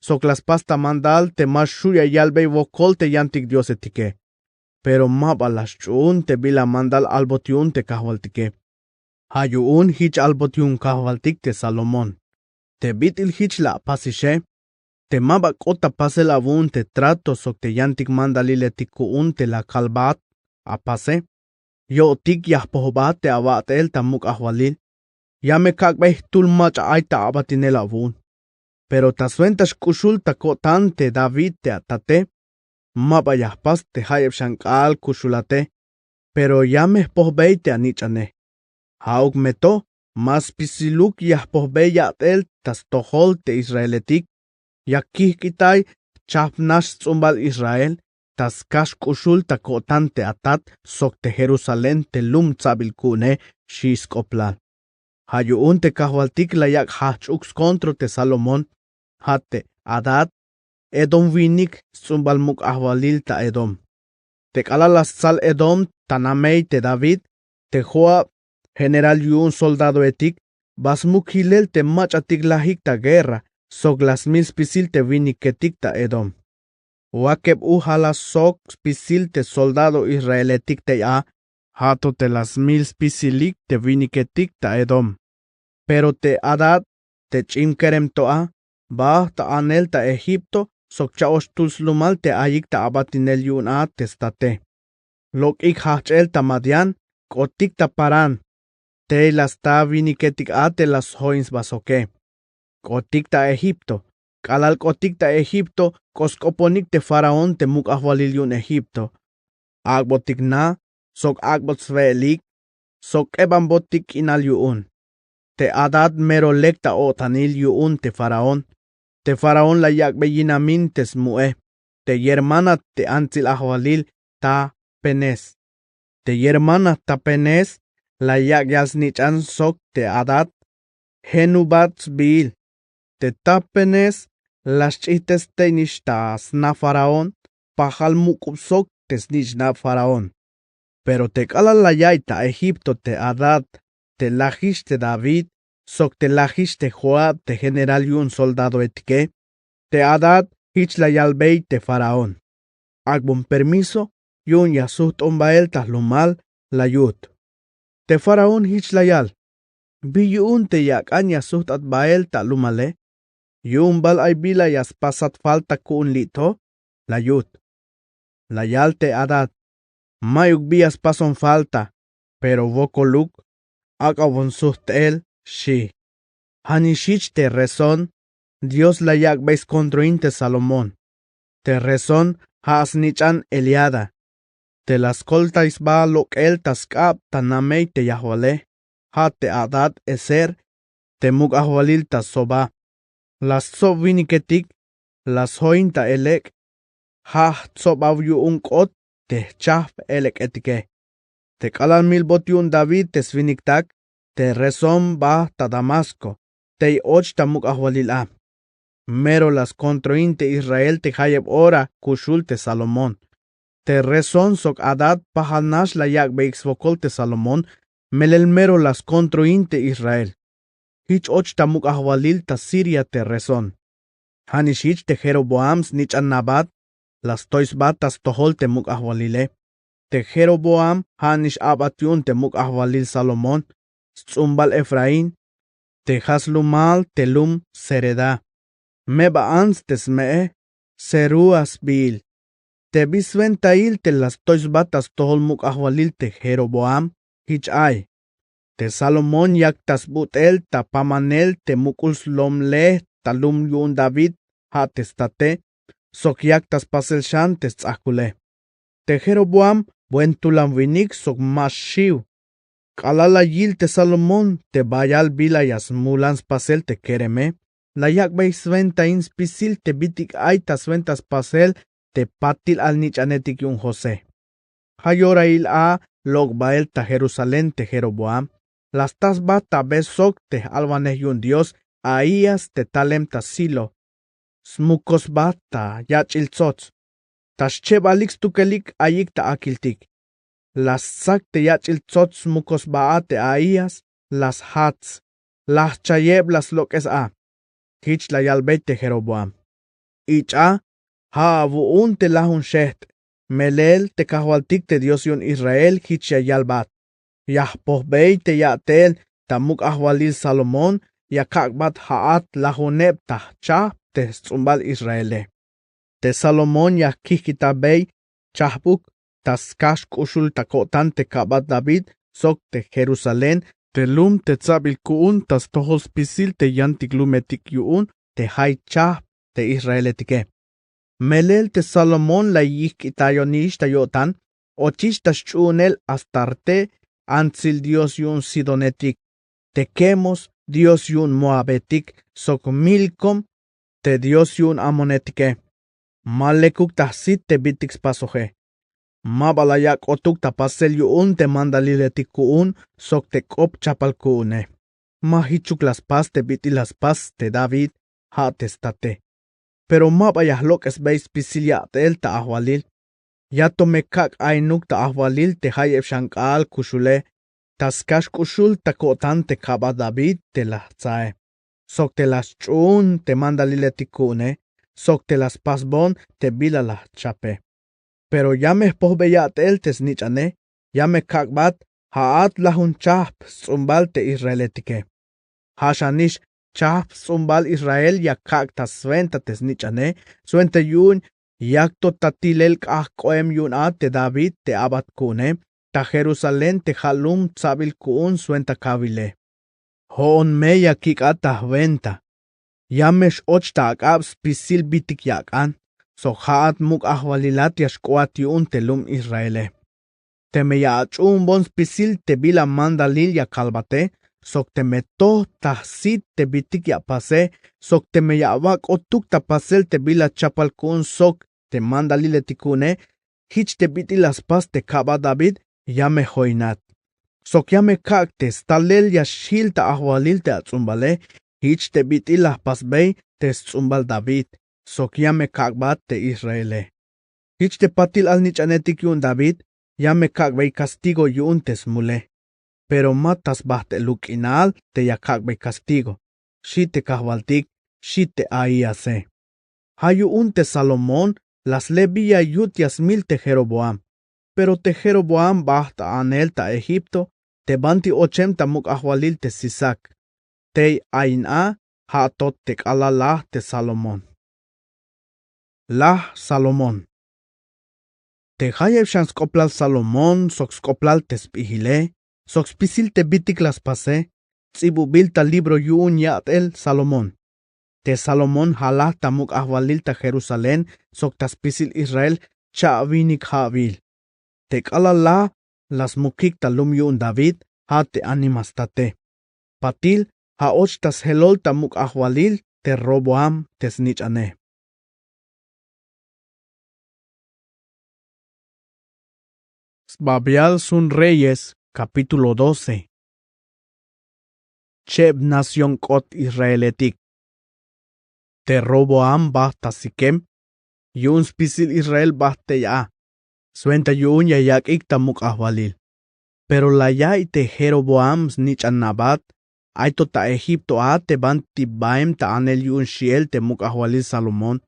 sok la spas ta mandal te ma xju' ya yalbey wokol te yantik diosetike. Pero ma ba la sch'uhun te bila mandal albot yu'un te kajwaltike. Ja' yu'un jich albot yu'un kajwaltik te salomón, te bit'il jich la apasixe, te ma ba k'ot ta pasel awu'un te trato sok te yantik mandaliletik ku'un te la kalbat apase. Yo'tik ya jpojbat te awa'tel ta muk' ajwalil. Ya me kak'bey jtul mach'a ay ta abatinel awu'un. Pero ta swenta xk'uxul ta ko'tan te david te atate, ma ba ya jpas te jayeb xan k'aal kuxulate, pero ya me jpojbey te anich'ane. Ja'uk me to ma spisiluk ya jpojbey ya'tel ta stojol te israeletik. Ya kijk'itay jchajp nax sts'umbal israel ta skax k'uxul ta ko'tan te atat sok te jerusalén te lum tsabil ku'une. Xi' sk'oplal. Ja' yu'un te kajwaltik la yak' jajch'uk skontro te salomón, ja' te adad, edom winik sts'umbal muk' ajwalil ta edom. Te k'alal la stsal edom ta namey te david, te joab, general yu'un soldadoetik, ba smuk jilel te mach'atik lajik ta guerra sok la smil spisil te winiketik ta edom. Wakeb u ja' la sok spisil te soldado israeletik tey a, ja' to te la smil spisilik te winiketik ta edom. Pero te adad, te ch'in kerem to a, bajt ta anel ta egipto sok cha'ox jtul slumal te ayik ta abatinel yu'un a te state. Lok'ik jajch'el ta madián, k'otik ta parán. Tey la sta winiketik a te la sjoin sba soke. K'otik ta egipto. K'alal k'otik ta egipto, k'o sk'oponik te faraón te muk' ajwalil yu'un egipto. Ak'botik na sok ak'bot swe'elik, sok k'ebanbotik k'inal yu'un. Te adad mero lek ta o'tanil yu'un te faraón. Te faraón la yak'bey yinamin te smu'e, te yermana te antsil ajwalil ta penes. Te yermana ta penes la yak' yal snich'an sok te adad, jenubat sbihil. Te ta penes la sch'ijtes tey nix ta sna faraón, pajal muk'ub sok te snich'nab faraón. Pero te k'alal la ya'iy ta egipto te adad, te lajix te david, sok te lajix te joab te general yu'un soldadoetike, te adad jich la yalbey te faraón. Ak'bon permiso yu'un ya sujt'on bahel ta jlumal, la yut. Te faraón jich la yal, bi yu'un te ya ak'an ya sujt'at bahel ta alumale? Yu'un bal ay bila ya spasat falta ku'un li' to? La yut. La yal te adad, mayuk bi ya spason falta, pero wokoluk ak'abon sujt'el. Xi'. Ja' nix jich te rezón dios la yak'bey skontroin te salomón. Te rezón ja' snich'an eliada, te la skoltay sba lok'el ta sk'ab ta namey te yajwale, ja' te adad ezer, te muk' ajwalil ta soba. La stsob winiketik, la sjoin ta elek', ja' jtsobaw yu'un k'ot te jchajp elek'etike. Te k'alal milbot yu'un david te swiniktak, te rezón ba ta damasko, tey och ta muk' ajwalil a. Mero la skontroin te israel te jayeb ora kuxul te salomón. Te rezón sok adat pajal nax la yak'beyik swokol te salomón. Melel mero la skontroin te israel. Jich och ta muk' ajwalil ta siria te rezón. Ja' nix jich te jeroboam snich'an nabat la stoy sba ta stojol te muk' ajwalile. Te jeroboam ja' nix a'bat yu'un te muk' ajwalil salomón, sts'umbal efraín, te ja' slumal te lum sereda. Meba ants te sme'e serua sbiil. Te bi swentail te la stoy sba ta stojol muk' ajwalil te jeroboam jich ay. Te salomón yak ta sbut'el ta pamanel te muk'ul slomlej ta lum yu'un david, ja' te state, sok yak ta spasel xan te sts'ajkule. Te jeroboam buen tulan winik sok ma xiw. K'alal la yil te salomón te bayal bila ya smulan spasel te kereme, la yak'bey swentain spisil te bitik ay ta swenta spasel te patil alnich'anetik yu'un josé. Ja' yorail a lok' bael ta jerusalén te jeroboam. La sta sba ta be sok te j'alwanej yu'un dios ahías te talem ta silo. Smukos sba ta yach'il tsots. Ta xchebalik stukelik ayik ta akiltik. La stsak te yach'il tsots smukos sba a te ahías. La sjats. La jchayeb la slok'es a. Jich la yalbey te jeroboam. Ich'a. Ja' awu'un te lajun xeht'. Melel te kajwaltik te dios yu'un israel jich ya yalbat. Ya jpojbey te ya'tel ta muk' ajwalil salomón. Ya kak'bat ja'at lajuneb ta jchajp te sts'umbal israele. Te salomón ya jkijkitabey chajp'uk ta skax k'uxul ta ko'tan te kab'at david sok te jerusalén, te lum te tsabil ku'un ta stojol spisil te yantik lumetik yu'un te jay chajp te israeletike. Melel te salomón la yijk'itayonix ta yo'tan ochix ta xch'uunel hasta rte' antsil dios yu'un sidonetik, te kemos dios yu'un moabetik, sok milkom te dios yu'un amonetike. Ma lekuk ta jsit te bitik spasoje. Ma ba la yak'otuk ta pasel yu'un te mandaliletik ku'un sok te k'op chapal ku'une. Ma jichuk la spas te bit'il la spas te david, ja' te state. Pero ma ba ya jlok'esbey spisil ya'tel ta ajwalil. Ya to me kak' ainuk ta ajwalil te jayeb xan k'aal kuxule, ta skax k'uxul ta ko'tan te kab'at david te la jtsae, sok te la sch'uun te mandaliletik ku'une, sok te la spasbon te bila la jchape. Pero ya me jpojbe ya'tel te snich'ane. Ya me kak'bat ja'at lajun chajp sts'umbal te israeletike. Ja' xanix chajp sts'umbal israel ya kak' ta swenta te snich'ane, swenta yu'un yak to ta tilel k'ajk'oem yu'un a te david te a'bat ku'une, ta jerusalén te ja' lum tsabil ku'un swenta kawile. Jo'on me ya kik'at ta jwenta. Ya me x-och ta ak'ab spisil bitik ya ak'an, sok ja'at muk' ajwalilat ya xk'oat yu'un te lum israele. Teme ya ach'uunbon spisil te bila mandalil ya kalbate, sok teme toj ta jsit te bitik ya apase, sok teme ya awak'otuk ta pasel te bila chapal ku'un sok te mandaliletik ku'une, jich te bit'il la spas te kab'at david, ya me joinat. Sok ya me kak' te stalel ya xjil ta ajwalil te ats'umbale, jich te bit'il la jpasbey te sts'umbal david, sok ya me kak'bat te israele. Jich te patil alnich'anetik yu'un david, ya me kak'bey kastigo yu'un te smule. Pero ma ta sbajt'eluk k'inal te ya kak'bey kastigo, xi' te kajwaltik, xi' te ahíase. Ja' yu'un te salomón la slebiya yut ya smil te jeroboam. Pero te jeroboam bajt' ta anel ta egipto, te banti ochem ta muk' ajwalil te sisak. Tey ayin a, ja' to te k'alal laj te salomón. Laj salomón. Te jayeb xan sk'oplal salomón sok sk'oplal te sp'ijile, sok spisil te bitik la spase, ts'ibubil ta libro yu'un ya'tel salomón. Te salomón ja' laj ta muk' ajwalil ta jerusalén sok ta spisil israel cha'winik ja'wil. Te k'alal laj la smukik ta lum yu'un david, ja' te anima state. Patil ja' och ta sjelol ta muk' ajwalil te roboam te snich'ane. Sbabial sun reyes, kapítulo doce. cheb nación k'ot israeletik. Te roboam bajt ta sikem, yu'un spisil israel bajt tey a. Swenta yu'un ya yak'ik ta muk' ajwalil. Pero la ya'iy te jeroboam snich'an nabat, ay to ta egipto a te banti baem ta anel yu'un xi'el te muk' ajwalil salomón.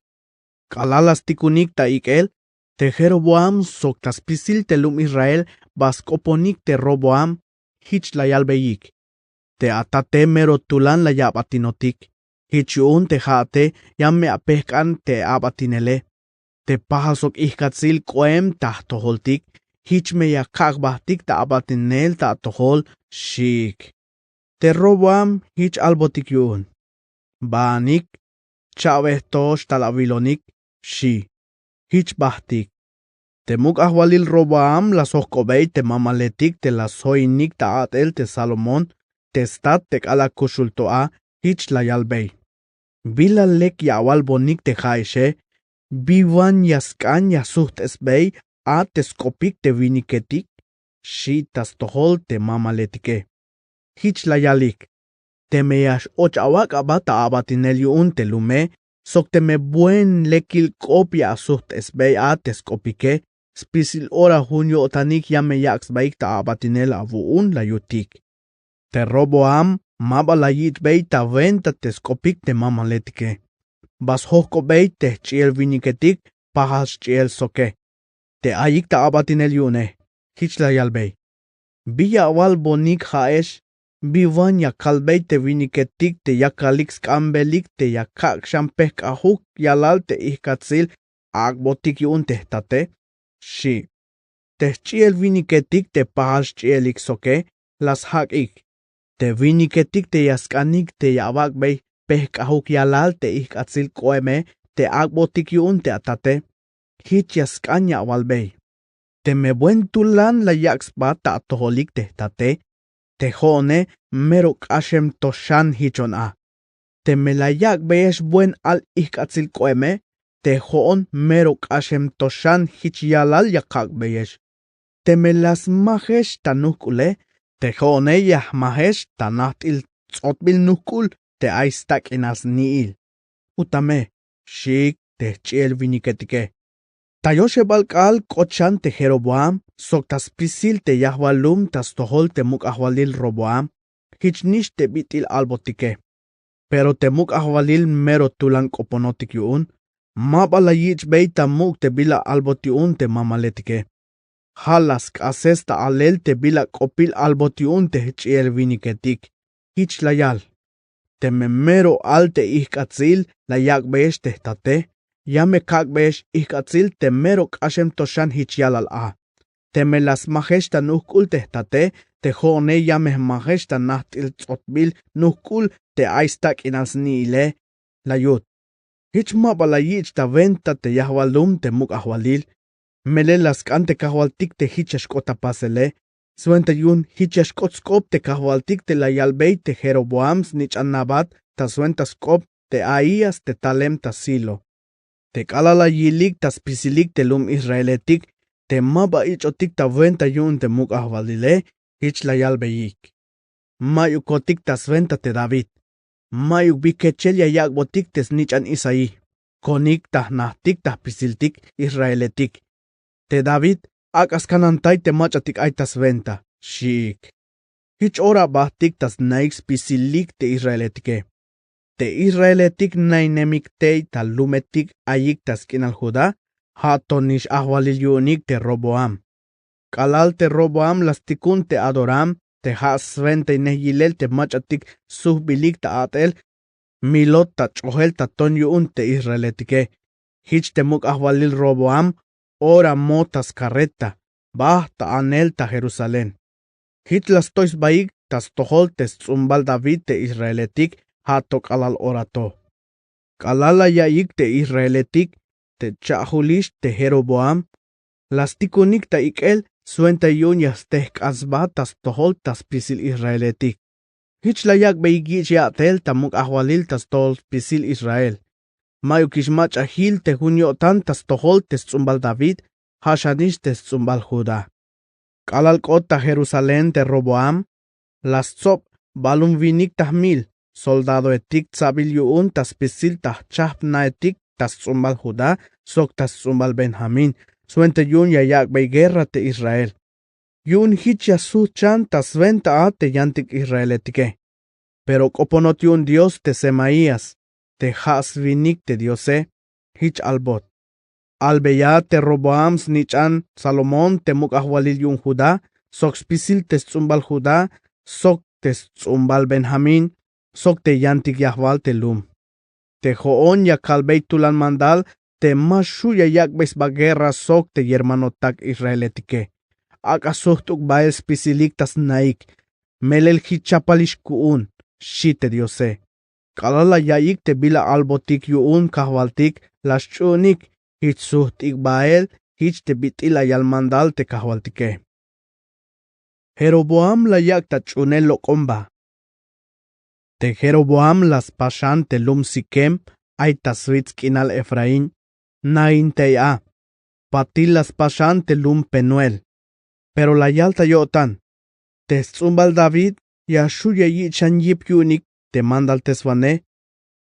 K'alal la stikunik ta ik'el, te jeroboam sok ta spisil te lum israel ba sk'oponik te roboam. Jich la yalbeyik: te atate mero tulan la ya'batinotik. Jich yu'un te ja'ate ya me apejk'an te a'batinele. Te pajal sok ijk'atsil k'oem ta jtojoltik, jich me ya kak' jbajtik ta a'batinel ta atojol. Xiik. Te roboam jich albotik yu'un: baanik, cha'bej to xtal awilonik, xi. Jich bajtik. Te muk' ajwalil roboam la sjojk'obey te mamaletik te la sjoinik ta a'tel te salomón, te stat te k'alal kuxul to a. Jich la yalbey: bila lek ya awalbonik te ja'exe? Bi wan ya sk'an ya sujt'esbey a te sk'opik te winiketik? Xi ta stojol te mamaletike. Jich la yalik: teme ya x-och awak' aba ta a'batinel yu'un te lume, sok teme buen lekil k'op ya asujt'esbey a te sk'opike, spisil ora jun yo'tanik ya me yak' sbaik ta a'batinel awu'un la yutik. Te roboam ma ba la yich'bey ta wenta te sk'opik te mamaletike. Ba sjojk'obey te jch'iel winiketik pajal xch'iel soke. Te ayik ta a'batinel yu'une, jich la yalbey: bi ya awalbonik ja'ex? Bi wan ya kalbey te winiketik te yakalik sk'ambelik te ya kak' xan pejk'ajuk yalal te ijk'atsil ak'botik yu'un te jtate? Xi. Te jch'iel winiketik te pajal xch'ielik soke la sjak'ik. Te winiketik te ya sk'anik te ya awak'bey pejk'ajuk yalal te ijk'atsil k'oeme te ak'botik yu'un te atate, jich ya sk'an ya awalbey: teme buen tulan la yak' sba ta atojolik te jtate, te jo'one mero k'axem to xan jichon a. Teme la yak'beyex buen al ijk'atsil k'oeme, te jo'on mero k'axem to xan jich yalal ya kak'beyex. Teme la smajex ta nujk'ule, te jo'one ya jmajex ta najt'il ts'otbil nujk'ul te ay stak'inal sni'il. Utame, xiik te jch'iel winiketike. Ta yoxebal k'aal k'ot xan te jeroboam sok ta spisil te yajwal lum ta stojol te muk' ajwalil roboam, jich nix te bit'il albotike. Pero te muk' ajwalil mero tulan k'oponotik yu'un, ma ba la yich'bey ta muk' te bila albot yu'un te mamaletike. Ja' la sk'ases ta alel te bila k'opil albot yu'un te jch'iel winiketik. Jich la yal: teme mero al te ijk'atsil la yak'beyex te jtate, ya me kak'beyex ijk'atsil te mero k'axem to xan jich yalal a. Teme la smajex ta nujk'ul te jtate, te jo'one ya me jmajex ta najt'il ts'otbil nujk'ul te ay stak'inal sni'ile. La yut: jich ma ba la yich' ta wenta te yajwal lum te muk' ajwalil. Melel la sk'an te kajwaltik te jich ya xk'ot ta pasele. Swenta yu'un jich ya xk'ot sk'op te kajwaltik te la yalbey te jeroboam snich'an nabat ta swenta sk'op te ahías te talem ta silo. Te k'alal la yilik ta spisilik te lum israeletik te ma ba ich'otik ta wenta yu'un te muk' ajwalile, jich la yalbeyik: mayukotik ta swenta te david. Mayuk bi kechel ya yak'botik te snich'an isaí. Konik ta jnajtik ta jpisiltik israeletik. Te david ak'a skanantay te mach'atik ay ta swenta, xiik. Jich ora bajtik ta sna'ik spisilik te israeletike. Te israeletik nainemik tey ta lumetik ayik ta sk'inal judá, ja' to nix ajwalil yu'unik te roboam. K'alal te roboam la stikun te adoram te ja' swentainej yilel te mach'atik sujbilik ta a'tel, milot ta ch'ojel ta ton yu'un te israeletike. Jich te muk' ajwalil roboam ora mo ta skarreta, bajt ta anel ta jerusalén. Jich la stoy sbaik ta stojol te sts'umbal david te israeletik, ja' to k'alal ora to. K'alal la ya'iyik te israeletik te cha'julix te jeroboam, la stikunik ta ik'el swenta yu'un ya stejk'an sba ta stojol ta spisil israeletik. Jich la yak'beyik yich' ya'tel ta muk' ajwalil ta stojol spisil israel. Mayukix mach'a jil te jun yo'tan ta stojol te sts'umbal david, ja' xanix te sts'umbal judá. K'alal k'ot ta jerusalén te roboam, la stsob balum winik ta jmil soldadoetik tsabil yu'un ta spisil ta jchajp naetik ta sts'umbal Judá sok ta sts'umbal Benjamín swenta yu'un ya yak'bey guerra te Israel. Yu'un jich ya sujt xan ta swenta a te yantik israeletike. Pero k'oponot yu'un Dios te Semaías te ja' swinik te Diose. Jich albot: Albeya te Roboam snich'an Salomón te muk' ajwalil yu'un Judá sok spisil te sts'umbal Judá sok te sts'umbal Benjamín sok te yantik yajwal te lum. Te jo'on ya kalbey tulan mandal te ma xju' ya yak'bey sba guerra sok te yermanotak israeletike. Ak'a sujt'uk bael spisilik ta snaik, melel jich chapalix ku'un, xchi te Diose. K'alal la yaiyik te bila albotik yu'un kajwaltik la sch'uhunik, jich sujt'ik bael jich te bit'il la yal mandal te kajwaltike. Jeroboam la yak' ta ch'uhunel lok'omba. Te Jeroboam la spas xan te lum Siquem ay ta switz k'inal Efraín, nahin tey a. Patil la spas xan te lum Penuel. Pero la yal ta yo'tan: Te sts'umbal David ya xju' ya yich' xan yip yu'unik te mandalteswanej.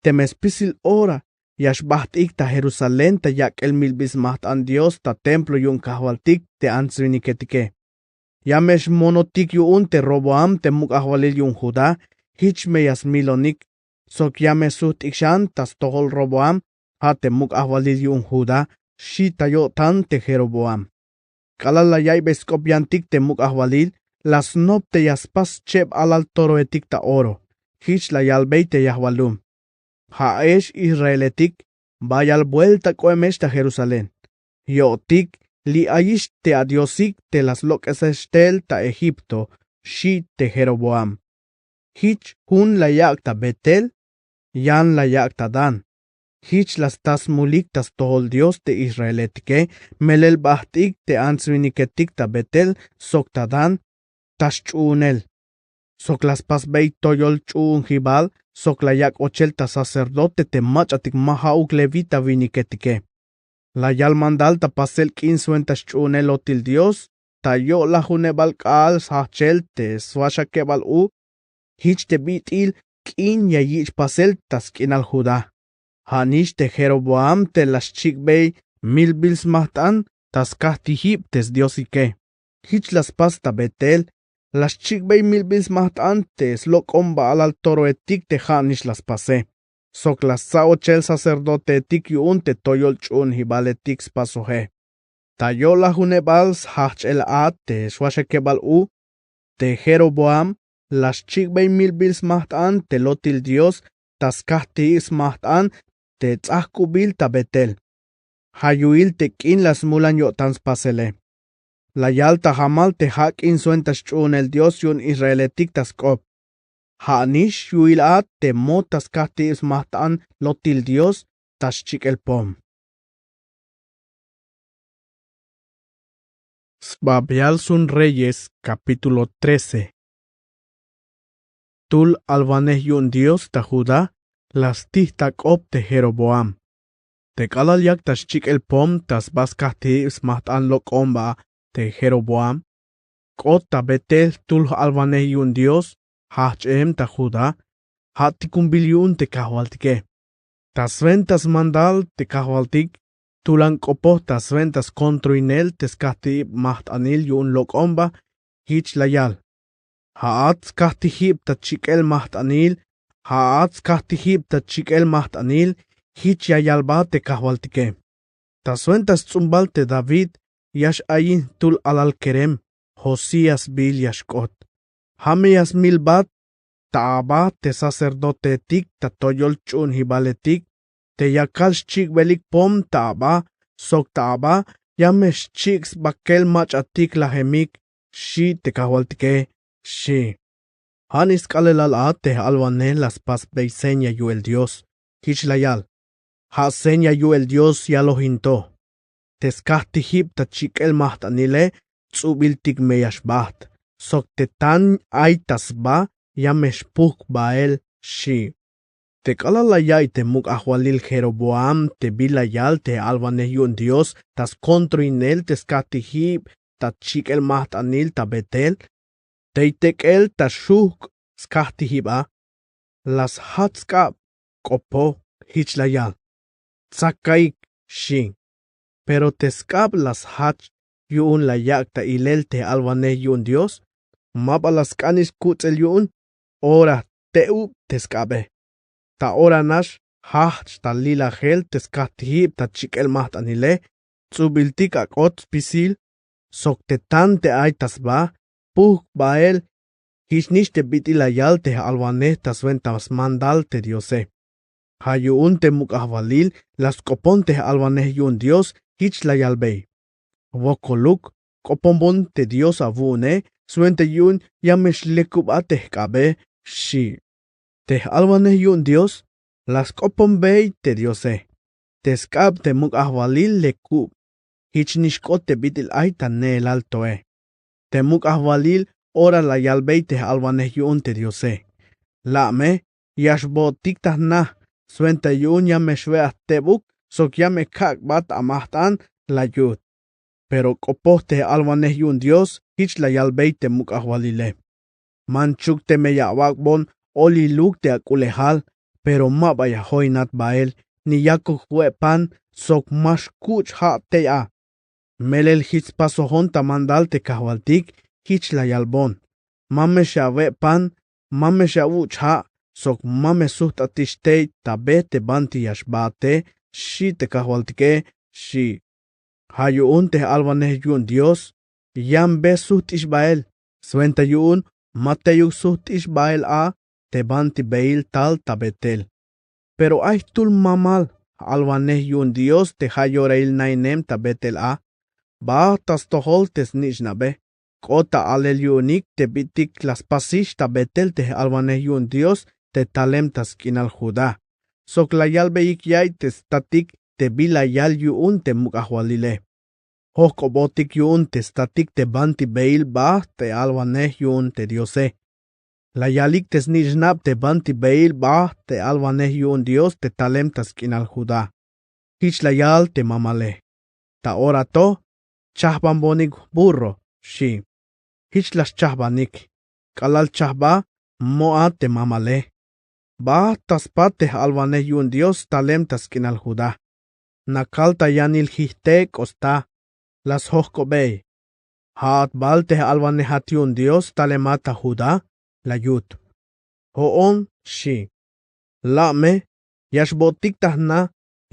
Teme spisil ora ya xbajt'ik ta Jerusalén ta yak'el milbil smajt'an Dios ta templo yu'un kajwaltik te ants-winiketike. Ya me xmonotik yu'un te Roboam te muk' ajwalil yu'un Judá, jich me ya smilonik, sok ya me sujt'ik xan ta stojol Roboam, ja' te muk' ajwalil yu'un Judá, xchi ta yo'tan te Jeroboam. K'alal la yaiybey sk'op yantik te muk' ajwalil, la snop te ya spas scheb alal toroetik ta oro. Jich la yalbey te yajwal lum: Ja'ex israeletik, bayal buelta k'o'emex ta Jerusalén. Yo'tik li' ayix te adiosik te la slok'esex tel ta Egipto, xchi te Jeroboam. Jich jun la yak' ta Betel, yan la yak' ta Dan. Jich la sta smulik ta stojol Dios te israeletike, melel bajt'ik te ants-winiketik ta Betel sok ta Dan ta sch'uhunel. Sok la spasbey toyol ch'uhunjibal sok la yak' ochel ta sacerdote te mach'atik ma ja'uk levita winiketike. La yal mandal ta pasel k'in swenta sch'uhunel lotil Dios ta yo'lajunebal k'aal sjajch'el te swaxakebal u. Jich te bit'il k'in ya yich' pasel ta sk'inal Judá. Ja'nix te Jeroboam te la xchik'bey milbil smajt'an ta skajtijib te sdiosike. Jich la spas ta Betel, la xchik'bey milbil smajt'an te slok'omba alal toroetik te ja'nix la spase. Sok la stsa ochel sacerdoteetik yu'un te toyol ch'uhunjibaletik spasoje. Ta yo'lajunebal sjajch'el a te swaxakebal u, te Jeroboam la xchik'bey milbil smajt'an te lotil Dios ta skajtijib smajt'an te ts'ajk'ubil ta Betel. Ja' yu'il te k'in la smulan yo'tan spasele. La yal ta jamal te ja' k'in swenta sch'uhunel Dios yu'un israeletik ta sk'op. Ja'nix yu'il a te mot ta skajtijib smajt'an lotil Dios ta xchik'el pom. Sbabial Sun Reyes, capítulo trece. Tul alwanej yu'un Dios ta Judá la stij ta k'op te Jeroboam. Te k'alal yak ta xchik'el pom ta sba skajtijib smajt'an lok'omba te Jeroboam, k'ot ta Betel jtul alwanej yu'un Dios jajch'eem ta Judá, ja' tikunbil yu'un te kajwaltike. Ta swenta smandal te kajwaltik tulan k'opoj ta swenta skontroinel te skajtijib majt'anil yu'un lok'omba, jich la yal: Ja'at skajtijib ta chik'el majt'anil, ja'at skajtijib ta chik'el majt'anil, jich ya yalbat te kajwaltike. Ta swenta sts'umbal te David ya x-ayin jtul alal kerem, Josías sbiil ya xk'ot. Ja' me ya smilbat ta aba te sacerdoteetik ta toyol ch'u'unjibaletik te yakal xchik'belik pom ta aba, sok ta aba ya me xchik' sbakel mach'atik lajemik, xchi te kajwaltike, xchi. Ja'nix sk'aalelal a te j-alwanej la spasbey seña yu'el Dios. Jich la yal: Ja' seña yu'el Dios yaloj in to: Te skajtijib ta chik'el majt'anile ts'ubiltik me ya xbajt, sok te tan ay ta sba ya me xpujk' bael, xchi. Te k'alal la yaiy te muk' ajwalil Jeroboam te bila yal te j-alwanej yu'un Dios ta skontroinel te skajtijib ta chik'el majt'anil ta Betel, tey tek'el ta xujk' skajtijib a. La sjat sk'ab, k'opoj, jich la yal: Tsak ka'ik, xchi. Pero te sk'ab la sjat yu'un la yak' ta ilel te alwanej yu'un Dios, ma ba la sk'anix kuts'el yu'un. Ora jte'ub te sk'abe. Ta ora nax jajch ta lilajel te skajtijib ta chik'el majt'anile, ts'ubiltik ak'ot spisil sok te tan te ay ta sba, pujk' bael. Jichnix te bit'il la yal te j'alwanej ta swenta smandal te Diose. Ja' yu'un te muk' ajwalil la sk'opon te j'alwanej yu'un Dios, jich la yalbey: Wokoluk k'oponbon te Dios awu'une, swenta yu'un ya me xlekub a te jk'abe, xchi. Te j'alwanej yu'un Dios la sk'oponbey te Diose. Te sk'ab te muk' ajwalil lekub. Jichnix k'ot te bit'il ay ta neelal toe. Te muk' ajwalil ora la yalbey te j'alwanej yu'un te Diose: La' me ya xbo'tik ta jna, swenta yu'un ya me xwe' ajtebuk sok ya me kak'bat amajt'an, la yut. Pero k'opoj te j'alwanej yu'un Dios, jich la yalbey te muk' ajwalile: Manchuk teme ya awak'bon oliluk te ak'ulejal, pero ma ba ya joinat bael ni yakuk we' pan sok ma xkuch' ja' tey a. Melel jich spasojon ta mandal te kajwaltik, jich la yalbon: Ma me xawe' pan, ma me xawuch' ja' sok ma me sujt'atix tey ta be te banti ya xbaate, xchi te kajwaltike, xchi. Ja' yu'un te j'alwanej yu'un Dios yan be sujt'ix bael, swenta yu'un ma teyuk sujt'ix bael a te banti beel tal ta Betel. Pero ay jtul mamal j'alwanej yu'un Dios te ja' yorail nainem ta Betel a, baht ta stojol te snich'nabe. K'ot ta alel yu'unik te bit'il la spasix ta Betel te j'alwanej yu'un Dios te talem ta sk'inal Judá, sok la yalbeyik ya'iy te statik te bila yal yu'un te muk' ajwalile. Jojk'obotik yu'un te statik te banti beel baht te alwanej yu'un te Diose. La yalik te snich'nab te banti beel baht te alwanej yu'un Dios te talem ta sk'inal Judá. Jich la yal te mamale: Ta ora to chajbanbonik jburro, xchi. Jich la xchajbanik. K'alal chajba, mo a te mamale. Baht ta spat te j'alwanej yu'un Dios talem ta sk'inal Judá. Nakal ta yanil jijte k'o sta. La sjojk'obey: ¿Ja'at bal te j'alwanejat yu'un Dios talemat ta Judá? la yut. Jo'on, xchi. La' me ya xbo'tik ta jna,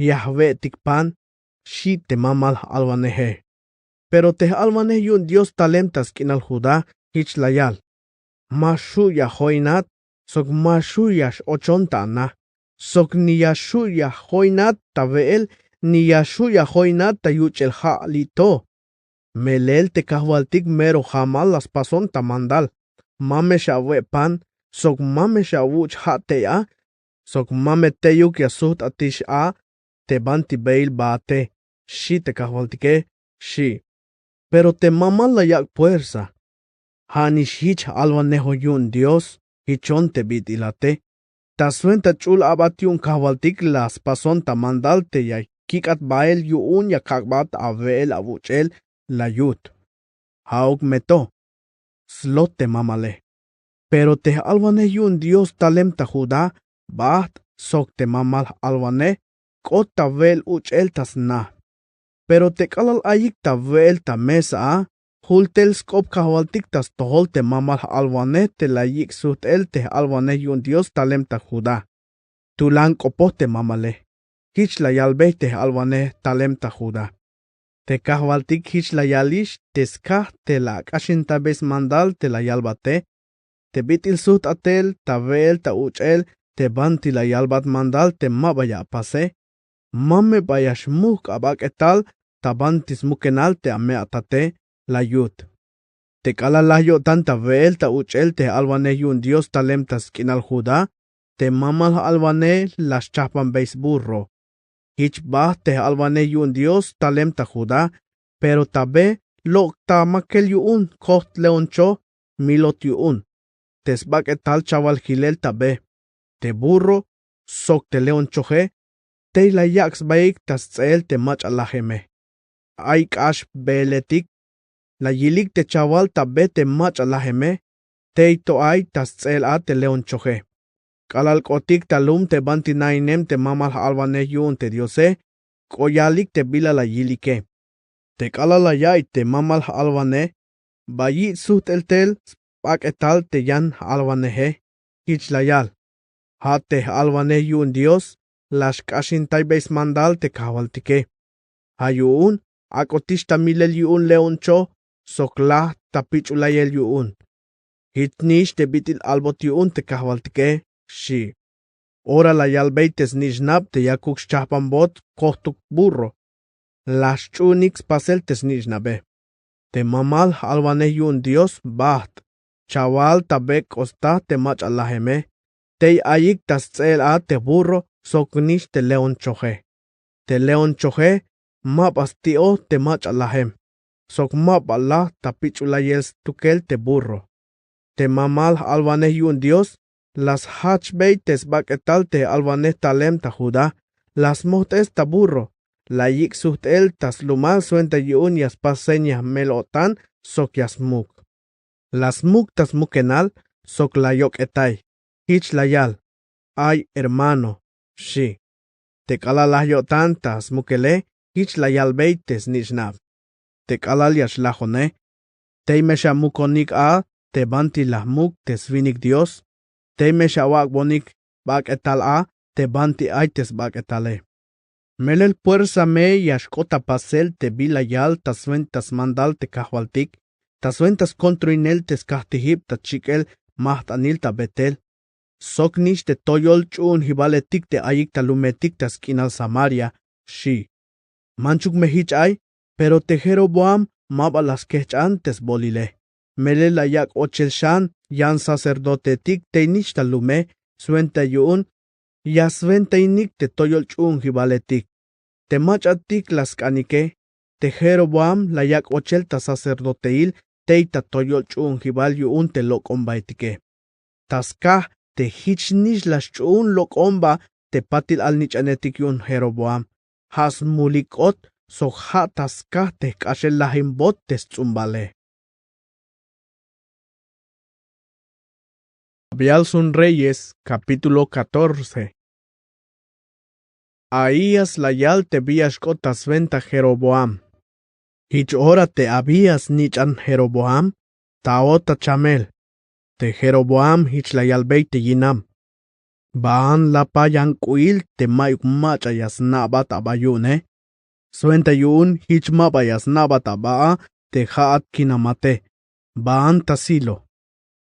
ya jwe'tik pan, xchi te mamal j'alwaneje. Pero te j'alwanej yu'un Dios talem ta sk'inal Judá, jich la yal: Ma xju' ya joinat sok ma xju' ya x-ochon ta ana, sok ni ya xju' ya joinat ta we'el, ni ya xju' ya joinat ta yuch'el ja' li' to. Melel te kajwaltik mero jamal la spasbon ta mandal: Ma me xawe' pan sok ma me xawuch' ja' tey a, sok ma me teyuk ya sujt'atix a te banti beel baate, xchi te kajwaltike, xchi. Pero te mamal la yak' puersa: Ja'nix jich j'alwanejo yu'un Dios, jichon te bit'ilate. Ta swenta ch'ul a'bat yu'un kajwaltik la spasbon ta mandal te ya kik'at bael yu'un ya kak'bat awe'el awuch'el, la yut. Ja'uk me to, slot te mamale. Pero te j'alwanej yu'un Dios talem ta Judá, baht sok te mamal j'alwanej k'ot ta we'el uch'el ta sna. Pero te k'alal ayik ta we'el ta mesa a, jultel sk'op kajwaltik ta stojol te mamal j'alwanej te la yik' sujt'el te j'alwanej yu'un Dios talem ta Judá. Tulan k'opoj te mamale. Jich la yalbey te j'alwanej talem ta Judá: Te kajwaltik jich la yalix te skaj te la ak'axintabey smandal te la yalbate, te bit'il sujt'atel ta we'el ta uch'el te banti la yalbat mandal te ma ba ya apase. Ma me ba ya xmujk' abak'etal ta banti smukenal te ame atate, la yut. Te k'alal laj yo'tan ta we'el ta uch'el te j'alwanej yu'un Dios talem ta sk'inal Judá, te mamal j'alwanej la xchajbanbey sburro. Jich baht te j'alwanej yu'un Dios talem ta Judá, pero ta be lok' ta makel yu'un kojt leoncho, milot yu'un te sbak'etal chawal jilel ta be, te burro sok te leonchoje, tey la yak' sbaik ta sts'eel te mach'a lajeme. Ay k'ax beeletik, la yilik te chawal ta be te mach'a lajeme, tey to ay ta sts'eel a te leonchoje. K'alal k'otik ta lum te banti nainem te mamal j-alwanej yu'un te diose, k'o yalik te bila la yilike. Te k'alal la ya'iy te mamal j-alwanej, ba yich' sujt'el tel sbak'etal te yan j-alwaneje. Jich la yal: Ja' te j-alwanej yu'un dios la xk'axintaybey smandal te kajwaltike. Ja' yu'un ak'otix ta milel yu'un leoncho sok laj ta pich'ulayel yu'un. Jich nix te bit'il albot yu'un te kajwaltike, xchi. Ora la yalbey te snich'nab te yakuk xchajbanbot kojtuk burro, la xch'uunik spasel te snich'nabe. Te mamal j-alwanej yu'un dios bajt', chawal ta bek'osta te mach'a lajeme. Tey ayik ta sts'eel a te burro sok nix te leonchoje. Te leonchoje ma ba sti'oj te mach'a lajem, sok ma ba laj ta pich'ulayel stukel te burro. Te mamal j-alwanej yu'un dios la sjajchbey te sbak'etal te j-alwanej talem ta judá. La smojt'es ta burro, la yik' sujt'el ta slumal swenta yu'un ya spas seña mel-o'tan sok ya smuk. La smuk ta smukenal sok la yok'etay. Jich la yal: Ay hermano, xchi. Te k'alal laj yo'tan ta smukele, jich la yalbey te snich'nab: Te k'alal ya xlajone, tey me xamukonik a te banti la muk te swinik dios. Tey me xawak'bonik bak'etal a te banti ay te sbak'etale. Melel puersa me ya xk'ot ta pasel te bila yal ta swenta smandal te kajwaltik, ta swenta skontroinel te skajtijib ta chik'el majt'anil ta betel, sok nix te toyol ch'u'unjibaletik te ayik ta lumetik ta sk'inal samaria, xchi. Manchuk me jich ay, pero te jeroboam ma ba la skejch'an te sbolile. Melel la yak' ochel xan yan sacerdotetik tey nix ta lume, swenta yu'un ya swentainik te toyol ch'u'unjibaletik. Te mach'atik la sk'anike, te jeroboam la yak' ochel ta sacerdoteil tey ta toyol ch'u'unjibal yu'un te lok'ombaetike. Ta skaj te jich nix la xch'uun lok'omba te patil alnich'anetik yu'un jeroboam, ja' smulik k'ot sok ja' ta skaj te jk'axel lajimbot te sts'umbale. Abial son reyes, capítulo catorce. Ahías la yal te bi ya xk'ot ta swenta jeroboam. Jich ora te abías snich'an jeroboam, ta a'ot ta chamel. Te jeroboam jich la yalbey te yinam: Baan la pa yan k'u'il te mayuk mach'a ya sna'bat aba yu'une. Swenta yu'un jich ma ba ya sna'bat aba a te ja'at kinamate. Baan ta silo.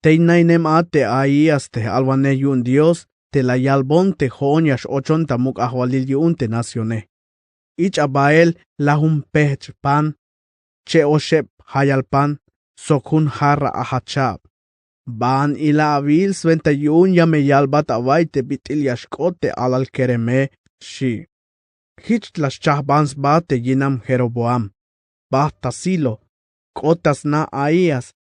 Tey nainem a te ahías te j-alwanej yu'un dios te la yalbon te jo'on ya x-ochon ta muk' ajwalil yu'un te nacione. Ich'a bael lajun pejch' pan, che' oxeb jayal pan, sok jun jarra ajat cha'ab. Baan ila awil swenta yu'un ya me yalbat awa'iy te bit'il ya xk'ot te alal kereme, xchi. Jich la xchajban sba te yinam jeroboam. Bajt' ta silo, k'ot ta sna ahías.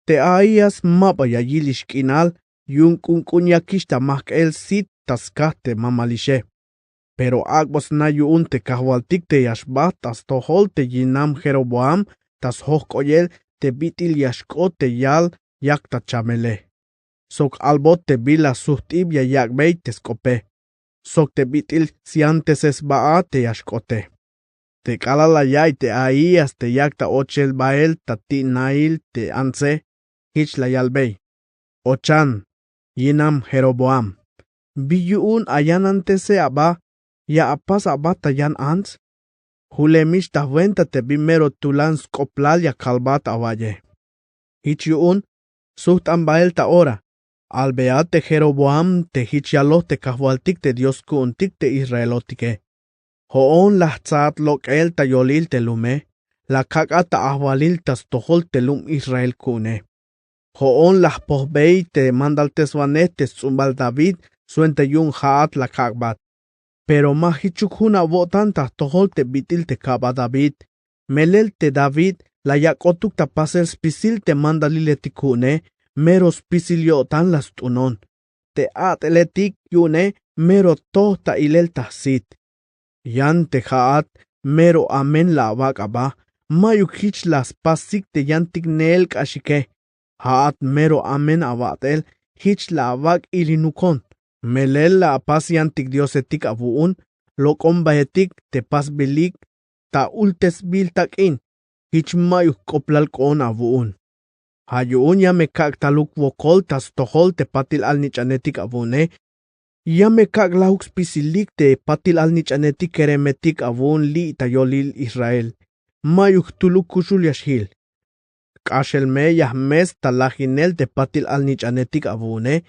Te ahías ma ba ya yilix k'inal, yu'un k'unk'un yakix ta majk'el sit ta skaj te mamalixe. Pero ak'bot sna yu'un te kajwaltik te ya xbajt' ta stojol te yinam jeroboam ta sjok'oyel te bit'il ya xk'ot te yal yak ta chamele, sok albot te bila sujt'ib ya yak'bey te sk'ope, sok te bit'il syanteses sba a te ya xk'ote. Te k'alal la ya'iy te ahías te yak ta ochel bael ta ti'nail te antse, jich la yalbey: Ochan, yinam jeroboam, bi yu'un ayanantese aba, ya apas aba ta yan ants. Julemix ta jwenta te bi mero tulan sk'oplal ya kalbat awa'iye. Jich yu'un, sujt'an bael ta ora, albey a te jeroboam te jich yaloj te kajwaltik te dios ku'untik te israelotike: Jo'on la jtsaat lok'el ta yolil te lume, la kak'at ta ajwalil ta stojol te lum israel ku'une. Jo'on la jpojbey te mandalteswanej te sts'umbal david, swenta yu'un ja'at la kak'bat. Pero ma jichuk jun awo'tan ta jtojol te bit'il te ka'bat david. Melel te david la yak'otuk ta pasel spisil te mandaliletik ku'une, mero spisil yo'tan la st'unon. Te a't'eletik yu'une mero toj ta ilel ta jsit. Yan te ja'at mero amen la awak' aba, mayuk jich la spasik te yantik neel k'axike. Ja'at mero amen abat'el. Jich la awak' ilinukon. Melel la apas yantik diosetik awu'un lok'ombaetik te pasbilik ta ultesbil tak'in. Jich mayuk k'oplal k'oon awu'un. Ja' yu'un ya me kak' taluk wokol ta stojol te patil alnich'anetik awu'une. Ya me kak' lajuk spisilik te patil alnich'anetik keremetik awu'un li' ta yolil Israel. Mayuk jtuluk kuxul ya xjil. K'axel me ya jmes ta lajinel te patil alnich'anetik awu'une.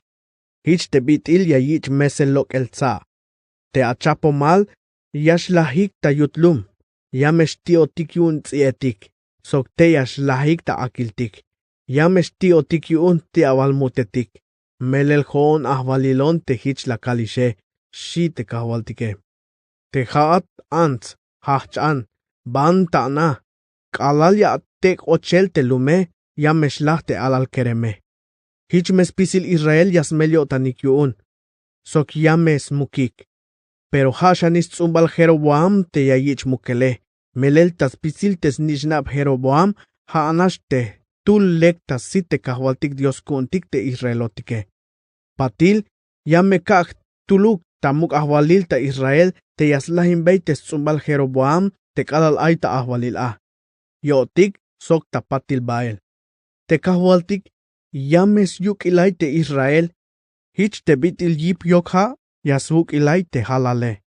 Jich te bit'il ya yich' mesel lok'el tsa'. Te achapomal ya xlajik ta yut lum. Ya me xti'otik yu'un ts'i'etik. Sok tey ya xlajik ta akiltik. Ya me xti'otik yu'un jti'abal mutetik. Melel jo'on ajwalilon te jich la kalixe, xi' te kajwaltike. Te ja'at ants, jajch an, ban ta ana, k'alal ya atek' ochel te lume. Ya me xlaj te alal kereme. Jich me spisil Israel ya smel yo'tanik yu'un, sok ya me smukik. Pero ja' xanix sts'umbal Jeroboam te ya yich' mukele. Melel ta spisil te snich'nab Jeroboam, ja' anax te jtul lek ta sit te kajwaltik Dios ku'untik te Israelotike. Patil ya me kak' jtuluk ta muk' ajwalil ta Israel te ya slajinbey te sts'umbal Jeroboam te k'alal ay ta ajwalil a yo'tik sok ta patil bael. Te kajwaltik ya me syuk'ilay te Israel. Jich te bit'il yip yok ja' ya swuk'ilay te jalale.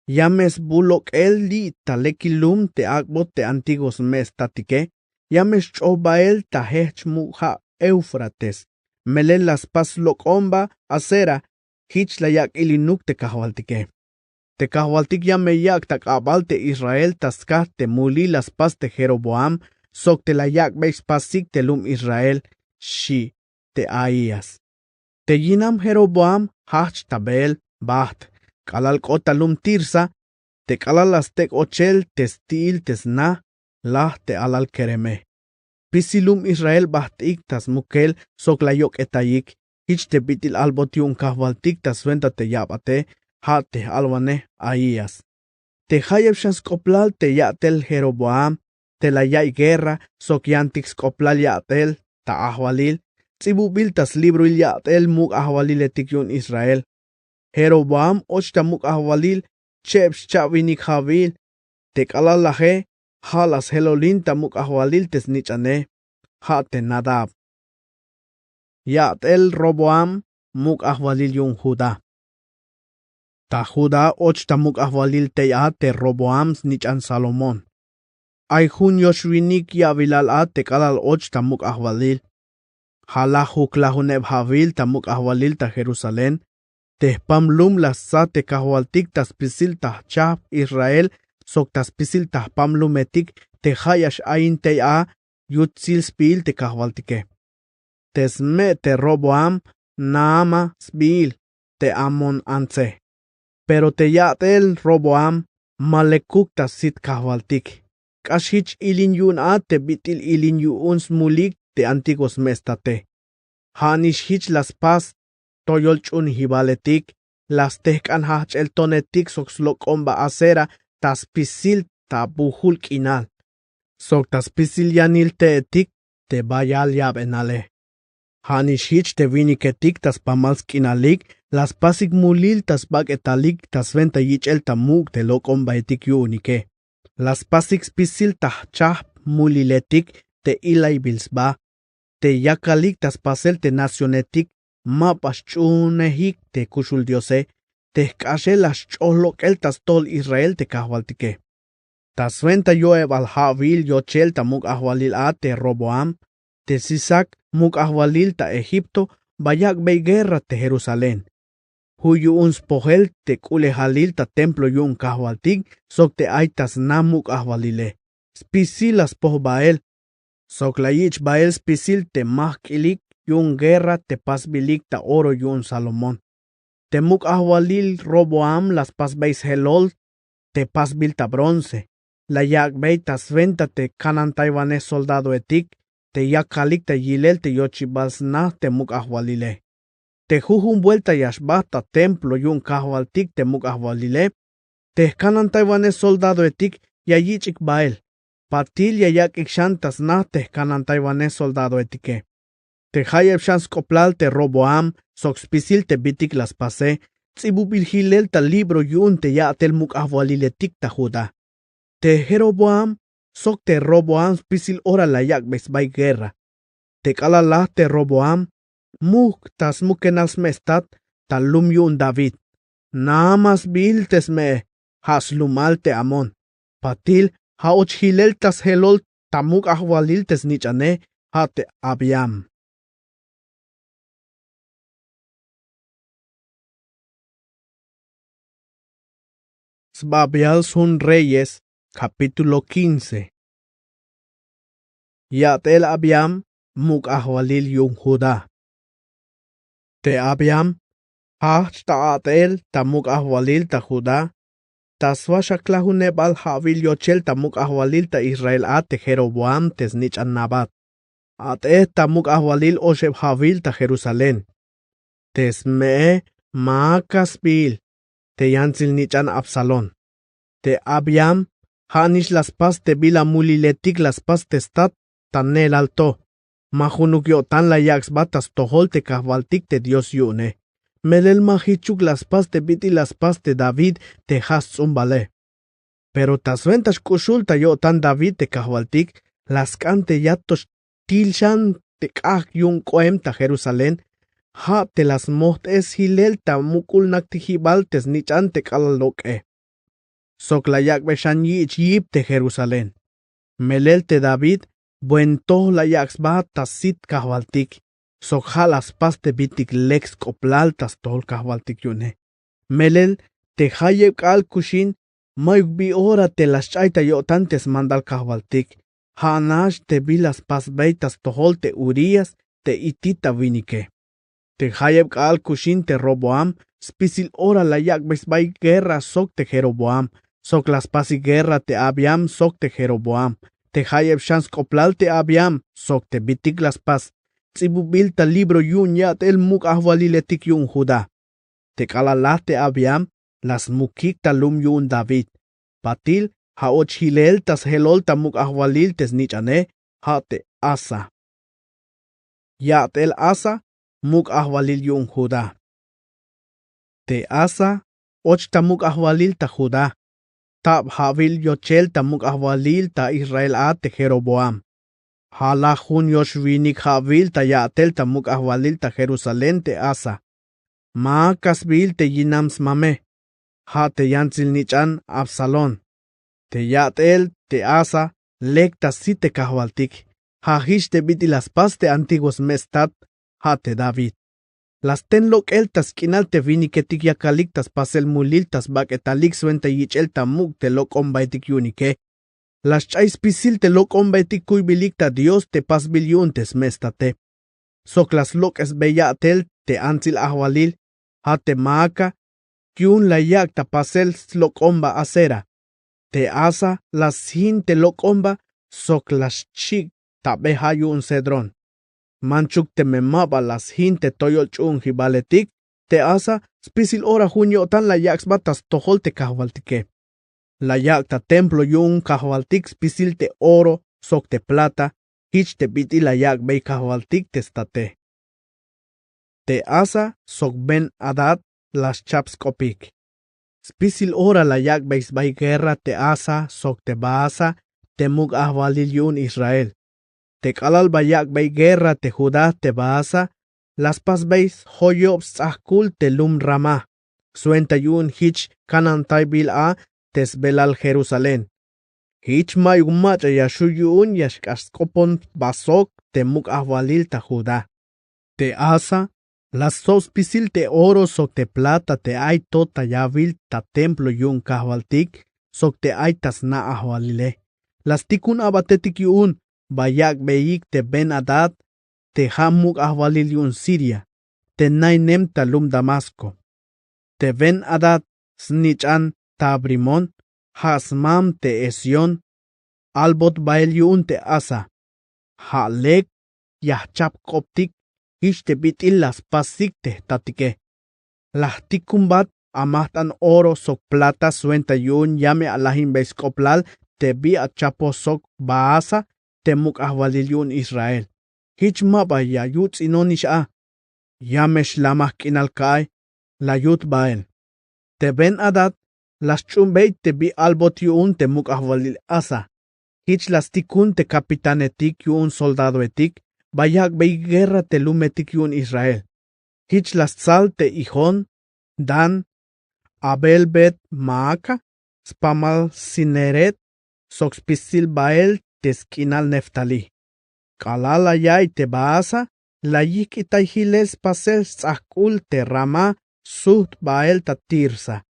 Ya me sbu lok'el li' ta lekil lum te ak'bot te antiguo sme' statike. Ya me xch'oj bael ta jejch muk' ja' Eufrates. Melel la spas slok'omba Asera. Jich la yak' ilinuk te kajwaltike. Te kajwaltik ya me yak' ta k'abal te Israel ta skaj te mulil la spas te Jeroboam sok te la yak'bey spasik te lum Israel, xi' te Ahías. Te yinam Jeroboam jajch ta Beel, bajt, k'alal k'ot ta lum Tirsa, te k'alal la stek' ochel te sti'il te sna, laj te alal kereme. Spisil lum Israel bajt'ik ta smukel sok la yok'etayik. Jich te bit'il albot yu'un kajwaltik ta swenta te ya'bate, ja' te j'alwanej Ahías. Te jayeb xan sk'oplal te ya'tel Jeroboam te la ya'iy guerra sok yantik sk'oplal ya'tel ta ajwalil ts'ibubil ta slibroil ya'tel muk' ajwaliletik yu'un Israel. Jeroboam och ta muk' ajwalil cheb xcha'winik ja'wil. Te k'alal laje ja' la sjelolin ta muk' ajwalil te snich'ane, ja' te Nadab. Ya'tel Roboam muk' ajwalil yu'un Judá. Ta Judá och ta muk' ajwalil tey a te Roboam snich'an Salomón. Ay jun yoxwinik ya'wilal a te k'alal och ta muk' ajwalil. Ja' la juklajuneb ja'wil ta muk' ajwalil ta Jerusalén. Te jpam lum la stsa te kajwaltik ta spisil ta jchajp Israel sok ta spisil ta jpam lumetik te ja' ya x'ayin tey a yutsil sbiil te kajwaltike. Te sme' te Roboam Naama sbiil, te Amón antse. Pero te ya'tel Roboam ma lekuk ta sit kajwaltik. K'ax jich ilin yu'un a te bit'il ilin yu'un smulik te antiguo sme' state. Ja'nix jich la spas toyol ch'uunijibaletik, la stejk'an jajch'el tonetik sok slok'omba Asera ta spisil ta bujul k'inal sok ta spisil yanil te'etik te bayal yabenale. Ja'nix jich te winiketik ta spamal sk'inalik la spasik mulil ta sbak'etalik ta swenta yich'el ta muk' te lok'ombaetik yu'unike. La spasik spisil ta jchajp muliletik te ilaybil sba te yakalik ta spasel te nacionetik ma ba xch'uunejik te kuxul Diose, te jk'axel la xch'oj lok'el ta stojol Israel te kajwaltike. Ta swenta yo'ebal ja'wil yochel ta muk' ajwalil a te Roboam, te Sisac muk' ajwalil ta Egipto ba yak'bey guerra te Jerusalén. Ju' yu'un spojel te k'ulejalil ta templo yu'un kajwaltik sok te ay ta sna muk' ajwalile. Spisil la spoj bael sok la yich' bael spisil te ma jk'ilik yu'un guerra te pasbilik ta oro yu'un Salomón. Te muk' ajwalil Roboam la spasbey sjelol te pasbil ta bronce. La yak'bey ta swenta te kanantaywanej soldadoetik te yakalik ta yilel te yochibal sna te muk' ajwalile. Te jujun buelta ya xbajt ta templo yu'un kajwaltik te muk' ajwalile, te jkanantaywanej soldadoetik ya yich'ik bael. Patil ya yak'ik xan ta sna te jkanantaywanej soldadoetike. Te jayeb xan sk'oplal te Roboam sok spisil te bitik la spase, ts'ibubil jilel ta libro yu'un te ya'tel muk' ajwaliletik ta Judá. Te Jeroboam sok te Roboam spisil ora la yak'bey sbaik guerra. Te k'alal laj te Roboam, mujk' ta smukenal sme' stat ta lum yu'un David. Nada más sbiil te sme'e, ja' slumal te Amón. Patil, ja' och jilel ta sjelol ta muk' ajwalil te snich'ane, ja' te Abiam. Sbabial sjun Reyes, capítulo quince. Ya'tel Abiam muk' ajwalil yu'un Judá. Te Abiam jajch ta a'tel ta muk' ajwalil ta Judá, ta swaxaklajunebal ja'wil yochel ta muk' ajwalil ta Israel a te Jeroboam te snich'an Nabat. A'tej ta muk' ajwalil oxeb ja'wil ta Jerusalén. Te sme'e, Maacas sbiil, te yantsil nich'an Absalón. Te Abiam, ja' nix la spas te bila muliletik la spas te stat ta neelal to. Ma junuk yo'tan la yak' sba ta stojol te kajwaltik te Dios yu'une. Melel ma jichuk la spas te bit'il la spas te David te ja' sts'umbale. Pero ta swenta xk'uxul ta yo'tan David te kajwaltik, la sk'an te yat to xtil xan te k'ajk' yu'un k'oem ta Jerusalén, ja' te la smojt'es jilel ta muk'ulnaktijibal te snich'an te k'alal lok'e. Sok la yak'bey xan yich' yip te Jerusalén. Melel te David, buen toj la yak' sba ta sit kajwaltik, sok ja' la spas te bitik lek sk'oplal ta stojol kajwaltik yu'une. Melel te jayeb k'aal kuxin, mayuk bi ora te la sch'ay ta yo'tan te smandal kajwaltik, ja' nax te bila spasbey ta stojol te Urías te itita winike. Te jayeb k'aal kuxin te Roboam, spisil ora la yak'bey sbaik guerra sok te Jeroboam, sok la spasik guerra te Abiam sok te Jeroboam. Te jayeb xan sk'oplal te Abiam sok te bitik la spas, ts'ibubil ta libro yu'un ya'tel muk' ajwaliletik yu'un Judá. Te k'alal laj te Abiam, la smukik ta lum yu'un David. Patil, ja' och jilel ta sjelol ta muk' ajwalil te snich'ane, ja' te Asa. Ya'tel Asa muk' ajwalil yu'un Judá. Te Asa och ta muk' ajwalil ta Judá, tab ja'wil yochel ta muk' ajwalil ta Israel a te Jeroboam. Ja' laj jun yox winik ja'wil ta ya'tel ta muk' ajwalil ta Jerusalén te Asa. Maacas sbiil te yinam smame, ja' te yantsil nich'an Absalón. Te ya'tel te Asa lek ta sit te kajwaltik, ja' jich te bit'il la spas te antiguo sme' stat, ja' te David. La sten lok'el ta sk'inal te winiketik yakalik ta spasel mulil ta sbak'etalik swenta yich'el ta muk' te lok'ombaetik yu'unike. La sch'ay spisil te lok'ombaetik kuybilik ta Dios te pasbil yu'un te sme' state. Sok la slok'esbe ya'tel te antsil ajwalil, ja' te Maaca, yu'un la yak' ta pasel slok'omba Asera. Te Asa la sjin te lok'omba sok la xchik' ta be ja' yu'un Cedrón. Manchuk teme ma ba la sjin te toyol ch'u'unjibaletik, te Asa spisil ora jun yo'tan la yak' sba ta stojol te kajwaltike. La yak' ta templo yu'un kajwaltik spisil te oro sok te plata, jich te bit'il la yak'bey kajwaltik te state. Te Asa sok Ben-Hadad la schap sk'opik. Spisil ora la yak'bey sbaik guerra te Asa sok te Baasa te muk' ajwalil yu'un Israel. Te k'alal ba yak'bey guerra te Judá te Baasa, la spasbey sjoyob sts'ajkul te lum Ramá, swenta yu'un jich kanantaybil a te sbelal Jerusalén. Jich mayuk mach'a ya xju' yu'un ya xk'ax sk'opon ba sok te muk' ajwalil ta Judá. Te Asa la stsob spisil te oro sok te plata te ay to ta yawil ta templo yu'un kajwaltik sok te ay ta sna' ajwalile. La stikun abatetik yu'un ba yak'beyik te Ben-Hadad te ja' muk' ajwalil yu'un Siria, te nainem ta lum Damasco. Te Ben-Hadad snich'an Tabrimón, ja' smam te Hesión, albot bael yu'un te Asa. Ja' lek ya jchap jk'optik, jich te bit'il la spasik te jtatike. La jtikunbat amajt'an oro sok plata swenta yu'un ya me alajinbey sk'oplal te bi achapoj sok Baasa te muk' ajwalil yu'un Israel. Jich ma ba ya yuts'inonix a. Ya me xlamaj k'inal ka'iy la yut bael. Te ben-adad la sch'uhunbey te bi albot yu'un te muk' ajwalil asa. Jich la stikun te kapitanetik yu'un soldadoetik ba yak'bey guerra te lumetik yu'un israel. Jich la stsal te ijón, dan, abel-bet-maaca, spamal cineret, sok spisil bael te sk'inal neftalí. K'alal la ya'iy te baasa, la yijk'itay jilel spasel sts'ajk'ul te ramá sujt' bael ta tirsa.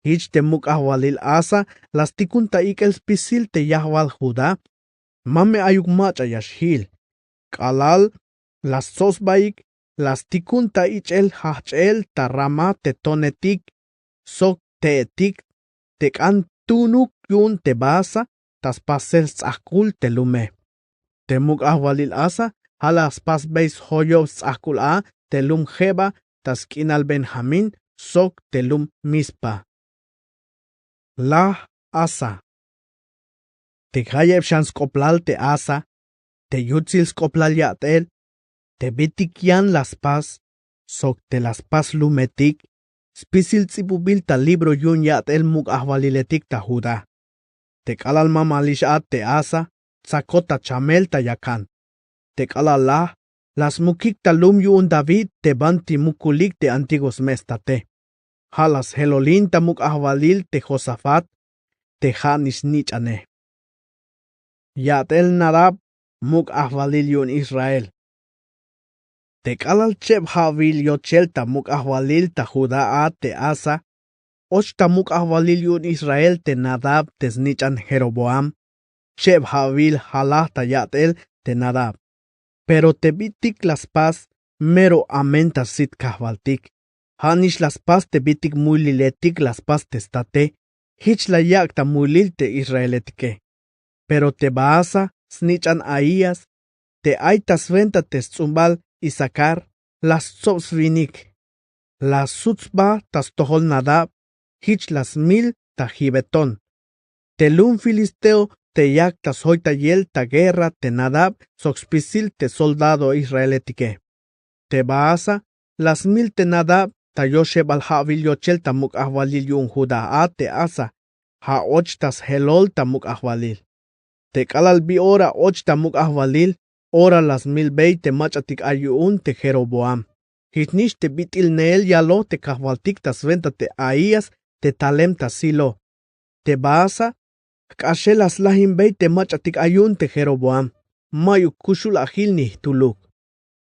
Jich te muk' ajwalil asa la stikun ta ik'el spisil te yajwal judá. Ma me ayuk mach'a ya xjil. K'alal la stsob sbaik, la stikun ta ich'el jajch'el ta ramá te tonetik sok te'etik te k'an tu'unuk yu'un te baasa ta spasel sts'ajk'ul te lume. Te muk' ajwalil asa ja' la spasbey sjoyob sts'ajk'ul a te lum jeba ta sk'inal benjamín sok te lum mizpa. Laj asa. Te jayeb xan sk'oplal te asa, te yutsil sk'oplal ya'tel, te bitik yan la spas sok te la spas lumetik, spisil ts'ibubil ta libro yu'un ya'tel muk' ajwaliletik ta judá. Te k'alal mamalix a te asa, tsakot ta chamel ta yakan. Te k'alal laj la smukik ta lum yu'un david te banti mukulik te antiguo sme' state. Ja' la sjelolin ta muk' ajwalil te josafat, te ja' nix snich'ane. Ya'tel nadab, muk' ajwalil yu'un israel. Te k'alal cheb ja'wil yochel ta muk' ajwalil ta judá a te asa, och ta muk' ajwalil yu'un israel te nadab te snich'an jeroboam. Cheb ja'wil jalaj ta ya'tel te nadab. Pero te bitik la spas mero amen ta sit kajwaltik. Ja' nix la spas te bitik muliletik la spas te state. Jich la yak' ta mulil te israeletike. Pero te baasa snich'an ahías, te ay ta swenta te sts'umbal isakar, la stsob swinik. La sut sba ta stojol nadab. Jich la smil ta jibetón. Te lum filisteo te yak ta sjoytayel ta guerra te nadab sok spisil te soldado israeletike. Te baasa la smil te nadab ta yoxebal ja'wil yochel ta muk' ajwalil yu'un judá a te asa. Ja' och ta sjelol ta muk' ajwalil. Te k'alal bi ora och ta muk' ajwalil, ora la smilbey te mach'atik ay yu'un te jeroboam. Jich nix te bit'il neel yaloj te kajwaltik ta swenta te ahías te talem ta silo. Te baasa jk'axel la slajinbey te mach'atik ay yu'un te jeroboam. Mayuk kuxul ajil ni jtuluk.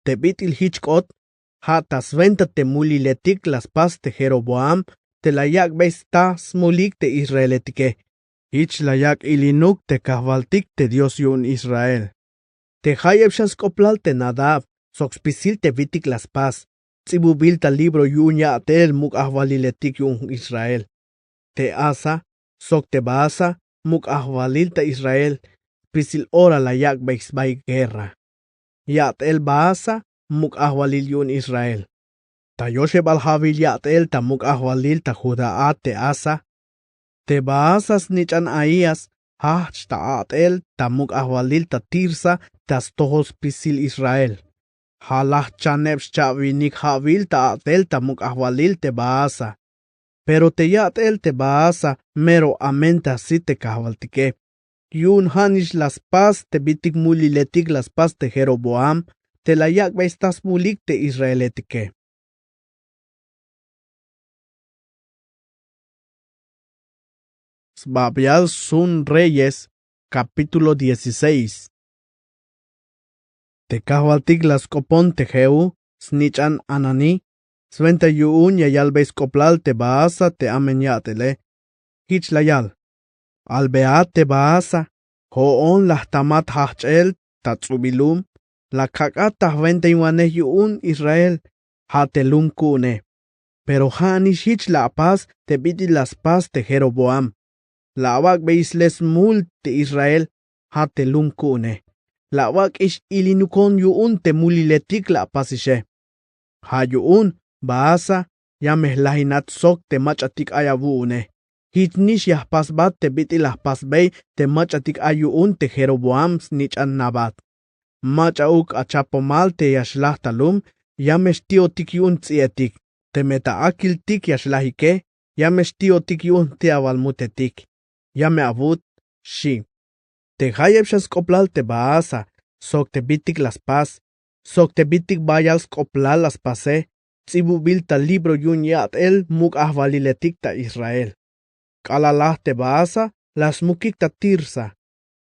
Te bit'il jich k'ot ja' ta swenta te muliletik la spas te jeroboam te la yak'bey sta smulik te israeletike. Jich la yak' ilinuk te kajwaltik te dios yu'un israel. Te jayeb xan sk'oplal te nadab sok spisil te bitik la spas ts'ibubil ta libro yu'un ya'tel muk' ajwaliletik yu'un israel. Te asa sok te baasa muk' ajwalil ta israel. Spisil ora la yak'bey sbaik guerra. Ya'tel baasa muk' ajwalil yu'un israel. Ta yoxebal ja'wil ya'tel ta muk' ajwalil ta judá a te asa. Te baasa snich'an ahías jajch' ta a'tel ta muk' ajwalil ta tirsa ta stojol spisil israel. Ja' laj chaneb xcha'winik ja'wil ta a'tel ta muk' ajwalil te baasa. Pero te ya'tel te baasa mero amen ta sit te kajwaltike. Yu'un ja' nix la spas te bitik muliletik la spas te jeroboam te la yak'bey sta smulik te israeletike. Sbabial sun reyes, kapítulo dieciséis. Te kajwaltik la sk'opon te jehú snich'an hananí swenta yu'un ya yalbey sk'oplal te baasa te amen ya'tele. Jich la yal: albea te baasa, jo'on la jtamat jajch'el ta ts'ubil lum. La kak'at ta jwentainwanej yu'un israel. Ja' te lum ku'une. Pero ja' nix jich la apas te bit'il la spas te jeroboam. La awak'bey isle smul te israel. Ja' te lum ku'une. La awak'ix ilinukon yu'un te muliletik la apasixe. Ja' yu'un baasa ya me jlajinat sok te mach'atik ay awu'une. Jich nix ya jpasbat te bit'il la jpasbey te mach'atik ay yu'un te jeroboam snich'an nabat. Mach'a'uk achapomal te ya xlaj ta lum. Ya me xti'otik yu'un ts'i'etik. Teme ta akiltik ya xlajike, ya me xti'otik yu'un jti'awal mutetik. Ya me awut, xchi. Te jayeb xan sk'oplal te Baasa, sok te bitik la spas, sok te bitik bayal sk'oplal la spase, ts'ibubil ta libro yu'un yat'el muk' ajwaliletik ta Israel. K'alal laj te Baasa, la smukik ta Tirsa.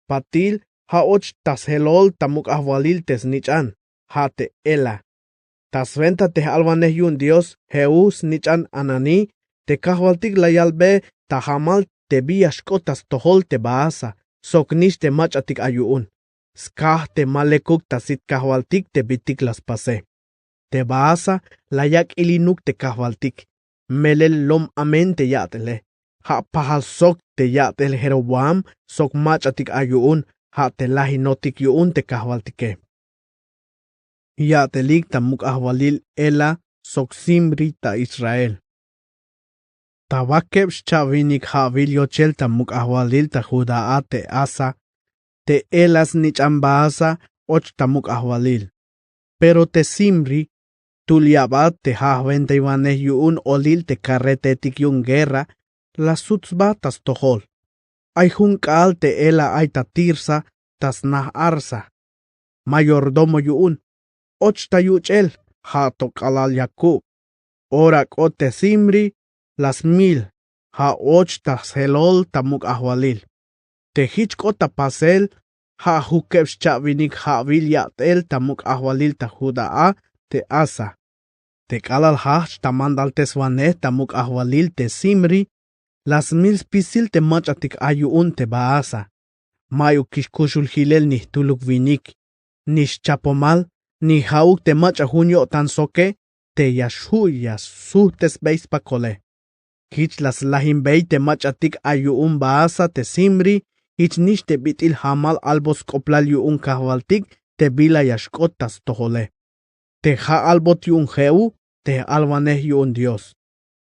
Patil ja' och ta sjelol ta muk' ajwalil te snich'an, ja' te Ela. Ta swenta te j'alwanej yu'un Dios, Jehú snich'an Hananí, te Kajwaltik la yalbe ta jamal te bi ya xk'ot ta stojol te Baasa, sok nix te mach'atik ay yu'un. Skaj te ma lekuk ta sit Kajwaltik te bitik la spase. Te Baasa la yak' ilinuk te Kajwaltik. Melel lom amen te yat'ele. Ja' pajal sok te yat'el Jeroboam sok mach'atik ay yu'un, ja' te lajinotik yu'un te Kajwaltike. Yat'elik ta muk' ajwalil Ela sok Simri ta Israel. Ta wakeb xcha'winik ja'wil yochel ta muk' ajwalil ta Judaa te Asa, te Ela snich'an Baasa och ta muk' ajwalil. Pero te Simri, tul yabal te jajwentaywanej yu'un olil te karretetik yu'un guerra, la sut sba ta stojol. Ay jun k'aal te Ela ay ta Tirsa, ta sna Arsa. Mayordomo yu'un, och ta yuch'el, ja' to k'alal ya kub. Ora k'ot te Simri, la smil, ja' och ta sjelol ta muk' ajwalil. Te jich k'ot ta pasel, ja' jukeb xcha'winik ja'wil yat'el ta muk' ajwalil ta Judaa te Asa. Te k'alal jajch ta mandalteswanej ta muk' ajwalil te Simri, la smil spisil te mach'atik ay yu'un te Baasa. Ma'yukix kuxul jilel ni jtuluk winik, ni xchapomal, ni ja'uk te mach'a jun yo'tan soke, te ya xju' ya sujtesbey spakole. Jich la slajinbey te mach'atik ay yu'un Baasa te Simri, jich nix te bit'il jamal albot sk'oplal yu'un Kajwaltik te bila ya xk'ot ta stojole. Te ja' albot yu'un Jehú te j'alwanej yu'un Dios.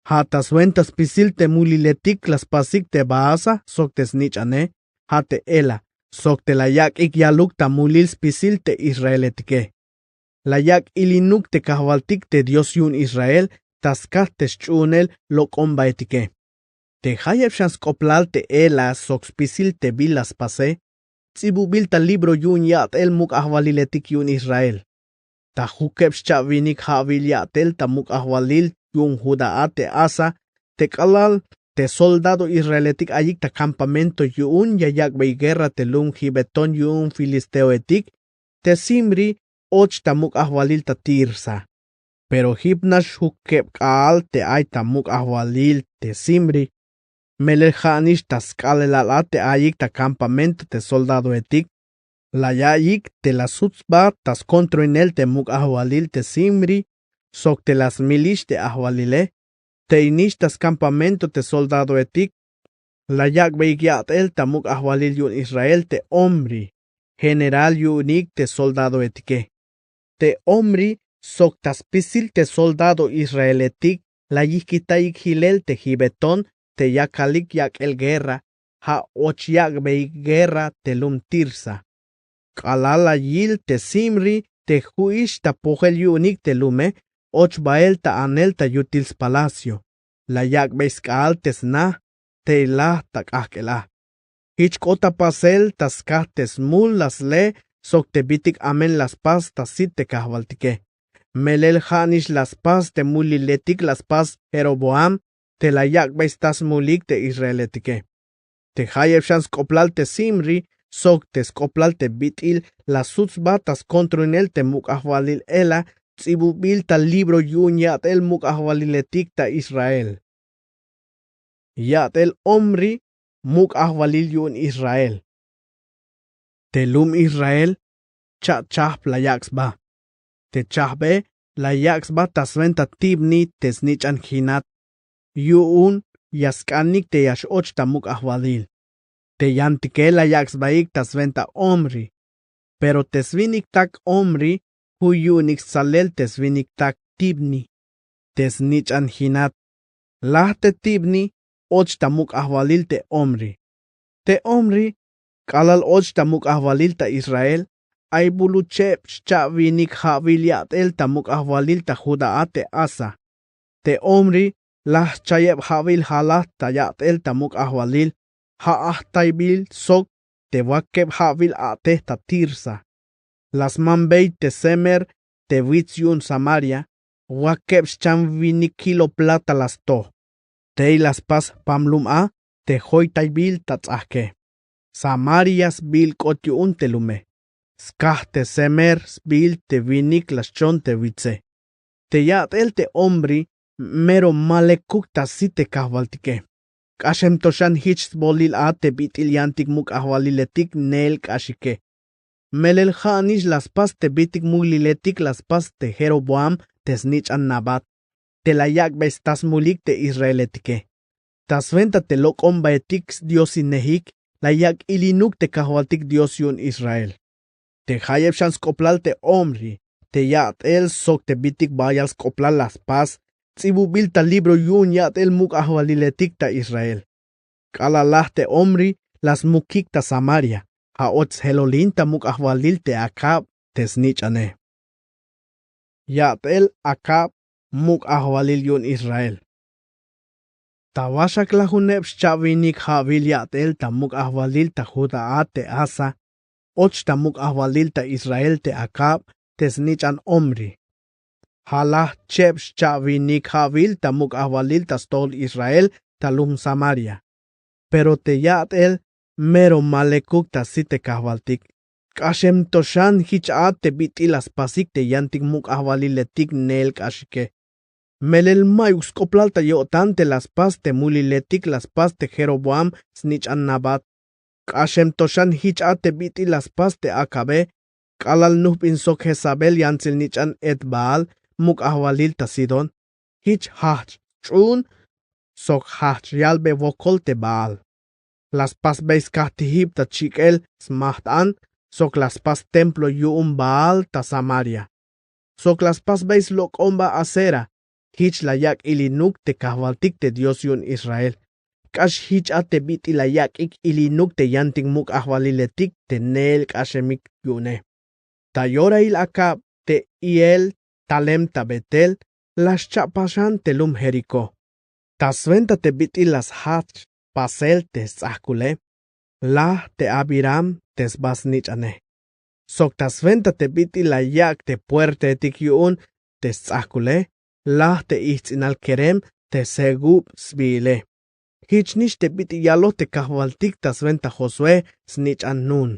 Ja' ta swenta spisil te muliletik la spasik te Baasa sok te snich'ane, ja' te Ela, sok te la yak'ik yaluk ta mulil spisil te israeletike. La yak' ilinuk te Kajwaltik te Dios yu'un Israel ta skaj te sch'uhunel lok'ombaetike. Te jayeb xan sk'oplal te Ela sok spisil te bila spase, ts'ibubil ta libro yu'un yat'el muk' ajwaliletik yu'un Israel. Ta jukeb xcha'winik ja'wil yat'el ta muk' ajwalil yu'un Judaa te Asa, te k'alal te soldado israeletik ayik ta campamento yu'un ya yak'bey guerra te lum Gibeton yu'un filisteoetik, te Simri och ta muk' ajwalil ta Tirsa. Pero jip nax jukeb k'aal te ay ta muk' ajwalil te Simri, melel ja' nix ta sk'aalelal a te ayik ta campamento te soldadoetik, la ya'iyik te la sut sba ta skontroinel te muk' ajwalil te Simri, sok te la smilix te ajwalile, tey nix ta scampamento te soldadoetik, la yak'beyik yat'el ta muk' ajwalil yu'un Israel te Omri, general yu'unik te soldadoetike. Te Omri sok ta spisil te soldado israeletik la yijkitayik jilel te Gibeton te yakalik yak'el guerra, ja' och yak'beyik guerra te lum Tirsa. K'alal la yil te Simri te ju'ix ta pojel yu'unik te lume, och bael ta anel ta yutil spalacio. La yak'bey sk'aal te sna, tey laj ta k'ajk'el a. Jich k'ot ta pasel ta skaj te smul la sle sok te bitik amen la spas ta sit te Kajwaltike. Melel ja' nix la spas te muliletik la spas Jeroboam te la yak'bey sta smulik te israeletike. Te jayeb xan sk'oplal te Simri sok te sk'oplal te bit'il la sut sba ta skontroinel te muk' ajwalil Ela ts'ibubil ta libro yu'un yat'el muk' ajwaliletik ta Israel. Yat'el Omri muk' ajwalil yu'un Israel. Te lum Israel cha'chajp la yak' sba. Te chajbe la yak' sba ta swenta Tibni te snich'an Ginat. Yu'un ya sk'anik te ya x-och ta muk' ajwalil. Te yantike la yak' sbaik ta swenta Omri. Pero te swinik tak Omri ju' yu'unik stsalel te swinik tak Tibni te snich'an Ginat. Laj te Tibni och ta muk' ajwalil te Omri. Te Omri k'alal och ta muk' ajwalil ta Israel, ay bulucheb xcha'winik ha'wil ya'tel ta muk' ajwalil ta judá a te asa. Te omri laj xchayeb ha'wil jalaj ta ya'tel ta muk' ajwalil, ha ajtaybil sok te wakeb ha'wil a'tej ta tirsa. La smambey te semer te wits yu'un samaria, wakeb xchan winik kilo plata la stoj. Tey la spas jpam lum a te joytaybil ta ts'ajke. Samaria sbiil k'ot yu'un te lume. Skaj te semer sbiil te winik la xchon te witse. Te ya'tel te omri mero ma lekuk ta sit te kajwaltike. K'axem to xan hich sbolil a te bit'il yantik muk' ajwaliletik neel k'axike. Melel ha nix la spas te bitik mukliletik la spas te jeroboam te snich'an nabat te la yak'bey sta smulik te israeletike. Ta swenta te lok'ombaetik sdiosinejik la yak' ilinuk te kajwaltik dios yu'un israel. Te jayeb xan sk'oplal te omri, te ya'tel sok te bitik bayal sk'oplal la spas ts'ibubil ta libro yu'un ya'tel muk' ajwaliletik ta israel. K'alal laj te omri la smukik ta samaria, ha och sjelolin ta muk' ajwalil te akab te snich'ane. Ya'tel akab muk' ajwalil yu'un israel. Ta waxak lajuneb xcha'winik ha'wil ya'tel ta muk' ajwalil ta judá a te asa, och ta muk' ajwalil ta israel te akab te snich'an omri. Ha laj cheb xcha'winik ha'wil ta muk' ajwalil ta stojol israel ta lum samaria. Pero te ya'tel mero ma lekuk ta sit te kajwaltik. K'axem to xan hich a te bit'il la spasik te yantik muk' ajwaliletik neel k'axike. Melel mayuk sk'oplal ta yo'tan te la spas te muliletik la spas te jeroboam snich'an nabat. K'axem to xan hich a te bit'il la spas te akabe, k'alal nujb'in sok jezabel yantsil nich'an et baal muk' ajwalil ta sidón. Hich jajch' ch'uun sok jajch' yalbe wokol te baal. La spasbey skajtijib ta chik'el smajt'an sok la spas templo yu'un baal ta samaria. Sok la spasbey slok'omba asera. Hich la yak' ilinuk te kajwaltik te dios yu'un israel. K'ax hich a te bit'il la yak'ik ilinuk te yantik muk' ajwaliletik te neel k'axemik yu'une. Ta yorahil akab te hiel talem ta betel, la xcha'paxan te lum jerikó. Ta swenta te bit'il la sjajch' pasel te sts'ajkule, laj te abiram te sba snich'ane. Sok ta swenta te bit'il la yak' te puertehetik yu'un te sts'ajkule, laj te ijts'inal kerem te segub sbihile. Hich nix te bit'il yaloj te kajwaltik ta swenta josué snich'an nun.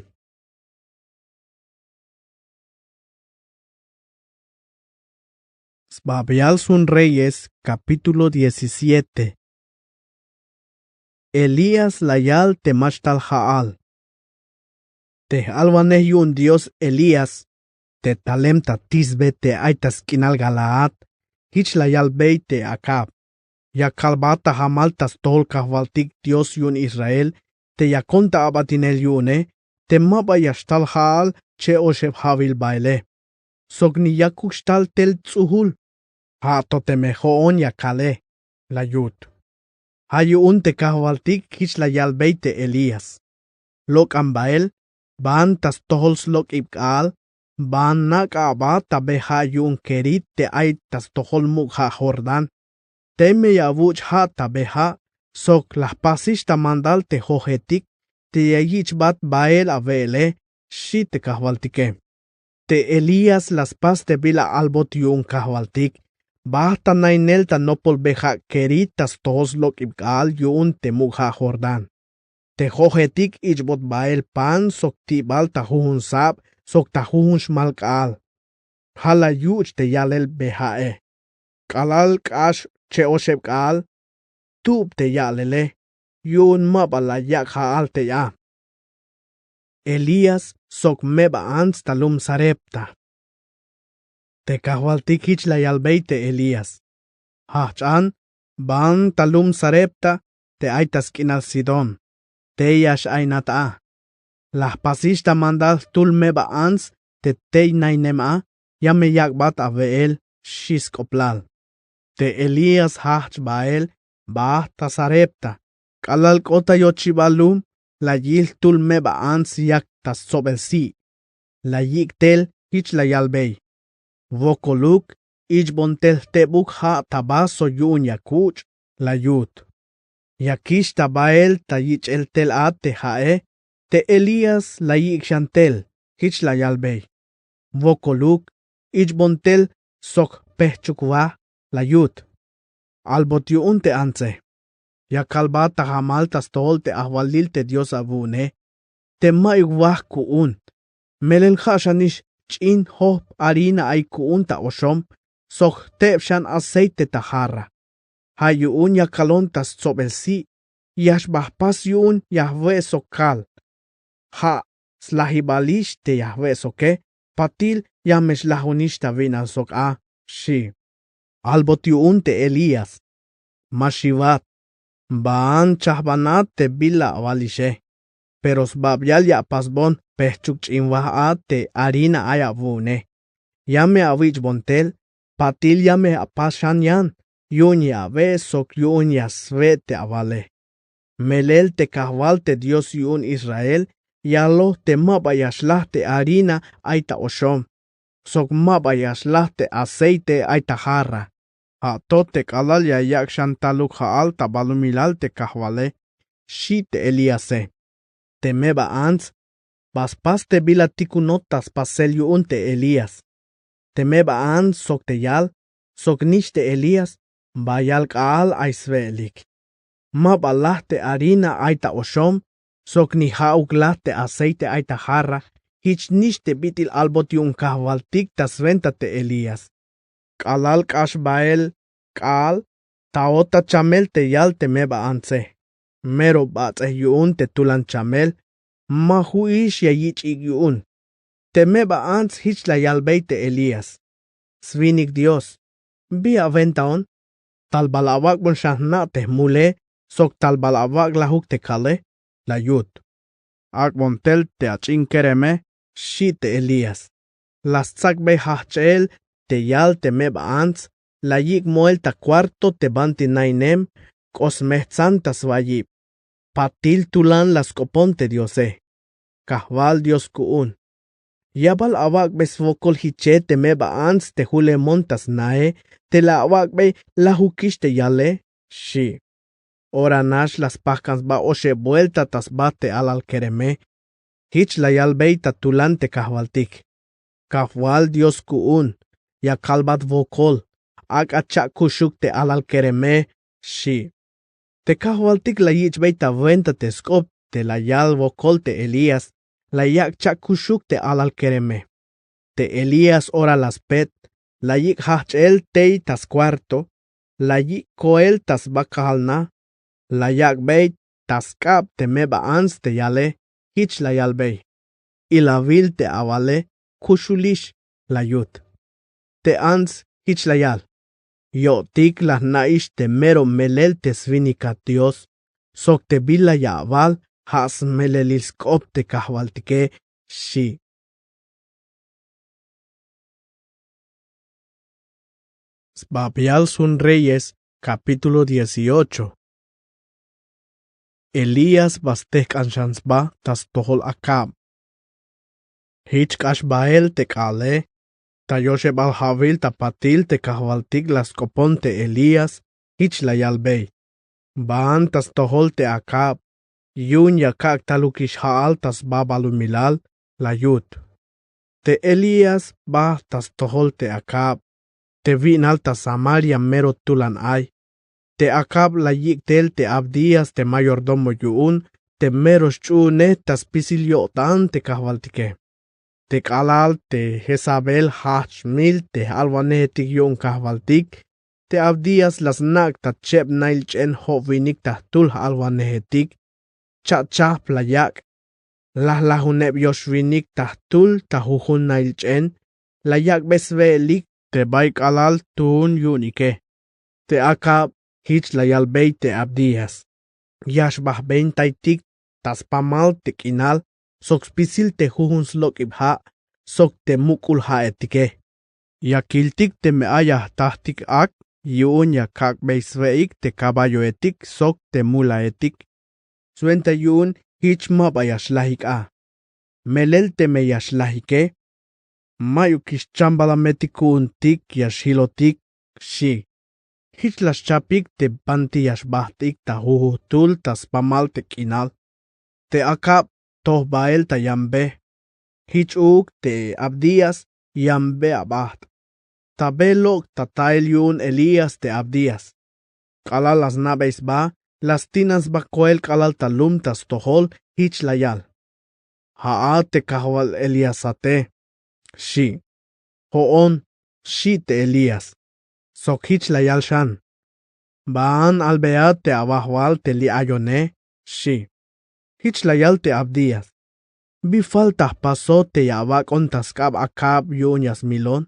Sbabial sun reyes kapítulo diecisiete. Elías la yal te machtal ha'al. Te j'alwanej yu'un dios elías te talem ta tisbe te ay ta sk'inal galaad, hich la yalbey te akab. Ya kalbat ta jamal ta stojol kajwaltik dios yu'un israel, te yakon ta abatinel yu'une te ma ba ya xtal ja'al che oxeb ja'wil bahele. Sok ni yakuk xtal tel ts'ujul. Ja' to teme jo'on ya kale, la yut. Ja' yu'un te kajwaltik jich la yalbey te elías. Lok'an bahel, ban ta stojol slok'ib k'aal, ban nak'a aba ta be ja' yu'un kerit te ay ta stojol muk' ja' jordán. Tey me ya awuch' ja' ta be ja', sok la jpasix ta mandal te jojetik te ya yich'bat bahel awe'ele, xchi te kajwaltike. Te elías la spas te bila albot yu'un kajwaltik, ba jta naynel ta nopol be ja' kerit ta stojol slok'ib k'aal yu'un te muk' ja' jordán. Te jojetik ich'bot bahel pan sok ti'bal ta jujun sab sok ta jujun xmal k'aal. Ja' la yuch' te ya'lel be ja'e. K'alal k'ax che'oxeb k'aal, tub te ya'lele, yu'un ma ba la yak' ja'al tey a. Elías sok meba ants ta lum sarepta. Te kajwaltik jich la yalbey te elías. Jajch' an, ban ta lum sarepta te ay ta sk'inal sidón. Tey ya x'aynat a. La jpasix ta mandal jtul meba ants te tey naynem a, ya me yak'bat awe'el, xchi sk'oplal. Te elías jajch' bahel, ba ta sarepta. K'alal k'ot ta yochibal lum, la yil jtul meba ants yak ta stsobel si'. la yik' tel jich la yalbey: Wokoluk ich'bon tel jtebuk ja' ta vaso yu'un ya kuch', la yut. Ya kix ta bael ta yich'el tel a te ja'e. Te Elías la yik' xan tel jich la yalbey: Wokoluk ich'bon tel sok jpejchuk vaj, la yut. Albot yu'un te antse. Ya kalbat ta jamal ta stojol te ajwalil te Dios awu'une. Teme ma'yuk vaj ku'un, melel ja' xanix ch'in jojp harina ay ku'un ta oxom sok jteb xan aceite ta jarra. Ja' yu'un ya kalon ta stsobel si', ya xba jpas yu'un ya jwe' sok kal. Ja' slajibalix te ya jwe' soke, patil ya me xlajunix ta wi'nal sok a, xi'. Albot yu'un te Elías: Ma xiwat, baan chajbanat te bila awalixe. Pero sbabial ya apasbon jpejchuk ch'in vaj a te harina ay awu'une. Ya me awich'bon tel, patil ya me apas xan yan yu'un ya awe' sok yu'un ya swe' te awale. Melel te Kajwal te Dios yu'un Israel ya loj te ma ba ya xlaj te harina ay ta oxom sok ma ba ya xlaj te aceite ay ta jarra. Ja' to te k'alal ya yak' xan taluk ja'al ta balumilal te Kajwale, xi' te Elíase. Teme ba ants, ba spas te bila tikunot ta spasel yu'un te Elías. Teme ba ants sok te yal sok nix te Elías, bayal k'aal ay swe'elik. Ma ba laj te harina ay ta oxom sok ni ja'uk laj te aceite ay ta jarra, jich nix te bit'il albot yu'un Kajwaltik ta swenta te Elías. K'alal k'ax bael k'aal, taot ta chamel te yal teme ba antse. Mero bats'ej yu'un te tulan chamel, ma ju'ix ya yich'ik yu'un. Teme ba ants jich la yalbey te Elías: Swinik Dios, ¿bi awentaon? Tal bal awak'bon xan jna' te jmule sok tal bal awak' lajuk te kale, la yut. Ak'bon tel te ach'in kereme, xi' te Elías. La stsak'bey jajch'el te yal teme ba ants, la yik' moel ta cuarto te banti nainem, k'o smejtsan ta swayib. Patil tulan la sk'opon te Diose: Kajwal Dios ku'un, ¿ya bal awak'bey swokol jiche teme ba ants te julemon ta snae te la awak'bey lajukix te yale? xi'. Ora nax la spajkan sba oxeb buelta ta sba te alal kereme. Jich la yalbey ta tulan te Kajwaltik: Kajwal Dios ku'un, ya kalbat wokol, ak'a cha'kuxuk te alal kereme, xi'. Te Kajwaltik la yich'bey ta wenta te sk'op te la yal wokol te Elías, la yak' cha'kuxuk te alal kereme. Te Elías ora la spet, la yik' jajch'el tey ta scuarto, la yik' koel ta sba kajal na, la yak'bey ta sk'ab teme ba ants te yale, jich la yalbey: Ilawil te awale, kuxulix, la yut. Te ants jich la yal: Yo'tik la jna'ix te mero melel te swinikat Dios, sok te bila ya awal ja' smelelil sk'op te Kajwaltike, xi'. Sbabial sjun Reyes, capítulo dieciocho. Elías ba stejk'an xan sba ta stojol Acab. Jich k'ax bael te k'aale, ta yoxebal ja'wil ta patil te Kajwaltik la sk'opon te Elías, jich la yalbey: Baan ta stojol te Acab, yu'un ya kak' talukix ja'al ta sba balumilal, la yut. Te Elías ba ta stojol te Acab, te wi'nal ta Samaria mero tulan ay. Te Acab la yik' tel te Abdías te mayordomo yu'un te mero xch'uunej ta spisil yo'tan te Kajwaltike. Te k'alal te Jezabel jajch' mil te j-alwanejetik yu'un Kajwaltik, te Abdías la snak' ta cheb nail ch'en job winik ta jtul j-alwanejetik, cha'chajp la yak', lajlajuneb yox winik ta jtul ta jujun nail ch'en, la yak'bey swe'elik te bay k'alal tuun yu'unike. Te Acab jich la yalbey te Abdías: Ya xba jbentaytik ta spamal te k'inal sok spisil te jujun slok'ib ja' sok te muk'ul ja'etike. Ya kiltik teme ay ya jtajtik ak' yu'un ya kak'bey swe'ik te caballoetik sok te mulaetik. Swenta yu'un jich ma ba ya xlajik a. Melel teme ya xlajike, mayukix chambalametik ku'untik ya xjilotik, xchi. Jich la xchapik te banti ya xbajt'ik ta jujujtul ta spamal te k'inal. Te akab toj bael ta yanbe. Jich uuk te abdías yanbe abajt'. Ta be lok' ta tael yu'un elías te abdías. K'alal la sna'bey sba, la stinan sba koel k'alal ta lum ta stojol. Jich la yal: —Ja'at te kajwal elíasate, xchi. —Jo'on —xchi te elías. Sok jich la yal xan: —Baan albeyat te awajwal te li'ayone, xchi. Jich la yal te abdías: —Bi falta jpasot te ya awak'on ta sk'ab akab yu'un ya smilon?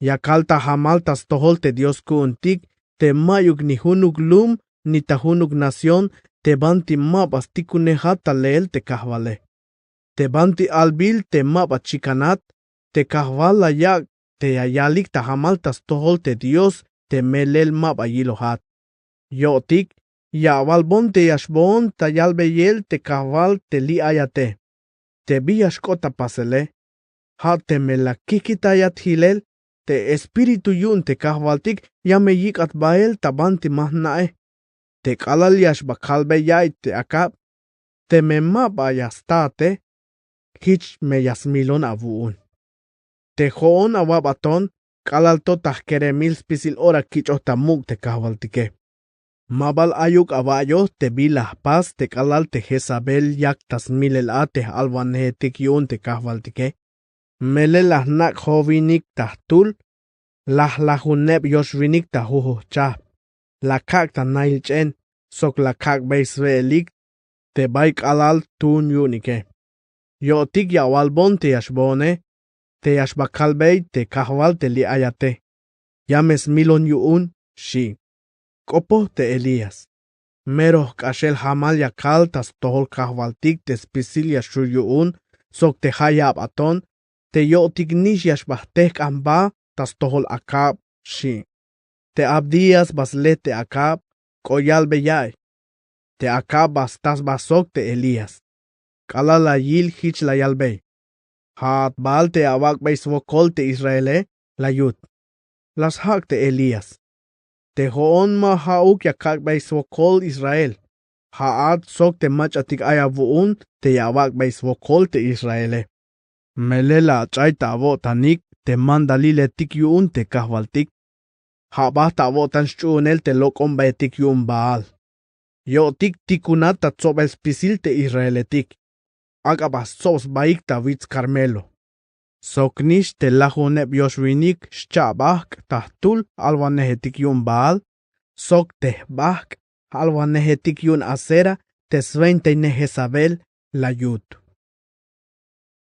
Ya kal ta jamal ta stojol te dios ku'untik te mayuk ni junuk lum ni ta junuk nación te banti ma ba stikunejat ta leel te kajwale. Te banti albil te ma ba chikanat, te kajwal la yak' te ya yalik ta jamal ta stojol te dios te melel ma ba yilojat. Yo'tik ya awalbon te ya xboon ta yalbeyel te kajwal te li'ayate. Te bi ya xk'ot ta pasele, ja' teme la kijkitayat jilel, te espíritu yu'un te kajwaltik ya me yik'at bael ta banti ma jna'e. Te k'alal ya xba kalbey ya'iy te akab, teme ma ba ya staate, jich me ya smilon awu'un. Te jo'on awa'baton k'alal to ta jkeremil spisil ora kich'oj ta muk' te kajwaltike. Ma bal ayuk awa'yoj te bila jpas te k'alal te jezabel yak ta smilel a te j'alwanejetik yu'un te kajwaltike. Melel la jnak' jowinik ta jtul, la jlajuneb yoxwinik ta jujujchajp, la kak' ta nail ch'en, sok la kak'bey swe'elik te bay k'alal tuun yu'unike. Yo'tik ya awalbon te ya xboone, te ya xba kalbey te kajwal te li'ayate. Ya me smilon yu'un, xchi. K'opoj te elías. Mero jk'axel jamal ya kal ta stojol kajwaltik te spisil ya xchul yu'un, sok te ja' ya abaton, te yo'tik nix ya xba jtejk'an jba ta stojol akab, xchi. Te abdías ba sle te akab, k'o yalbe ya'iy. Te akab ba sta sba sok te elías. K'alal la yil jich la yalbey: —Ja'at bal te awak'bey swokol te israele, la yut. La sjak' te elías: —Te jo'on ma ja'uk ya kak'bey swokol israel. Ja'at sok te mach'atik ay awu'un te ya awak'bey swokol te israele. Melel la ach'ay ta awo'tanik te mandaliletik yu'un te kajwaltik. Ja' bajt ta awo'tan sch'uhunel te lok'ombaetik yu'un baal. Yo'tik tikunat ta tsobel spisil te israeletik. Ak'a ba stsob sbaik ta wits karmelo. Sok nix te lajuneb yoxwinik xcha'bajk' ta jtul j'alwanejetik yu'un baal, sok te jbajk' j'alwanejetik yu'un asera te swentaine jezabel, la yut.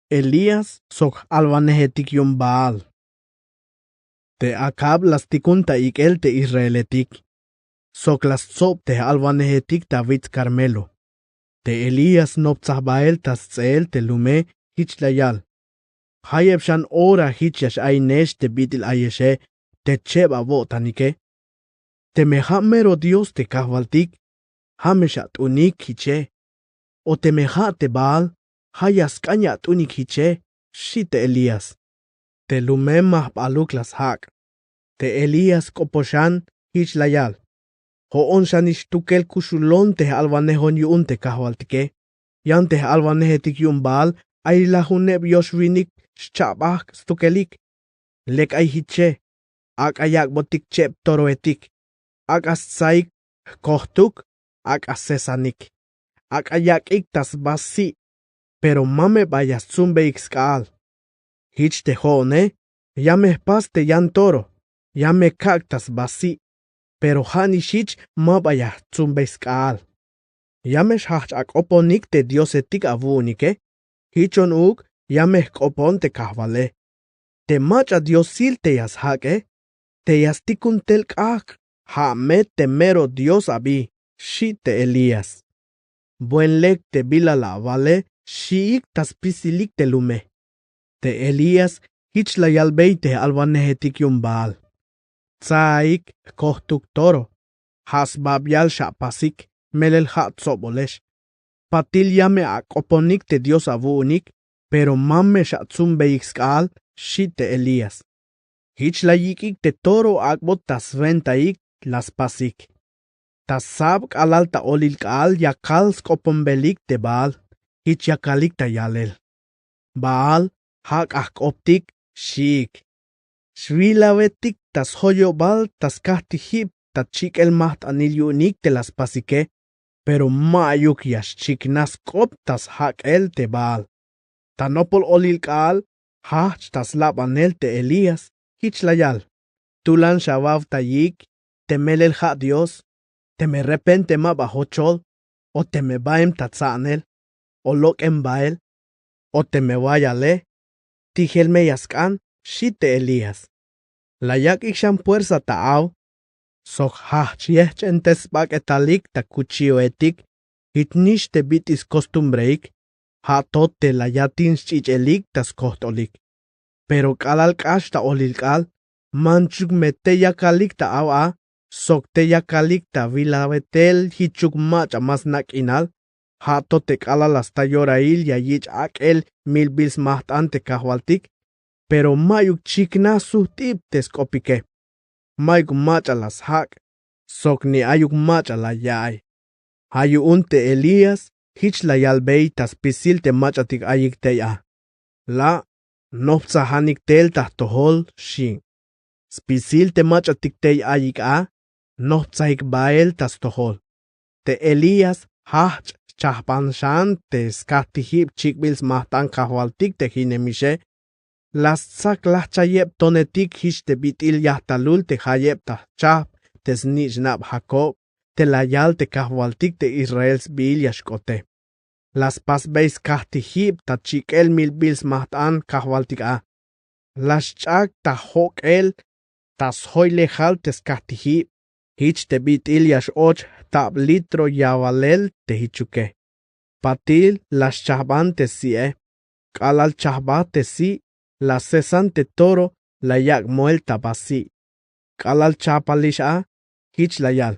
Elías sok j'alwanejetik yu'un baal. Te akab la stikun ta ik'el te israeletik, sok la stsob te j'alwanejetik ta wits karmelo. Te elías noptsaj bael ta sts'eel te lume, jich la yal: —Jayeb xan ora jich ya x'ayinex te bit'il ayexe te cheb awo'tanike. Teme ja' mero dios te kajwaltik, ja' me xat'unik jiche. O teme ja' te baal, ja' ya sk'an ya at'unik jiche, xchi te elías. Te lume ma jbaluk la sjak'. Te elías k'opo xan, jich la yal: —Jo'on xanix stukel kuxulon te j'alwanejon yu'un te kajwaltike. Yan te j'alwanejetik yu'un baal ay lajuneb yoxwinik xcha'bajk' stukelik. Lek ay jiche. Ak'a yak'botik cheb toroetik. Ak'a stsaik jkojtuk, ak'a sesanik, ak'a yak'ik ta sba si'. Pero ma me ba ya stsumbeyik sk'aal. Jich te jo'one, ya me jpas te yan toro, ya me kak' ta sba si'. Pero ja' nix jich ma ba ya jtsumbey sk'aal. Ya me xjajch' ak'oponik te diosetik awu'unike. Jichon uuk ya me jk'opon te kajwale. Te mach'a diosil te ya sjak'e, te ya stikun tel k'ajk', ja' me te mero dios abi, xchi te elías. Buen lek te bila la awale, xchi'ik ta spisilik te lume. Te elías jich la yalbey te j'alwanejetik yu'un baal: —Tsaik jkojtuk toro. Ja' sbabial xapasik, melel ja' tsobolex. Patil ya me ak'oponik te dios awu'unik. Pero ma me xatsumbeyik sk'aal, xi' te Elías. Jich la yik'ik te toro ak'bot ta swentaik, la spasik. Ta sab k'alal ta olil k'aal yakal sk'oponbelik te Baal, jich yakalik ta yalel: Baal, jak'a jk'optik, xiik. Xwilawetik ta sjoyobal ta skajtijib ta chik'el majt'anil yu'unik te la spasike, pero ma'yuk ya xchiknaj sk'op ta sjak'el te Baal. Ta nopol olil k'aal, jajch ta slabanel te Elías, jich la yal: Tulan xawawtayik te melel ja' Dios, teme repente ma ba jochol, o teme baem ta tsa'anel, o lok'em bael, o teme wayale, tijel me ya sk'an, xi' te Elías. La yak'ik xan puersa ta aw, sok jajch yejch'entesbak'etalik ta kuchioetik, jich nix te bit'il skostumbreik, ja' to te la yatin sch'ich'elik ta skojt'olik. Pero k'alal k'ax ta olil k'aal, manchuk me tey yakalik ta aw a, sok tey yakalik ta wilawetel jichuk mach'a ma sna' k'inal, ja' to te k'alal la sta yorail ya yich' ak'el milbil smajt'an te Kajwaltik, pero ma'yuk chiknaj sujt'ib te sk'opike. Ma'yuk mach'a la sjak', sok ni ayuk mach'a la ya'iy. Ja' yu'un te Elías jich la yalbey ta spisil te mach'atik ayik tey a: La', noptsajanik tel ta jtojol, xi'. Spisil te mach'atik tey ayik a, noptsajik bael ta stojol. Te Elías jajch' xchajban xan te skajtijib chik'bil smajt'an Kajwaltik te jinemixe. La stsak lajchayeb tonetik jich te bit'il yajtalul te jayeb ta jchajp te snich'nab Jacob, te la yal te Kajwaltik te Israel sbiil ya xk'ote. La spasbey skajtijib ta chik'el milbil smajt'an Kajwaltik a. La xch'ak ta jok'el ta sjoylejal te skajtijib, jich te bit'il ya x-och jtab litro yawalel te jichuke. Patil la xchajban te si'e. K'alal chajbaj te si', la sesan te toro, la yak' moel ta ba si'. K'alal chapalix a, jich la yal: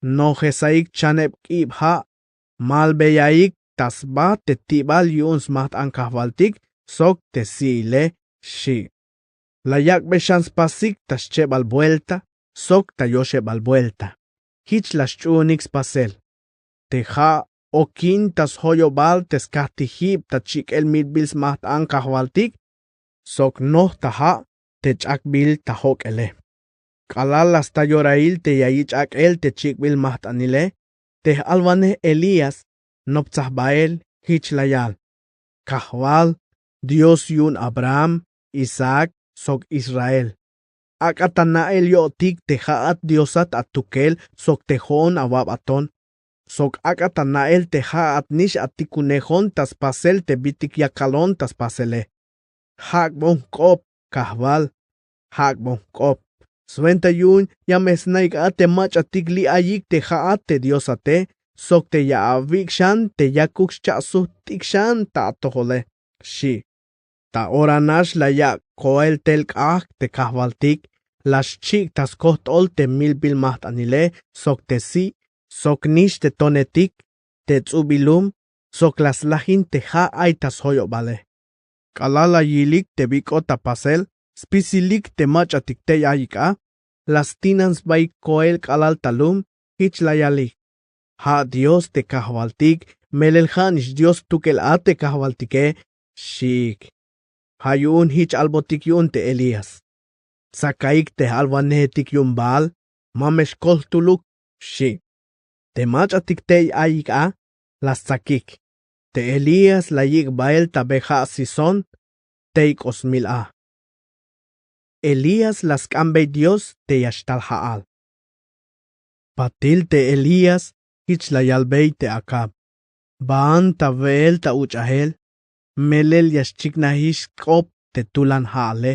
Nojesaik chaneb k'iib ja', malbeyaik ta sba te ti'bal yu'un smajt'an Kajwaltik sok te si'ile, xi'. La yak'bey xan spasik ta schebal buelta sok ta yoxebal buelta. Jich la xch'uunik spasel: Te ja' okin ta sjoyobal te skajtijib ta chik'el milbil smajt'an Kajwaltik, sok noj ta ja' te ch'akbil ta jok'ele. K'alal la sta yorail te ya yich' ak'el te chik'bil majt'anile, te j-alwanej Elías noptsaj bael, jich la yal: Kajwal, Dios yu'un Abraham, Isaac sok Israel, ak'a ta na'el yo'tik te ja'at Diosat atukel sok te jo'on awab aton, sok ak'a ta na'el te ja'at nix atikunejon ta spasel te bitik yakalon ta spasele. Jak'bon jk'op, Kajwal, jak'bon jk'op. Swenta yu'un ya me snaik a te mach'atik li' ayik te ja'at te Diosate, sok te ya awik' xan te yakuk xcha'sujt'ik xan ta atojole, xi'. Ta ora nax la yak' koel tel k'ajk' te Kajwaltik, la xchik' ta skojt'ol te milbil majt'anile sok te si' sok nix te tonetik, te ts'ubil lum, sok la slajin te ja' ay ta sjoyobale. K'alal la yilik te bi k'ot ta pasel spisilik te mach'atik tey ayik a, la stinan sbaik koel k'alal ta lum, jich la yalik: Ja' Dios te Kajwaltik, melel ja' nix Dios stukel a te Kajwaltike, xiik. Ja' yu'un jich albotik yu'un te Elías: Tsakaik te j-alwanejetik yu'un Baal, ma me xkol jtuluk, xi'. Te mach'atik tey ayik a la stsakik. Te Elías la yik' bael ta be ja' Cisón, tey k'o smil a. Elías la sk'anbey Dios te ya xtal ja'al. Patil te Elías jich la yalbey te Acab: Baan ta we'el ta uch'ajel, melel ya xchiknajix sk'op te tulan ja'ale,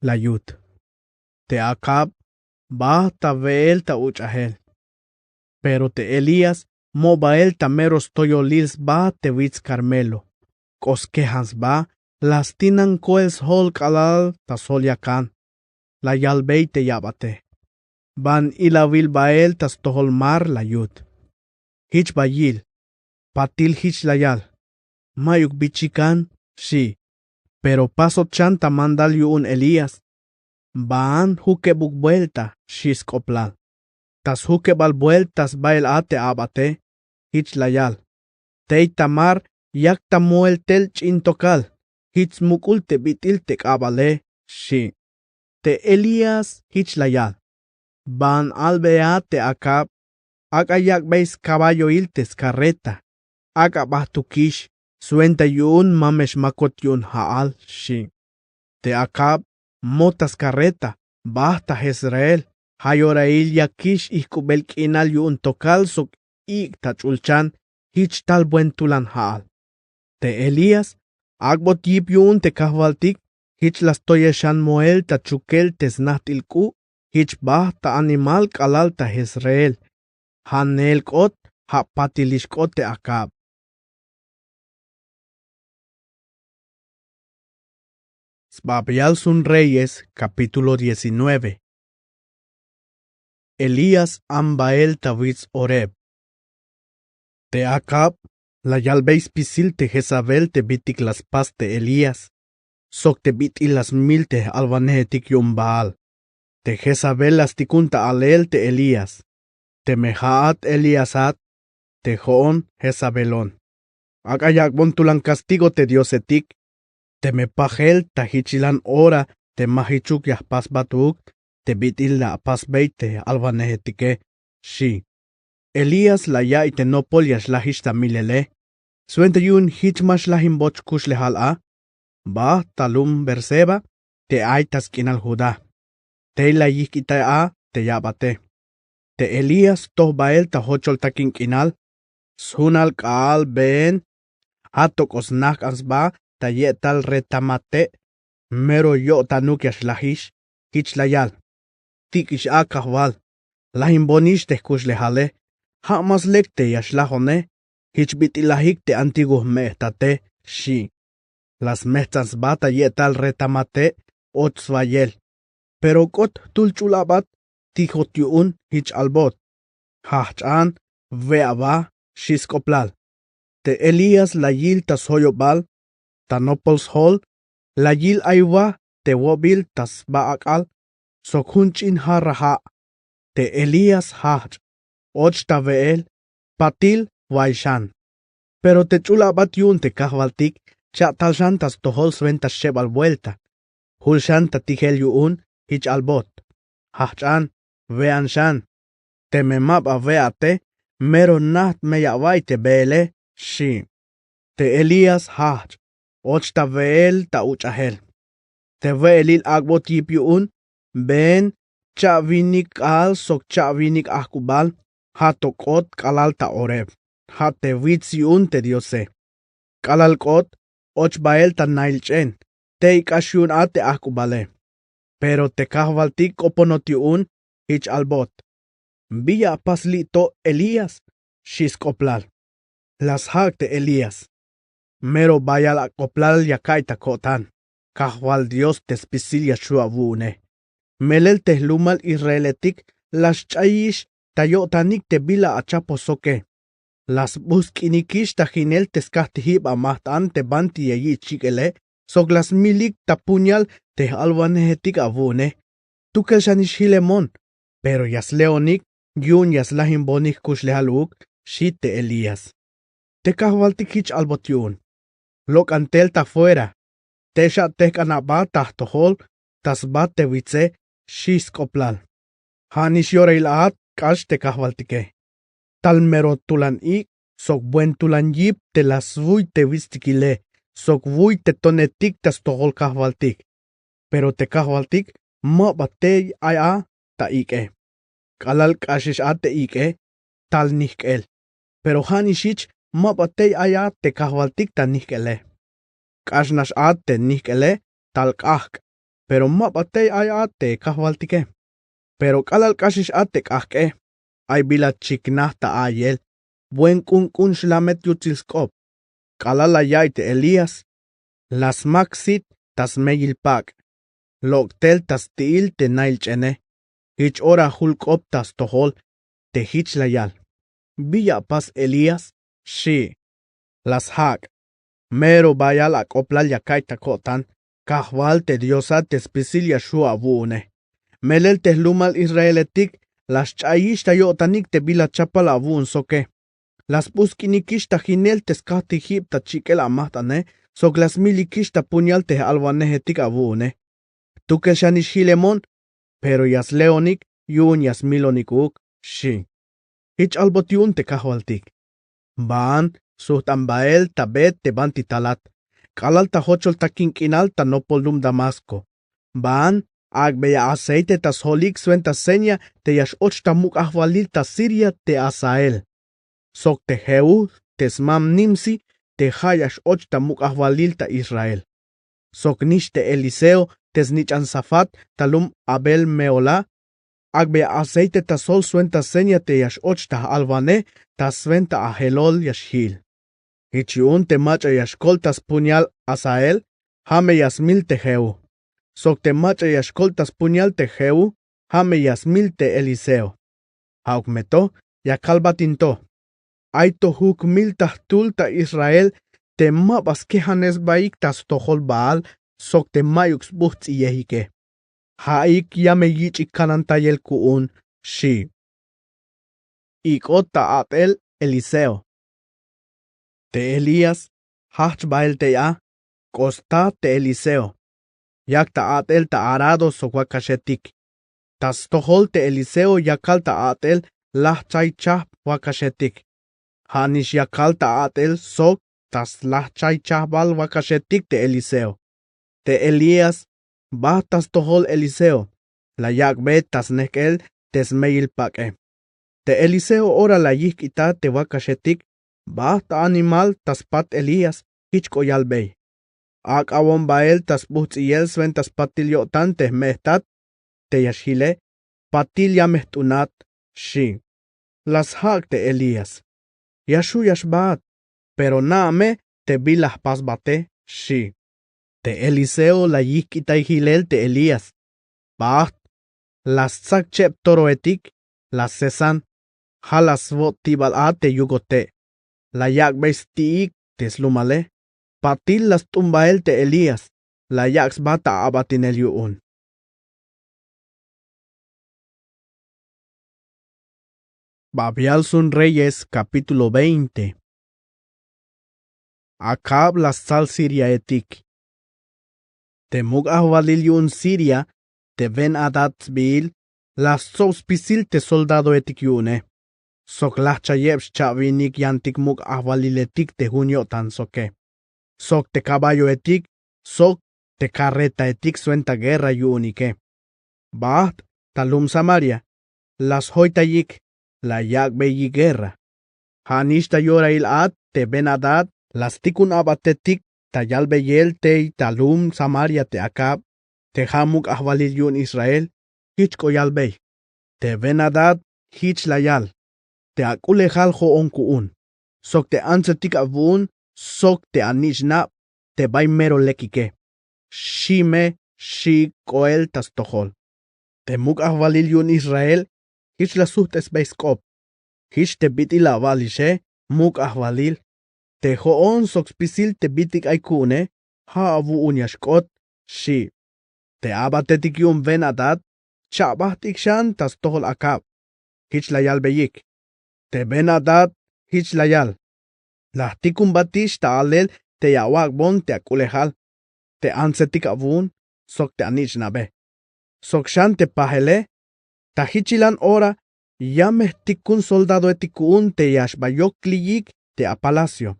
la yut. Te Acab bajt ta we'el ta uch'ajel. Pero te Elías mo bael ta mero stoyolil sba te wits Carmelo. K'o skejan sba, la stinan koel sjol k'alal ta sjol yakan. La yalbey te yabate: Ban ilawil bael ta stojol mar, la yut. Jich ba yil. Patil jich la yal: Ma'yuk bi chikan, xi'. Pero pasot xan ta mandal yu'un elías. Baan jukebuk buelta, xi' sk'oplal. Ta sjukebal buelta sbahel a te a'bate, jich la yal: tey ta mar yak ta moel tel ch'in tokal, jich smuk'ul te bit'il te k'abale, xi'. Te elías jich la yal: baan albe a te acab, ak'a yak'bey skaballoil te skarreta, ak'a bajtukix, swenta yu'un ma me xmakot yu'un ja'al, xi'. Te acab mo ta skarreta, bajt ta jezreel. Ja' yorail yakix ijk'ubel k'inal yu'un tokal sok ik' ta ch'ulchan, jich tal buen tulan ja'al. Te elías ak'bot yip yu'un te kajwaltik, jich la stoyel xan moel ta chukel te snajt'il k'u', jich bajt ta animal k'alal ta jezreel. Ja' neel k'ot, ja' patilix k'ot te acab. Sbabial sun reyes, kapítulo diecinueve. Elías ambahel ta wits oreb. Te acab la yalbey spisil te jezabel te bitik la spas te elías, sok te bit'il la smil te j'alwanejetik yu'un baal. Te jezabel la stikun ta alel te elías: teme ja'at elíasat, te jo'on jezabelon, ak'a yak'bon tulan kastigo te diosetik. Teme pajel ta jichilan ora te ma jichuk ya jpasbat uuk te bit'il la apasbey te j'alwanejetike, xi'. Elías la ya'iy te nopol ya xlajix ta milele. Swenta yu'un jich ma xlajinboch kuxlejal a, bajt ta lum berseba te ay ta sk'inal judá. Tey la yijk'itay a te ya'bate. Te elías toj bahel ta jochol takin k'inal, sjunal k'a'al been. Ja' tok'o snajk'an sba ta ye'tal retamate', mero yo'tanuk ya xlajix, jich la yal: tik'ix a kajwal, lajinbonix te jkuxlejale. Ja' más lek te ya xlajone, jich bit'ilajik te antiguo jme'jtate, xi'. La smejtsan sba ta ye'tal retamate', och swayel. Pero k'ot jtul ch'ul a'bat tijot yu'un, jich albot: jajch'an, we' aba, xi' sk'oplal. Te elías la yil ta sjoyobal, ta nopol sjol, la yil ay wa te wobil ta sba ak'al, sok jun ch'in jarra ja'. Te elías jajch', och ta we'el, patil, way xan. Pero te ch'ul a'bat yu'un te kajwaltik cha'tal xan ta stojol swenta xchebal buelta. Jul xan ta tijel yu'un, jich albot: jajch'an, we'an xan. Teme ma ba we'ate, mero najt me ya awa'iy te beele, xi'. Te elías jajch', och ta we'el ta uch'ajel. Te we'elil ak'bot yip yu'un, been, cha'winik k'aal sok cha'winik ajk'ubal, ja' to k'ot k'alal ta oreb, ja' te wits yu'un te diose. K'alal k'ot, och bahel ta nail ch'en, tey k'ax yu'un a te ajk'ubale. Pero te kajwaltik k'oponot yu'un, jich albot: bi ya apas li' to, elías? Xi' sk'oplal. La sjak' te elías: mero bayal ak'oplal ya ka'iy ta ko'tan, kajwal dios te spisil ya xju' awu'une. Melel te jlumal israeletik la xch'ayix ta yo'tanik te bila achapoj soke. La sbujsk'inikix ta jinel te skajtijib amajt'an te banti ya yich' chik'ele, sok la smilik ta puñal te j'alwanejetik awu'une. Tukel xanix jilemon, pero ya sle'onik yu'un ya slajinbonik jkuxlejal uuk, xi' te elías. Te kajwaltik jich albot yu'un: lok'an tel ta fuera, tey xatejk'an aba ta jtojol ta sba te witse, xi' sk'oplal. Ja' nix yorahil a'at k'ax te kajwaltike. Tal mero tulan ik' sok buen tulan yip te la swuy te witstikile, sok wuy te tonetik ta stojol kajwaltik. Pero te kajwaltik ma ba tey ay a ta ik'e. K'alal k'axix a te ik'e, tal nijk'el. Pero ja' nix jich ma ba tey ay a te kajwaltik ta nijk'ele. K'ax nax a te nijk'ele, tal k'ajk'. Pero ma ba tey ay a te kajwaltike. Pero k'alal k'axix a te k'ajk'e, ay bila chiknaj ta a'iyel, buen k'unk'un xlamet yutsil sk'op. K'alal la ya'iy te elías, la smak sit ta smeyil pak', lok' tel ta sti'il te nail ch'ene. Jich ora jul k'op ta stojol, te jich la yal: bi ya apas elías? Xi'. La sjak': Mero bayal ak'oblal ya ka'iy ta ko'tan. Kajwal te diosat te spisil ya xju' awu'une. Melel te jlumal israeletik la sch'ayix ta yo'tanik te bila chapal awu'un soke. La sbujtsk'inikix ta jinel te skajtijib ta chik'el amaht'ane, sok la smilikix ta puñal te j'alwanejetik awu'une. Jtukel xanix jilemon, pero ya sleonik yu'un ya smilonik uuk, xchi. Jich albot yu'un te kajwaltik: Baan sujt'an bael ta be te banti talat, k'alal ta jochol takin k'inal ta nopol lum Damasko. Baan ak'beya aceite ta sjolik swenta seña te ya x-och ta muk' ajwalil ta Siria te Hazael, sok te Jehú te smam Nimsi, te ja' ya x-och ta muk' ajwalil ta Israel, sok nix te Eliseo te snich'an Safat ta lum Abel-meholá. Ak'beya aceite ta sjol swenta seña te ya x-och ta j'alwanej ta swenta ajelol ya xjil. Jich yu'un te mach'a ya xkol' ta spuñal Hazael, ja' me ya smil te Jehú. Sok te mach'a ya xkol' ta spuñal te Jehú, ja' me ya smil te Eliseo. Ja'uk me to ya kalbat in to: Ay to juk mil ta jtul ta Israel te ma ba skejanej sbaik ta stojol Baal sok te ma'yuk sbujts'iyejike. Ja'ik ya me yich'ik kanantayel ku'un, xchi. Ik'ot ta a'tel Eliseo. Te Elías jajch bael tey a, k'o sta te Eliseo. Yak ta a'tel ta arado sok wakaxetik. Ta stojol te Eliseo yakal ta a'tel lajchaychajp wakaxetik. Ja' nix yakal ta a'tel sok ta slajchaychajbal wakaxetik te Eliseo. Te Elías bajt ta stojol Eliseo, la yak'be ta snejk'el te smeyil pak'e. Te Eliseo ora la yijk'ita te wakaxetik, bajt ta animal ta spat Elías, jich k'o yalbey: Ak'awon bael ta sbujts'iyel swenta spatil yo'tan te jme'jtat te ya xjile, patil ya me jt'unat, xchi. La sjak' te Elías: Ya xju' ya xbaat, pero na'a me te bila jpasbate, xchi. Te Eliseo la yijk'itay jilel te Elías: Bajt, la stsak cheb toroetik, la sesan, ja' la swo'tibal a te yugote', la yak'bey sti'ik te slumale, patil la st'un bael te Elías, la yak' sba ta a'batinel yu'un. Babial sun Reyes, capítulo veinte. Acab la stsal Siriaetik. Te muk' ajwalil yu'un Siria te Ben-hadad sbiil la stsob spisil te soldadoetik yu'une, sok lajchayeb xcha'winik yantik muk' ajwaliletik te jun yo'tan soke, sok te caballoetik, sok te carretaetik swenta guerra yu'unike. Bajt ta lum Samaria, la sjoytayik, la yak'beyik guerra. Ja' nix ta yorail a te Ben-hadad la stikun a'batetik ta yalbeyel tey ta lum Samaria te Acab, te ja' muk' ajwalil yu'un Israel, jich k'o yalbey: Te Ben-hadad jich la yal: Te ak'ulejal jo'on ku'un, sok te antsetik awu'un, sok te anich'nab te bay mero lekike, xchi me, xchiik k'oel ta stojol. Te muk' ajwalil yu'un Israel jich la sujt'esbey sk'op: Jich te bit'il awa'lixe, muk' ajwalil. Te jo'on sok spisil te bit'il ay ku'une, ja' awu'un ya xk'ot, xchi. Te a'batetik yu'un Ben-hadad cha'bajt'ik xan ta stojol Acab, jich la yalbeyik: Te Ben-hadad jich la yal: La jtikunbatix ta alel te ya awak'bon te ak'ulejal, te antsetik awu'un, sok te anich'nabe, sok xan te pajele. Ta jichilan ora ya me jtikun soldadoetik ku'un te ya xba yokliyik te apalacio,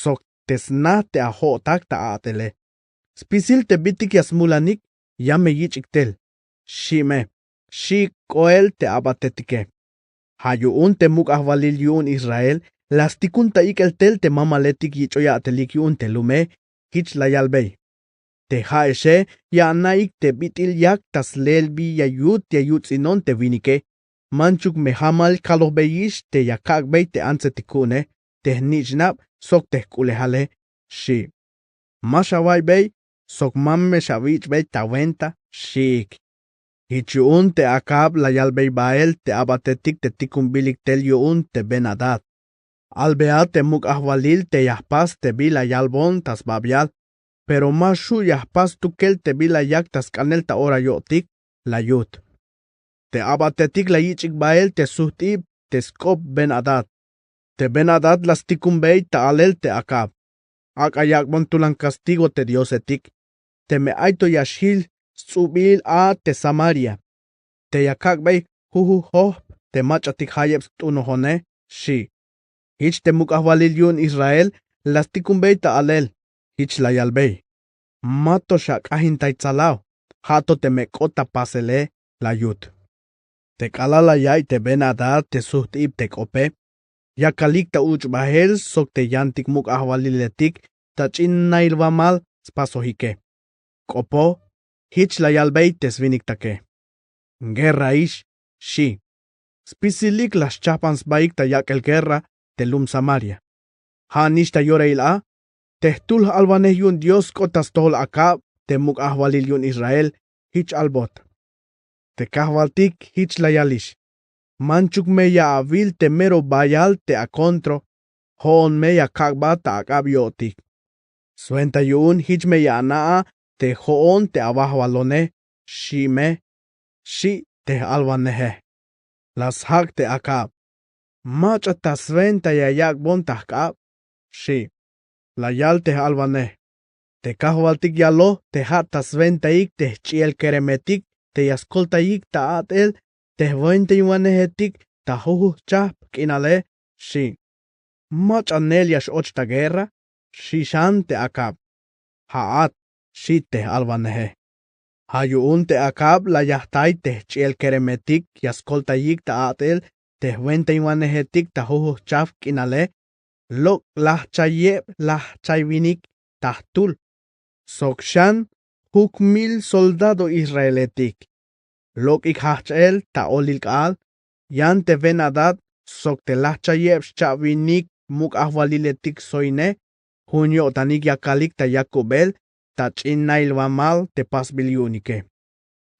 sok te sna te ajo'tak ta a'tele. Spisil te bit'il ya smulanik ya me yich'ik tel, xchi me, xchiik k'oel te a'batetike. Ja' yu'un te muk' ajwalil yu'un Israel la stikun ta ik'el tel te mamaletik yich'oy a'telik yu'un te lume, jich la yalbey: Te ja'exe ya ana'ik te bit'il yak ta sleel bi ya yut ya yuts'inon te winike. Manchuk me jamal kalojbeyix te ya kak'bey te antsetik ku'une, te jnich'nab sok te jk'ulejale, xchi. Ma xawaiybey sok ma me xawich'bey ta wenta, xchiik. Jich yu'un te Acab la yalbey bael te a'batetik te tikunbilik tel yu'un te Ben-hadad: Albea te muk' ajwalil te ya jpas te bila yalbon ta sbabial, pero ma xju' ya jpas stukel te bila yak ta sk'anel ta ora yo'tik. La yut. Te ab'atetik la yich'ik b'a'el te sujt'ib' te sk'op ben-adad. Te ben-adad la stikumb'ey ta a'lel te akab. Ak'a yak'b'on tulan kastigo te diosetik, teme ay to ya xjil sts'ub'il a te samaria, te ya kak'b'ey jujuj jojp te mach'atik jayeb' st'unojone, xi'. Jich te muk' ajwalil yu'un israel la stikumb'ey ta a'lel. Jich la yalb'ey. Ma to xak'ajintay tsalaw, ja' to teme k'ot ta pasele. La yut. Te k'alal la yaiy te ben-adad te sujt'ib te k'ope, yakalik ta uch'bajel sok te yantik muk' ajwaliletik ta ch'in nailwamal spasojike. K'opo, jich la yalbey te swinik take. Guerraix, xi'. Spisilik la xchajban sbaik ta yak'el guerra te lum samaria. Ja' nix ta yorail a, te jtul j'alwanej yu'un dios k'ot ta stojol akab te muk' ajwalil yu'un israel. Jich albot. Te kajwaltik jich la yalix. Manchuk me ya awil te mero bayal te akontro. Jo'on me ya kak'bat ta ak'ab yo'tik. Swenta yu'un jich me ya ana'a te jo'on te awajwalone, xi' me. Xi' te j'alwaneje. La sjak' te akab. Mach'a ta swenta ya yak'bon ta jk'ab, xi'. La yal te j'alwanej. Te kajwaltik yaloj te ja' ta swentaik te jch'iel keremetik te ya skoltayik ta a'tel te jwentainwanejetik ta jujujchajp k'inale, xi'. Mach'a neel ya x'och ta guerra? Xi' xan te akab. Ja'at, xi' te j'alwaneje. Ja' yu'un te akab la yajtay te jch'iel keremetik ya skoltayik ta a'tel te jwentainwanejetik ta jujujchajp k'inale, lok' lajchayeb lajchay winik ta jtul, sok xan juk mil soldado israeletik. Lok'ik jajch'el ta olil k'aal. Yan te ben-adad sok te lajchayeb xcha'winik muk' ajwaliletik soyne, jun yo'tanik yakalik ta yakubel ta ch'in nailwamal te pasbil yu'unike.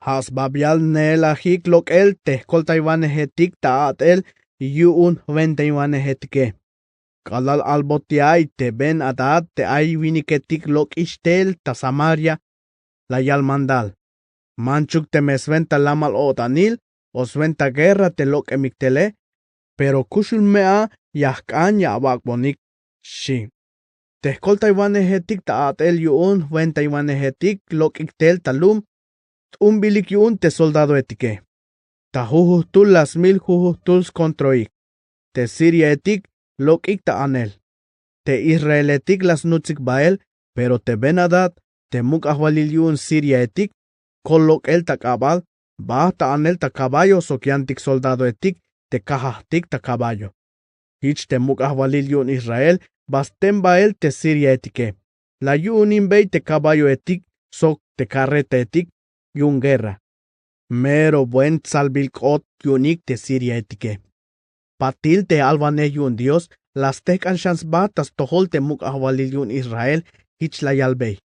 Ja' sbabial neelajik lok'el te jkoltaywanejetik ta a'tel yu'un jwentainwanejetike. K'alal albot ya'iy te ben-adad te ay winiketik lok'ix tel ta samaria, la yal mandal. Manchuk teme swenta lamal o'tanil o swenta guerra te lok'emik tele, pero kuxul me a ya jk'an ya awak'bonik, xi'. Te jkoltaywanejetik ta a'tel yu'un jwentainwanejetik lok'ik tel ta lum t'unbilik yu'un te soldadoetike. Ta jujujtul la smil jujujtul skontroik. Te siriaetik lok'ik ta anel. Te israeletik la snutsik bael, pero te ben-adad te muk' ajwalil yu'un siriaetik, kol lok'el ta k'abal, bajt ta anel ta kaballo sok yantik soldadoetik te kajajtik ta kaballo. Jich te muk' ajwalil yu'un israel ba sten bael te siriaetike. La yu'uninbey te kaballoetik sok te karretaetik yu'un guerra. Mero buen tsalbil k'ot yu'unik te siriaetike. Patil te j'alwanej yu'un dios la stejk'an xan sba ta stojol te muk' ajwalil yu'un israel. Jich la yalbey.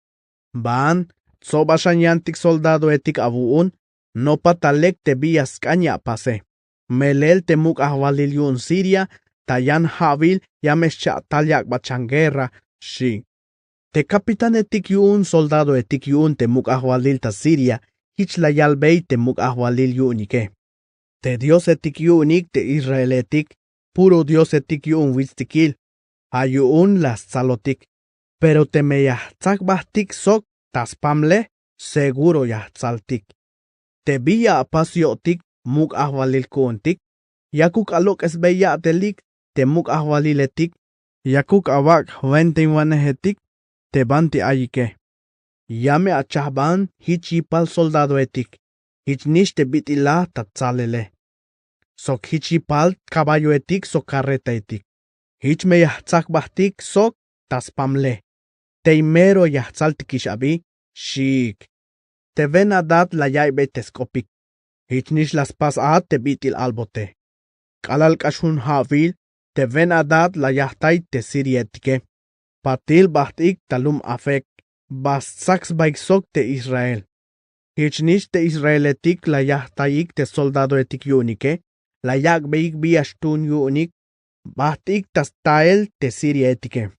Baan, tsoba xan yantik soldadoetik awu'un. Nopa ta lek te bi ya sk'an ya apase. Melel te muk' ajwalil yu'un siria ta yan ja'wil ya me xcha'tal yak'bat xan guerra, xi'. Te kapitanetik yu'un soldadoetik yu'un te muk' ajwalil ta siria jich la yalbey te muk' ajwalil yu'unike. Te diosetik yu'unik te israeletik puro diosetik yu'un wichtikil. Ja' yu'un la stsalotik. Pero teme ya jtsakbajtik sok ta spamlej, seguro ya jtsaltik. Te bi ya apas yo'tik muk' ajwalil ku'untik. Yakuk alok'esbey ya'telik te muk' ajwaliletik. Yakuk awak' jwentainwanejetik te banti ayike. Ya me achajban jich yipal soldadoetik. Jich nix te bit'il la ta tsalele. Sok jich yipal kaballoetik sok karretaetik. Jich me ya jtsakbajtik sok ta spamlej. Tey mero ya jtsaltikix abi, xiik. Te ben-adad la yaiybey te sk'opik. Jich nix la spas a te bit'il albote. K'alal k'ax jun ja'wil, te ben-adad la yajtay te siriaetike. Patil bajt'ik ta lum afek. Ba stsak sbaik sok te israel. Jich nix te israeletik la yajtayik te soldadoetik yu'unike. La yak'beyik bi ya xtuun yu'unik. Bajt'ik ta stael te siriaetike.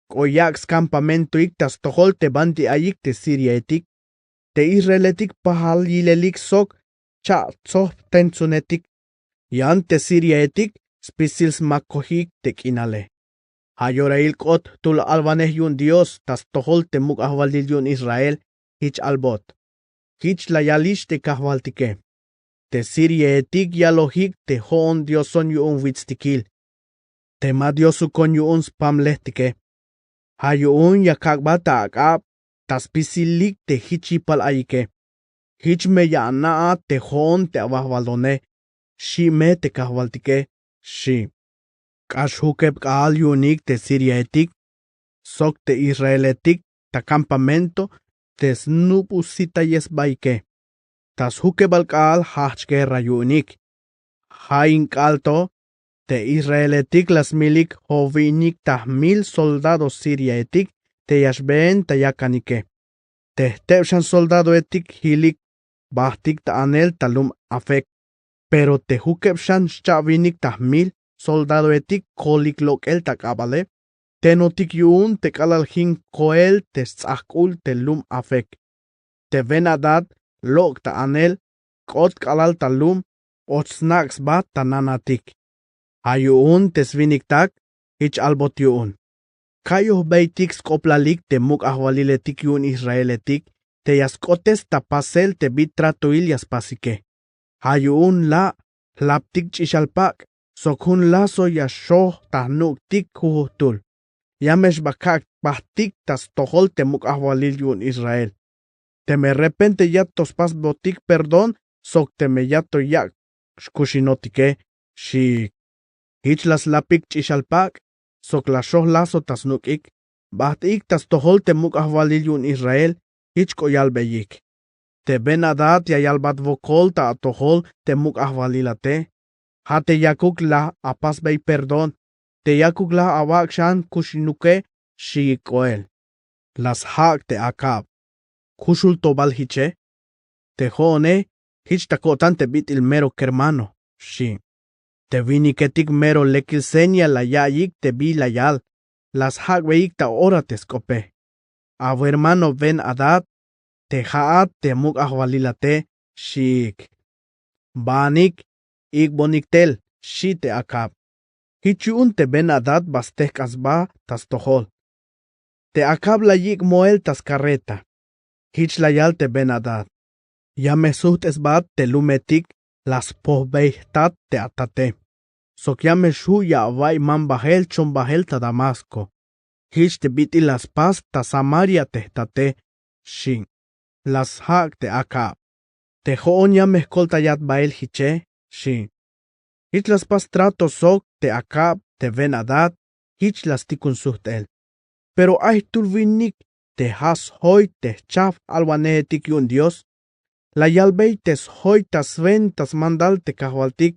K'o yak' skampamentoik ta stojol te banti ayik te siriaetik. Te israeletik pajal yilelik sok cha'tsojptentsunetik. Yan te siriaetik spisil smakojik te k'inale. Ja' yorail k'ot jtul alwanej yu'un dios ta stojol te muk' ajwalil yu'un israel. Jich albot. Jich la yalix te kajwaltike. Te siriaetik yalojik te jo'on dioson yu'un witstikil. Te ma diosukon yu'un spamlejtike. Ja' yu'un ya kak'bat ta ak'ab ta spisilik te jich yipal ayike. Jich me ya ana'at te jo'on te awajwalone. Xi' me te kajwaltike. Xi'. K'ax jukeb k'aal yu'unik te siriaetik sok te israeletik ta kampamento te snubusitayesbaike. Ta sjukebal k'aal jajch guerra yu'unik. Ja' in k'aal to te israeletik la smilik jowinik ta jmil soldado siriaetik te ya xbeen ta yakanike. Te jteb xan soldadoetik jilik bajtik ta anel ta lum afek. Pero te jukeb xan xcha'winik ta jmil soldadoetik kolik lok'el ta k'abale. Tenotik yu'un te k'alal jin koel te sts'ajk'ul te lum afek. Te ben-adad lok' ta anel k'ot k'alal ta lum och snak' sba ta nanatik. Ja' yu'un te swiniktak jich albot yu'un. Ka'yojbeytik sk'oplalik te muk' ajwaliletik yu'un israeletik te ya sk'otes ta pasel te bi tratoil ya spasike. Ja' yu'un la' jlaptik ch'ixal pak' sok jun lazo ya xoj ta jnuk'tik jujujtul. Ya me xba kak' bajtik ta stojol te muk' ajwalil yu'un israel. Teme repente ya to spasbotik perdón sok teme ya to yak' xkuxinotike. Xiik. Jich la slapik ch'ixal pak' sok la xoj lazo ta snuk'ik. Bajt'ik ta stojol te muk' ajwalil yu'un israel. Jich k'o yalbeyik. Te ben-adad ya yalbat wokol ta atojol te muk' ajwalilate. Ja' te yakuk la apasbey perdón te yakuk la awak' xan kuxinuke. Xiik k'oel. La sjak' te akab. Kuxul to bal jiche. Te jo'one jich ta ko'tan te bit'il mero kermano. Xi'. Te winiketik mero lekil seña la ya'iyik te bi la yal. La sjak'beyik ta ora te sk'ope. Awermano ben-adad te ja'at te muk' ajwalilate. Xiik. Baanik ik'bonik tel. Xi' te akab. Jich yu'un te ben-adad ba stejk'an sba ta stojol. Te akab la yik' moel ta skarreta. Jich la yal te ben-adad. Ya me sjujt'esbat te lumetik la spojbey jtat te atate. Sok ya me xju' ya awa'iy man bajel chon bajel ta damasko. Jich te bit'il la spas ta samaria te jtate. Xi'. La sjak' te akab. Te jo'on ya me jkoltayat bael jiche. Xi'. Jich la spas trato sok te akab te ben-adad. Jich la stikun sujt'el. Pero ay jtul winik te ja' sjoy te jchajp alwanejetik yu'un dios. La yalbey te sjoy ta swenta smandal te kajwaltik.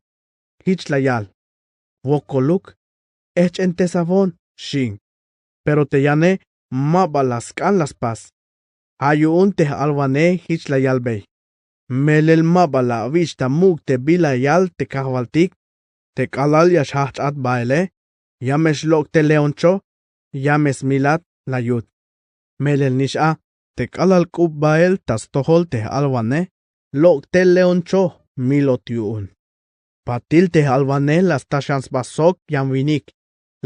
Jich la yal. Wokoluk. Ejch'entesawon. Xi'. Pero te yane ma ba la sk'an la spas. Ja' yu'un te j'alwanej jich la yalbey. Melel ma ba la awich' ta muk' te bila yal te kajwaltik. Te k'alal ya xjajch'at baele. Ya me xlok' tel leoncho. Ya me smilat. La yut. Melel nix a te k'alal k'up bael ta stojol te j'alwanej. Lok' tel leoncho. Milot yu'un. Patil te j'alwanej la sta xan sba sok yan winik.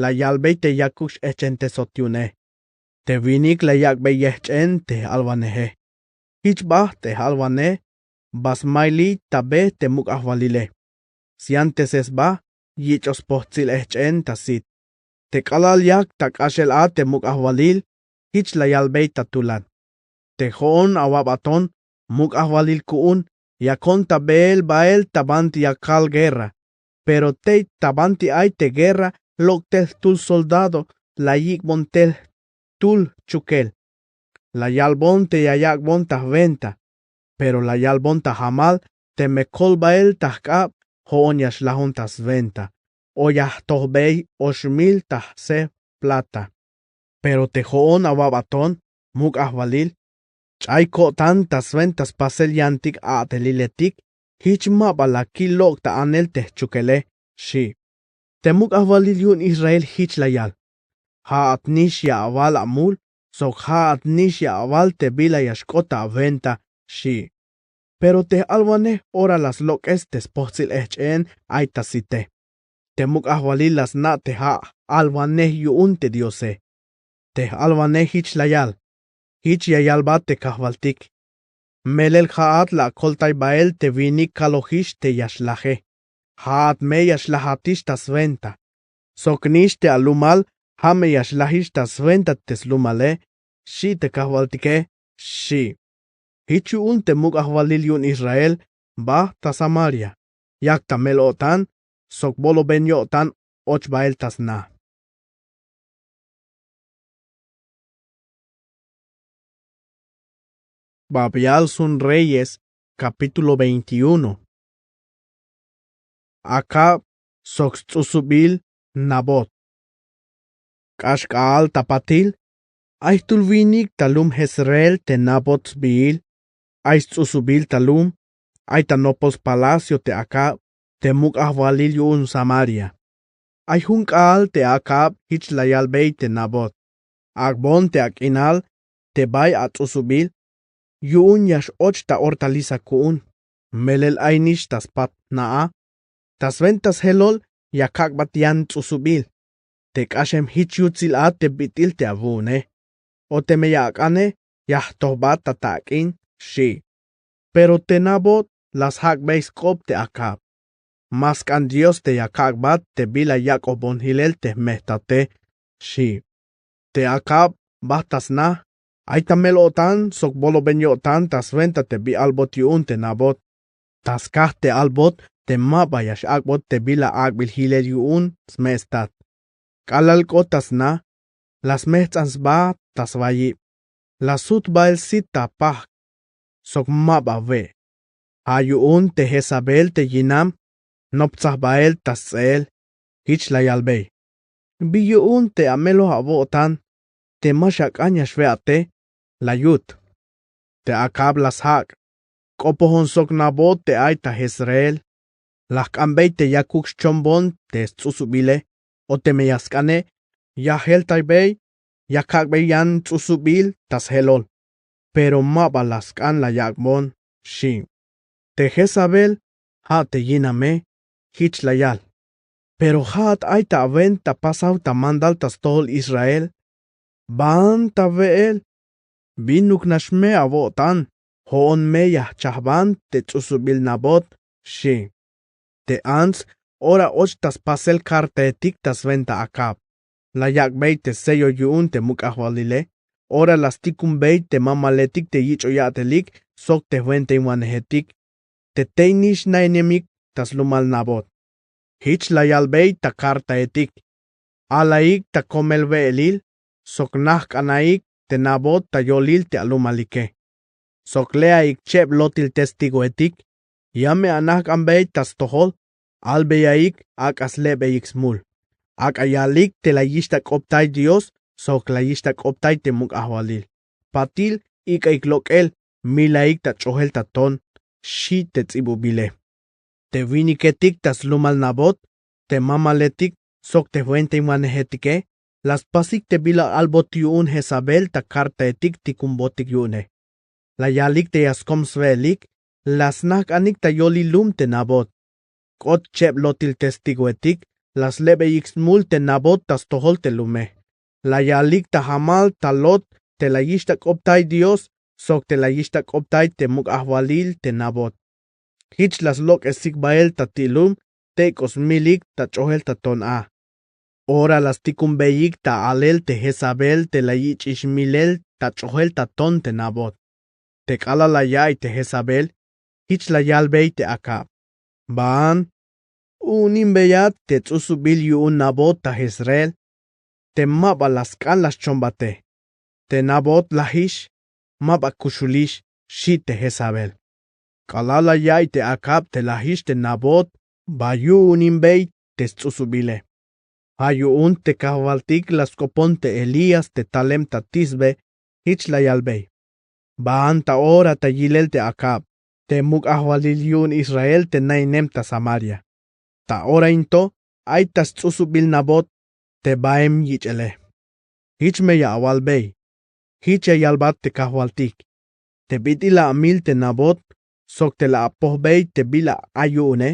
La yalbey te yakuk x'ejch'entesot yu'une. Te winik la yak'bey yejch'en te j'alwaneje. Jich bajt' te j'alwanej. Ba smayliy ta be te muk' ajwalile. Syanteses sba. Yich'oj spojtsil ejch'en ta sit. Te k'alal yak ta k'axel a te muk' ajwalil. Jich la yalbey ta tulan. Te jo'on awabaton muk' ajwalil ku'un. Yakon ta beel bael ta banti ya kal guerra. Pero tey ta banti ay te guerra lok' tel jtul soldado. La yik'bon tel jtul jchukel. La yalbon te ya yak'bon ta jwenta. Pero la yalbon ta jamal teme kol bael ta jk'ab. Jo'on ya xlajun ta swenta. O ya jtojbey ox mil ta jsef plata. Pero te jo'on awabaton muk' ajwalil. Ch'ay ko'tan ta swenta spasel yantik a'teliletik. Jich ma ba la kil lok' ta anel te jchukele. Xi'. Te muk' ajwalil yu'un Israel jich la yal: Ja'at nix ya awal amul sok ja'at nix ya awal te bila ya xk'ot ta awenta, xchi. Pero te j-alwanej ora la slok'es te spojtsil ejch'een ay ta site. Te muk' ajwalil la sna' te ja' j-alwanej yu'un te Diose. Te j-alwanej jich la yal: Jich ya yalbat te kajwaltik: Melel ja'at la akoltay bael te winik kalojix te ya xlaje. Ja'at me ya xlajatix ta swenta. Sok nix te alumal ja' me ya xlajix ta swenta te slumale, xchi te kajwaltike, xchi. Jich yu'un te muk' ajwalil yu'un Israel bajt ta Samaria, yak ta mel-o'tan sok boloben yo'tan och bael ta sna. Babial sun Reyes, capítulo veintiuno. Acab sok sts'usubil Nabot. K'ax k'a'al ta patil, ay jtul winik ta lum Jezreel te Nabot sbiil. Ay sts'usubil ta lum, ay ta nopol spalacio te Acab, te muk' ajwalil yu'un Samaria. Ay jun k'aal te Acab jich la yalbey te Nabot: Ak'bon te ak'inal te bay ats'usubil, yu'un ya x-och ta ortalisa ku'un. Melel ay nix ta spat jna'a. Ta swenta sjelol ya kak'bat yan ts'usubil. Te k'axem jich yutsil a te bit'il te awu'une. O teme ya ak'ane, ya jtojbat ta tak'in, xchi. Pero te Nabot la sjak'bey sk'op te Acab: Ma sk'an Dios te ya kak'bat te bila yak'ojbon jilel te jmejtate, xchi. Te Acab bajt ta sna, ay ta mel-o'tan sok boloben yo'tan ta swenta te bi albot yu'un te Nabot. Ta skaj te albot te ma ba ya x-ak'bot te bila ak'bil jilel yu'un sme' stat. K'alal k'ot ta sna, la smejts'an sba ta swayib. La sut bael sit ta pajk', sok ma ba we'. Ja' yu'un te Jezabel te yinam, noptsaj bael ta sts'eel. Jich la yalbey: Bi yu'un te ameloj awo'tan te ma xak'an ya xwe' ate, la yut. Te Acab la sjak': K'opojon sok Nabot te ay ta Jezreel. La jk'anbey te yakuk xchombon te sts'usubile. O teme ya sk'ane, ya jeltaybey, ya kak'bey yan ts'usubil ta sjelol. Pero ma ba la sk'an la yak'bon, xchi. Te Jezabel, ja' te yiname, jich la yal: Pero ja'at ay ta awenta pasaw ta mandal ta stojol Israel. Baan ta we'el. Binuk nax me awo'tan, jo'on me ya jchajban te ts'usubil Nabot, xchi. Te ants ora och ta spasel kartaetik ta swenta Acab. La yak'bey te sello yu'un te muk' ajwalile. Ora la stikumbey te mamaletik te yich'o ya'telik sok te jwentainwanejetik te tey nix nainemik ta slumal Nabot. Jich la yalbey ta kartaetik: Alaik ta komel we'elil sok najk'anaik te Nabot ta yolil te alumalike. Sok le'aik cheb lotil testigoetik. Ya me anajk'anbey ta stojol. Albeyaik ak'a slebeyik smul. Ak'a yalik te la yixtak'optay Dios sok la yixtak'optay te muk' ajwalil. Patil ik'aik lok'el, milaik ta ch'ojel ta ton, xchi te ts'ibubile. Te winiketik ta slumal Nabot, te mamaletik sok te jwentainwanejetike, la spasik te bila albot yu'un Jezabel ta kartaetik tikumbotik yu'une. La yalik te ya skom swe'elik, la snajk'anik ta yolil lum te Nabot. K'ot cheb lotil testigoetik, la slebeyik smul te Nabot ta stojol te lume. La yalik ta jamal ta lot te la yixtak'optay Dios sok te la yixtak'optay te muk' ajwalil te Nabot. Jich la slok'esik bael ta ti' lum tey k'o smilik ta ch'ojel ta ton a. Ora la stikumbeyik ta alel te Jezabel te la yich'ix milel ta ch'ojel ta ton te Nabot. Te k'alal la ya'iy te Jezabel, jich la yalbey te Acab: Baan, u'uninbeyat te ts'usubil yu'un Nabot ta Jezreel, te ma ba la sk'an la xchombate. Te Nabot lajix, ma ba kuxulix, xchi te Jezabel. K'alal la ya'iy te Acab te lajix te Nabot, ba yu'uninbey te sts'usubile. Ja' yu'un te kajwaltik la sk'opon te Elías te talem ta Tisbe, jich la yalbey: Baan ta ora ta yilel te Acab, te muk' ajwalil yu'un Israel te nainem ta Samaria. Ta ora in to, ay ta sts'usubil nabot te baem yich'ele. Jich me ya awalbey. Jich ya yalbat te kajwaltik: te bit'il la amil te nabot sok te la apojbey te bila ay yu'une.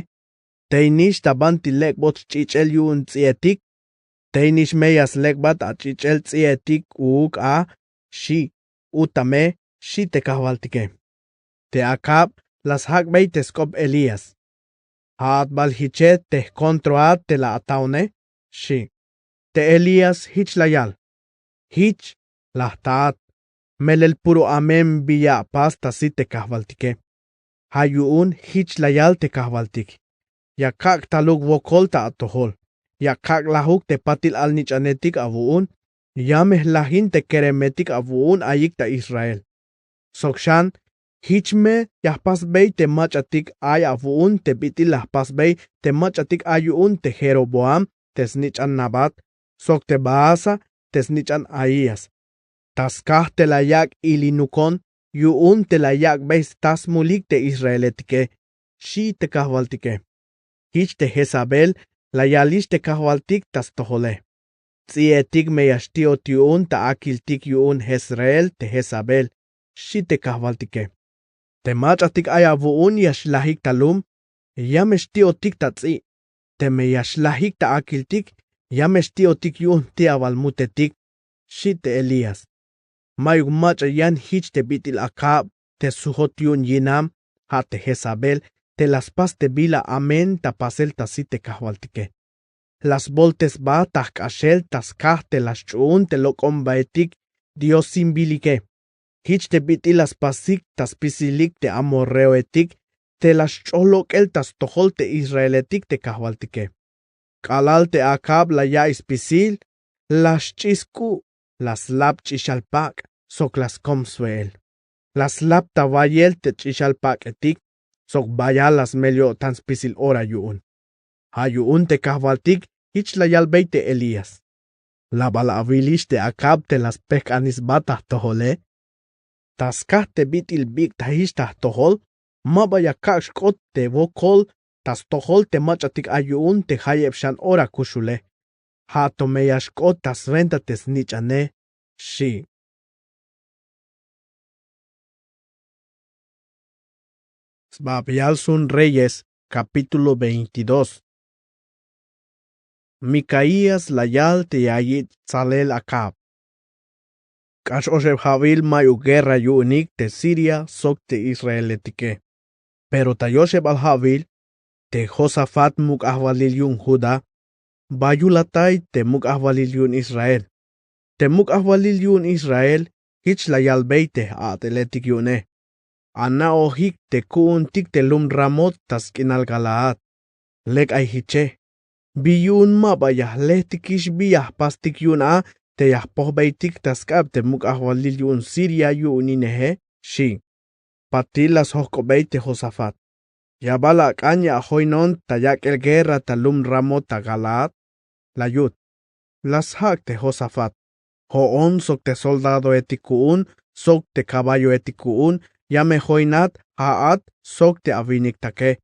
Tey nix ta banti lek'bot xch'ich'el yu'un ts'i'etik. Tey nix me ya slek'bat ach'ich'el ts'i'etik uuk a, xi'. Uta me, xi' te kajwaltike. Te akab la sjak'bey te sk'op elías. Ja'at bal jiche te jkontroat te la atawne, xi'. Te elías jich la yal: jich, la jtaat, melel puro amen bi ya apas ta sit te kajwaltike. Ja' yu'un jich la yal te kajwaltik: ya kak' taluk wokol ta atojol, ya kak' lajuk te patil alnich'anetik awu'un, ya me jlajin te keremetik awu'un ayik ta israel. Sok xan, jich me ya jpasbey te mach'atik ay awu'un te bit'il la jpasbey te mach'atik ay yu'un te jeroboam te snich'an nabat, sok te baasa te snich'an ahías, ta skaj te la yak' ilinukon yu'un te la yak'bey sta smulik te israeletike, xi' te kajwaltike. Jich te jezabel la yalix te kajwaltik ta stojole: ts'i'etik me ya xti'ot yu'un ta akiltik yu'un jezreel te jezabel, xi' te kajwaltike. Te mach'atik ay awu'un ya xlajik ta lum, ya me xti'otik ta ts'i'. Teme ya xlajik ta akiltik, ya me xti'otik yu'un jti'awal mutetik, xi' te elías. Mayuk mach'a yan jich te bit'il akab te sjot yu'un yinam, ja' te jezabel, te la spas te bila amen ta pasel ta sit te kajwaltike. La sboltes sba ta jk'axel ta skaj te la sch'uun te lok'ombaetik diosinbilike. Jich te bit'il la spasik ta spisilik te amorreoetik te la sch'oj lok'el ta stojol te israeletik te kajwaltike. K'alal te akab la ya'iy spisil, la xch'i sk'u', la slap ch'ixal pak' sok la skom swe'el. La slap ta wayel te ch'ixal pak'etik, sok bayal la smel yo'tan spisil ora yu'un. Ja' yu'un te kajwaltik jich la yalbey te elías: la bal awilix te akab te la spejk'anis sba ta jtojole? Ta skaj te bit'il bik'tajix ta jtojol, ma ba ya kak' xk'ot te wokol ta stojol te mach'atik ay yu'un te jayeb xan ora kuxule. Ja' to me ya xk'ot ta swenta te snich'ane, xi'. Sbab yal sun reyes, kapítulo veintidós. Mikaías la yal te ya yich' tsalel akab. K'ax oxeb ja'wil mayuk guerra yu'unik te siria sok te israeletike. Pero ta yoxebal ja'wil, te josafat muk' ajwalil yu'un judá, bayulatay te muk' ajwalil yu'un israel. Te muk' ajwalil yu'un israel jich la yalbey te j'a'teletik yu'une: ana'ojik te ku'untik te lum ramot ta sk'inal galaad. Lek ay jiche, bi yu'un ma ba ya jlejtikix bi ya jpastik yu'un a te ya jpojbeytik ta sk'ab te muk' ajwalil yu'un siria yu'unineje, xi'. Patil la sjojk'obey te josafat: ya bal ak'an ya ajoynon ta yak'el guerra ta lum ramot ta galaad? La yut. La sjak' te josafat: jo'on sok te soldadoetik ku'un sok te caballoetik ku'un ya me joynat ja'at sok te awiniktake.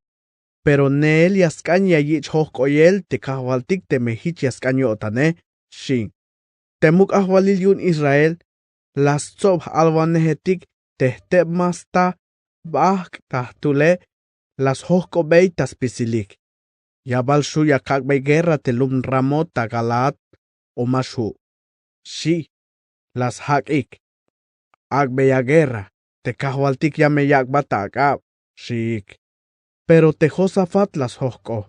Pero neel ya sk'an ya yich' jojk'oyel te kajwaltik teme jich ya sk'an yo'tane, xi'. Te muk' ajwalil yu'un israel la stsob j'alwanejetik te jteb ma sta b'ajk' ta jtule, la sjojk'obey ta spisilik: ya bal xju' ya kak'bey guerra te lum ramot ta galaad o ma xju'? Xi'. La sjak'ik: ak'bey a guerra, te kajwaltik ya me yak'bat ta ak'ab, xiik. Pero te josafat la sjojk'o: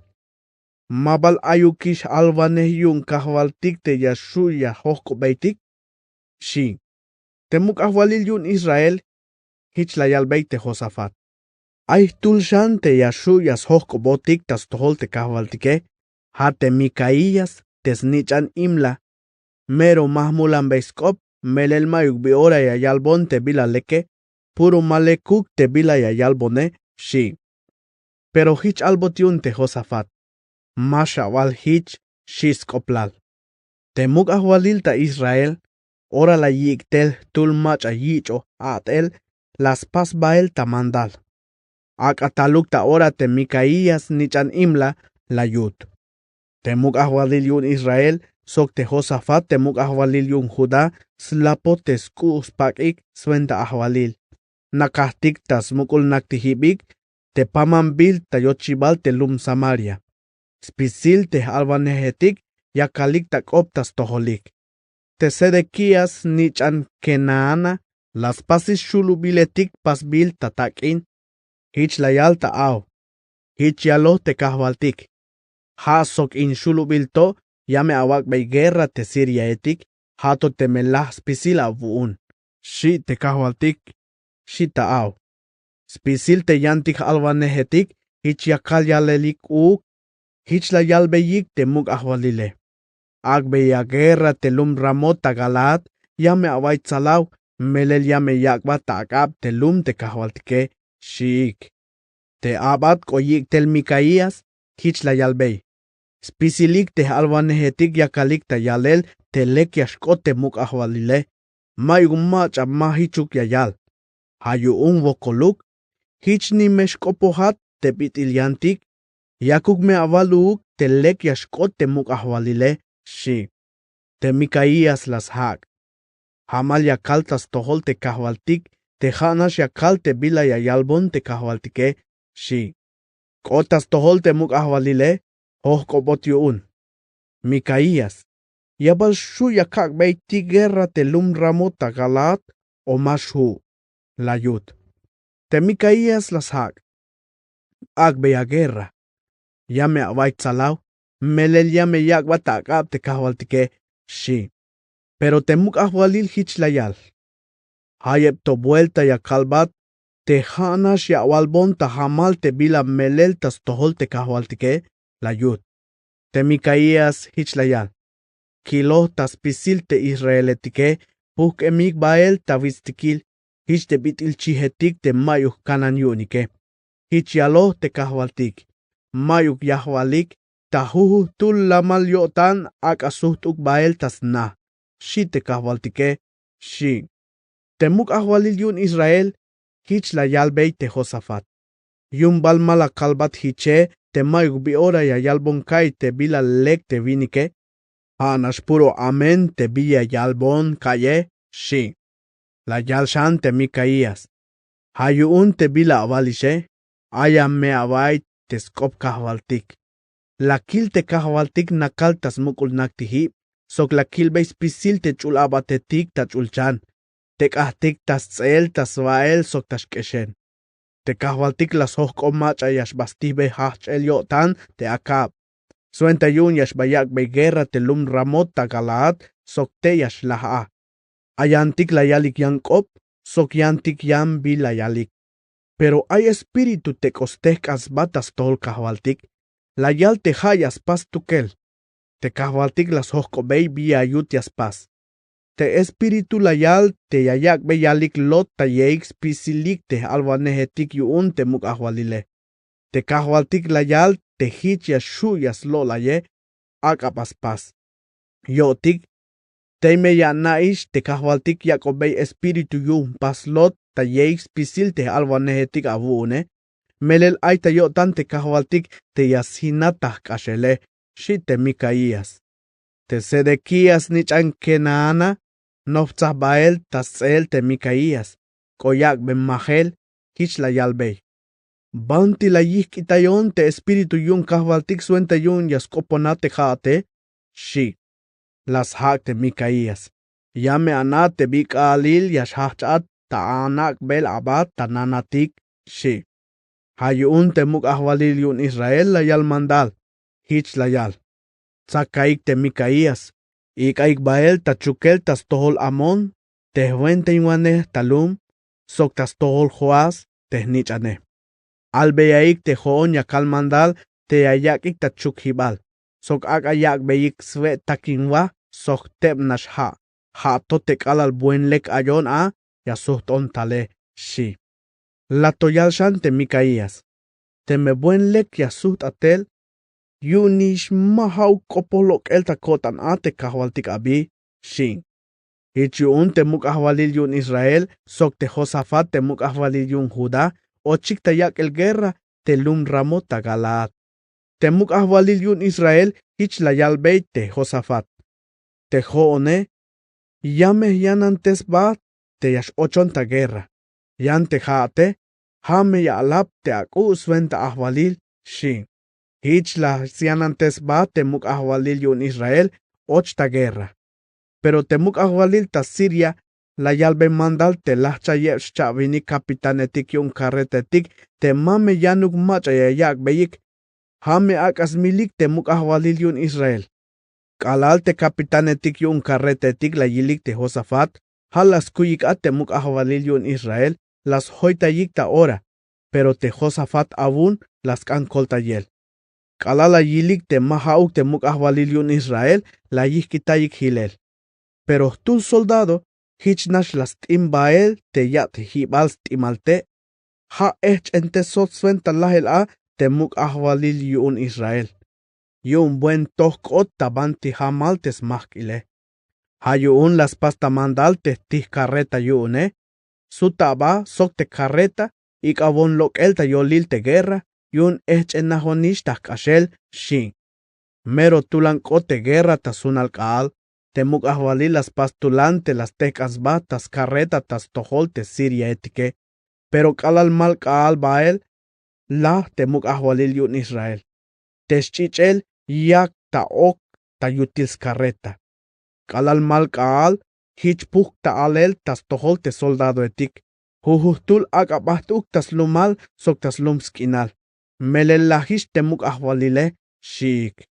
ma bal ayukix j'alwanej yu'un kajwaltik te ya xju' ya jojk'obeytik? Xi'. Te muk' ajwalil yu'un israel jich la yalbey te josafat: ay jtul xan te ya xju' ya sjojk'obotik ta stojol te kajwaltike, ja' te mikaías te snich'an imla. Mero ma jmulanbey sk'op, melel mayuk bi ora ya yalbon te bila leke, puro ma lekuk te bila ya yalbone, xi'. Pero jich albot yu'un te josafat: ma xawal jich, xi' sk'oplal. Te muk' ajwalil ta israel, ora la yik' tel jtul mach'a yich'oj a'tel, la spas bael ta mandal. Ak'a taluk ta ora te mikaías snich'an imla, la yut. Te muk' ajwalil yu'un Israel sok te Josafat te muk' ajwalil yu'un Judá slapot te sk'u' spak'ik swenta ajwalil. Nakajtik ta smuk'ulnaktijibik te pamanbil ta yochibal te lum Samaria. Spisil te j'alwanejetik yakalik ta k'op ta stojolik. Te Sedekías snich'an Kenaana la spasix xulubiletik pasbil ta tak'in. Jich la yal ta aw: Jich yaloj te Kajwaltik: Ja' sok in xulubil to ya me awak'bey guerra te Siriaetik, ja' to teme laj spisil awu'un, xi' te Kajwaltik. Xi' ta aw: Spisil te yantik j'alwanejetik jich yakal yalelik uuk. Jich la yalbeyik te muk' ajwalile: Ak'bey a guerra te lum Ramot ta Galaad, ya me away tsalaw, melel ya me yak'bat ta ak'ab te lum te Kajwaltike, xiik. Te a'bat k'o yik' tel Mikaías, jich la yalbey: Spisilik te j'alwanejetik yakalik ta yalel te lek ya xk'ot te muk' ajwalile. Mayuk mach'a ma jichuk ya yal. Ja' yu'un wokoluk jich ni me xk'opojat te bit'il yantik. Yakuk me awal uuk te lek ya xk'ot te muk' ajwalile, xi'. Te Mikaías la sjak': Jamal ya kal ta stojol te Kajwaltik te ja' nax ya kal te bila ya yalbon te Kajwaltike, xi'. K'ot ta stojol te muk' ajwalile, jojk'obot yu'un: Mikaías, ¿ya bal xju' ya kak'bey ti' guerra te lum Ramot ta Galaad o ma xju'? La yut. Te Mikaías la sjak': Ak'bey a guerra, ya me away tsalaw, melel ya me yak'bat ta ak'ab te Kajwaltike, xi'. Pero te muk' ajwalil jich la yal: Jayeb to buelta ya kalbat te ja' nax ya awalbon ta jamal te bila melel ta stojol te Kajwaltike, la yut. Te Mikaías jich la yal: Kiloj ta spisil te israeletike, pujk'emik bael ta witstikil jich te bit'il chijetik te mayuk kanan yu'unike. Jich yaloj te Kajwaltik: Mayuk yajwalik ta jujujtul lamal yo'tan ak'a sujt'uk bael ta sna, xi' te Kajwaltike, xi'. Te muk' ajwalil yu'un Israel jich la yalbey te Josafat: Yu'un bal ma la kalbat jiche te mayuk bi ora ya yalbon ka'iy te bila lek te winike? Ja' nax puro amén te bi ya yalbon ka'ye, xi'. La yal xan te Mikaías: Ja' yu'un te bila awalixe, aya me away te sk'op Kajwaltik. La kil te Kajwaltik nakal ta smuk'ulnaktijib sok la kilbey spisil te ch'ul a'batetik ta ch'ulchan, te k'ajtik ta sts'eel ta swa'el sok ta xk'exen. Te Kajwaltik la sjojk'ob mach'a ya xba stijbey jajch'el yo'tan te Acab, swenta yu'un ya xba yak'bey guerra te lum Ramot ta Galaad sok te ya xlaj a. Ay yantik la yalik yan k'op sok yantik yan bi la yalik. Pero ay espíritu te k'o stejk'an sba ta stojol Kajwaltik, la yal te ja' ya spas stukel. Te Kajwaltik la sjojk'obey bi ya yut ya spas. Te espíritu la yal te ya yak'bey yalik lot ta yeik spisilik te j'alwanejetik yu'un te muk' ajwalile. Te Kajwaltik la yal te jich ya xju' ya slo'laye, ak'a ba spas. Yo'tik, tey me ya ana'ix te Kajwaltik yak'obey espíritu yu'un jpas lot ta yeik spisil te j'alwanejetik awu'une. Melel ay ta yo'tan te Kajwaltik te ya sjinat ta jk'axele, xi' te Mikaías. Te Sedekías snich'an Kenaana noptsaj bael ta sts'eel te Mikaías, k'o yak'be majel, jich la yalbey: Banti la yijk'itayon te espíritu yu'un Kajwaltik swenta yu'un ya sk'oponat te ja'ate, xi'. La sjak' te Mikaías: Ya me ana' te bi k'aalil ya xjajch'at ta anak'bel aba ta nanatik, xi'. Ja' yu'un te muk' ajwalil yu'un Israel la yal mandal, jich la yal: Tsa ka'ik te Mikaías, ik'aik bael ta chukel ta stojol Amón te jwentainwanej ta lum, sok ta stojol Joás te jnich'anej. Albeyaik te jo'on ya kal mandal te ya yak'ik ta chukjibal, sok ak'a yak'beyik swe' takinwa sok jteb nax ja', ja' to te k'alal buen lek ayon a ya sujt'on tale, xi'. La to yal xan te Mikaías: Teme buen lek ya sujt' a tel, yu'unix ma ja'uk k'opoj lok'el ta ko'tan a te Kajwaltik abi, xi'. Jich yu'un te muk' ajwalil yu'un Israel sok te Josafat te muk' ajwalil yu'un Judá ochik ta yak'el guerra te lum Ramot ta Galaad. Te muk' ajwalil yu'un Israel jich la yalbey te Josafat: Te jo'one ya me jyanantes sba te ya x-ochon ta guerra. Yan te ja'ate ja' me ya alab te ak'u' swenta ajwalil, xchi. Jich la syanantes sba te muk' ajwalil yu'un Israel och ta guerra. Pero te muk' ajwalil ta Siria la yalbey mandal te lajchayeb xcha'winik capitanetik yu'un carretaetik te ma me yanuk mach'a ya yak'beyik: Ja' me ak'a smilik te muk' ajwalil yu'un Israel. K'alal te capitanetik yu'un carretaetik la yilik te Josafat, ja' la skuyik a te muk' ajwalil yu'un Israel, la sjoytayik ta ora. Pero te Josafat awun la sk'an koltayel. K'alal la yilik te ma ja'uk te muk' ajwalil yu'un Israel, la yijk'itayik jilel. Pero jtul soldado jich nax la st'in bael te yat'jibal st'imal te'. Ja' ejch'entes sot swenta lajel a te muk' ajwalil yu'un Israel. Yu'un buen toj k'ot ta banti jamal te smajk'ile. Ja' yu'un la spas ta mandal te jtij carreta yu'une: Sut aba sok te carreta, ik'awon lok'el ta yolil te guerra, yu'un ejch'enajonix ta jk'axel, xchi. Mero tulan k'ot te guerra ta sunal k'aal, te muk' ajwalil la spas tulan te la stejk'an sba ta scarreta ta stojol te siriaetike. Pero k'alal mal k'aal bael, laj te muk' ajwalil yu'un Israel: Te sch'ich'el yak ta ok ta yutil scarreta. K'alal mal k'aal, jich pujk' ta alel ta stojol te soldadoetik. Jujujtul ak'a bajt'uk ta slumal sok ta slum sk'inal. Melel lajix te muk' ajwalile, xchiik.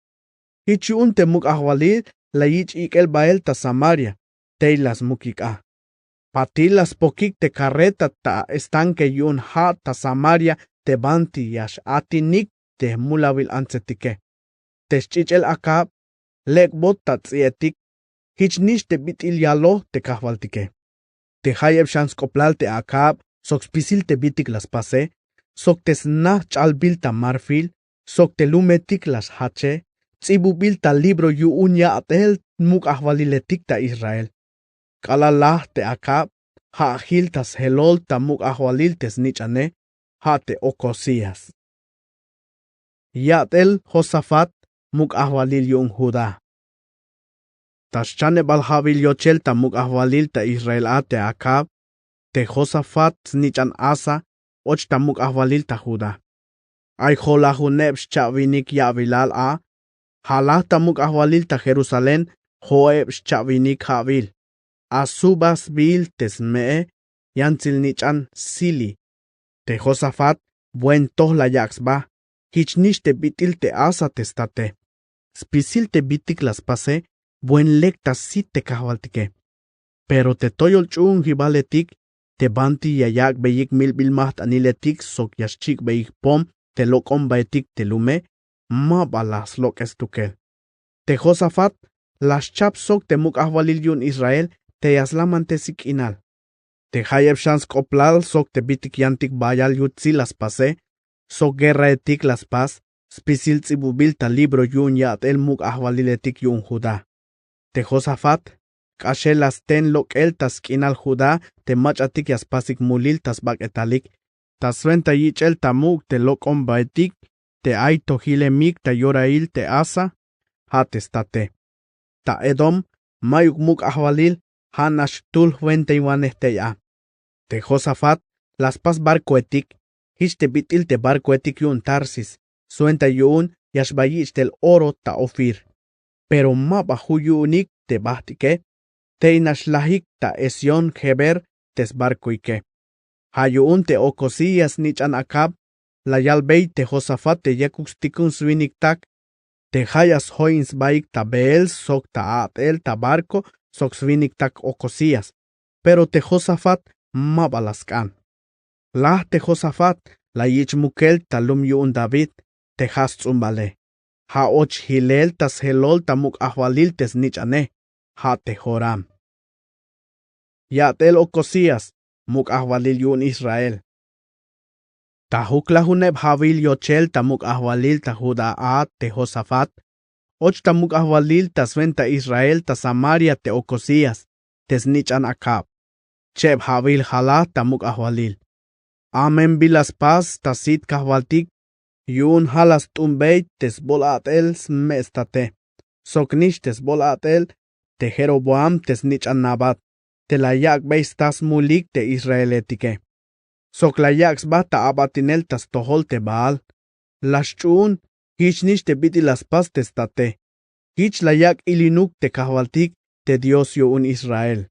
Jich yu'un te muk' ajwalil la yich' ik'el bael ta Samaria, tey la smukik a. Patil la spokik te carreta ta estanque yu'un ja' ta Samaria te banti ya x-atinik te jmulawil antsetike. Te sch'ich'el Acab lek'bot ta ts'i'etik. Jich nix te bit'il yaloj te kajwaltike. Te jayeb xan sk'oplal te Acab sok spisil te bitik la spase, sok te sna ch'albil ta marfil, sok te lumetik la xjache, ts'ibubil ta libro yu'un ya'tel muk' ajwaliletik ta Israel. K'alal laj te Acab, ja' jil ta sjelol ta muk' ajwalil te snich'ane, ja' te Ocozías. Ya'tel Josafat, muk' ajwalil yu'un Judá. Ta xchanebal ja'wil yochel ta muk' ajwalil ta Israel a te Acab, te Josafat snich'an Asa och ta muk' ajwalil ta Judá. Ay jolajuneb xcha'winik ya'wilal a, jalaj ta muk' ajwalil ta Jerusalén jo'eb xcha'winik ja'wil. Asuba sbiil te sme'e, yantsil nich'an Sili. Te Josafat buen toj la yak' sba. Jich nix te bit'il te Asa te state. Spisil te bitik la spase buen lek ta sit te kajwaltike. Pero te toyol ch'u'unjibaletik, te banti ya yak'beyik milbil majt'aniletik sok ya xchik'beyik pom te lok'ombaetik te lume, ma ba la slok'es stukel. Te Josafat la xchap sok te muk' ajwalil yu'un Israel te ya slamantesik k'inal. Te jayeb xan sk'oplal sok te bitik yantik bayal yutsil la spase, sok guerraetik la spas, spisil ts'ibubil ta libro yu'un ya'tel muk' ajwaliletik yu'un Judá. Te Josafat k'axel la sten lok'el ta sk'inal Judá te mach'atik ya spasik mulil ta sbak'etalik, ta swenta yich'el ta muk' te lok'ombaetik te ay to jilemik ta yorail te Asa, ja' te state. Ta Edom mayuk muk' ajwalil, ja' nax jtul jwentainwanej tey a. Te Josafat la spas barcoetik. Jich te bit'il te barcoetik yu'un Tarsis, swenta yu'un ya xba yich' tel oro ta Ofir. Pero ma ba ju' yu'unik te bajt'ike, tey nax lajik ta Ezión-geber te sbarcoike. Ja' yu'un te Ocozías snich'an Acab la yalbey te Josafat te yakuk stikun swiniktak, te ja' ya sjoyin sbaik ta beel sok ta a'tel ta barco sok swiniktak Ocozías. Pero te Josafat ma ba la sk'an. Laj te Josafat la yich' mukel ta lum yu'un David te ja' sts'umbale. Ja' och jilel ta sjelol ta muk' ajwalil te snich'ane, ja' te Joram. Ya'tel Ocozías, muk' ajwalil yu'un Israel. Ta juklajuneb ja'wil yochel ta muk' ajwalil ta Judá a te Josafat, och ta muk' ajwalil ta swenta Israel ta Samaria te Ocozías te snich'an Acab. Cheb ja'wil jalaj ta muk' ajwalil. Amen bila spas ta sit kajwaltik, Yu'un ja' la st'unbey te sbol a'tel sme' state, sok nix te sbol a'tel te jeroboam te snich'an nabat, te la yak'bey sta smulik te israeletike, sok la yak' sba ta a'batinel ta stojol te baal. La sch'uhun jich nix te bit'il la spas te state. Jich la yak' ilinuk te kajwaltik te dios yu'un israel.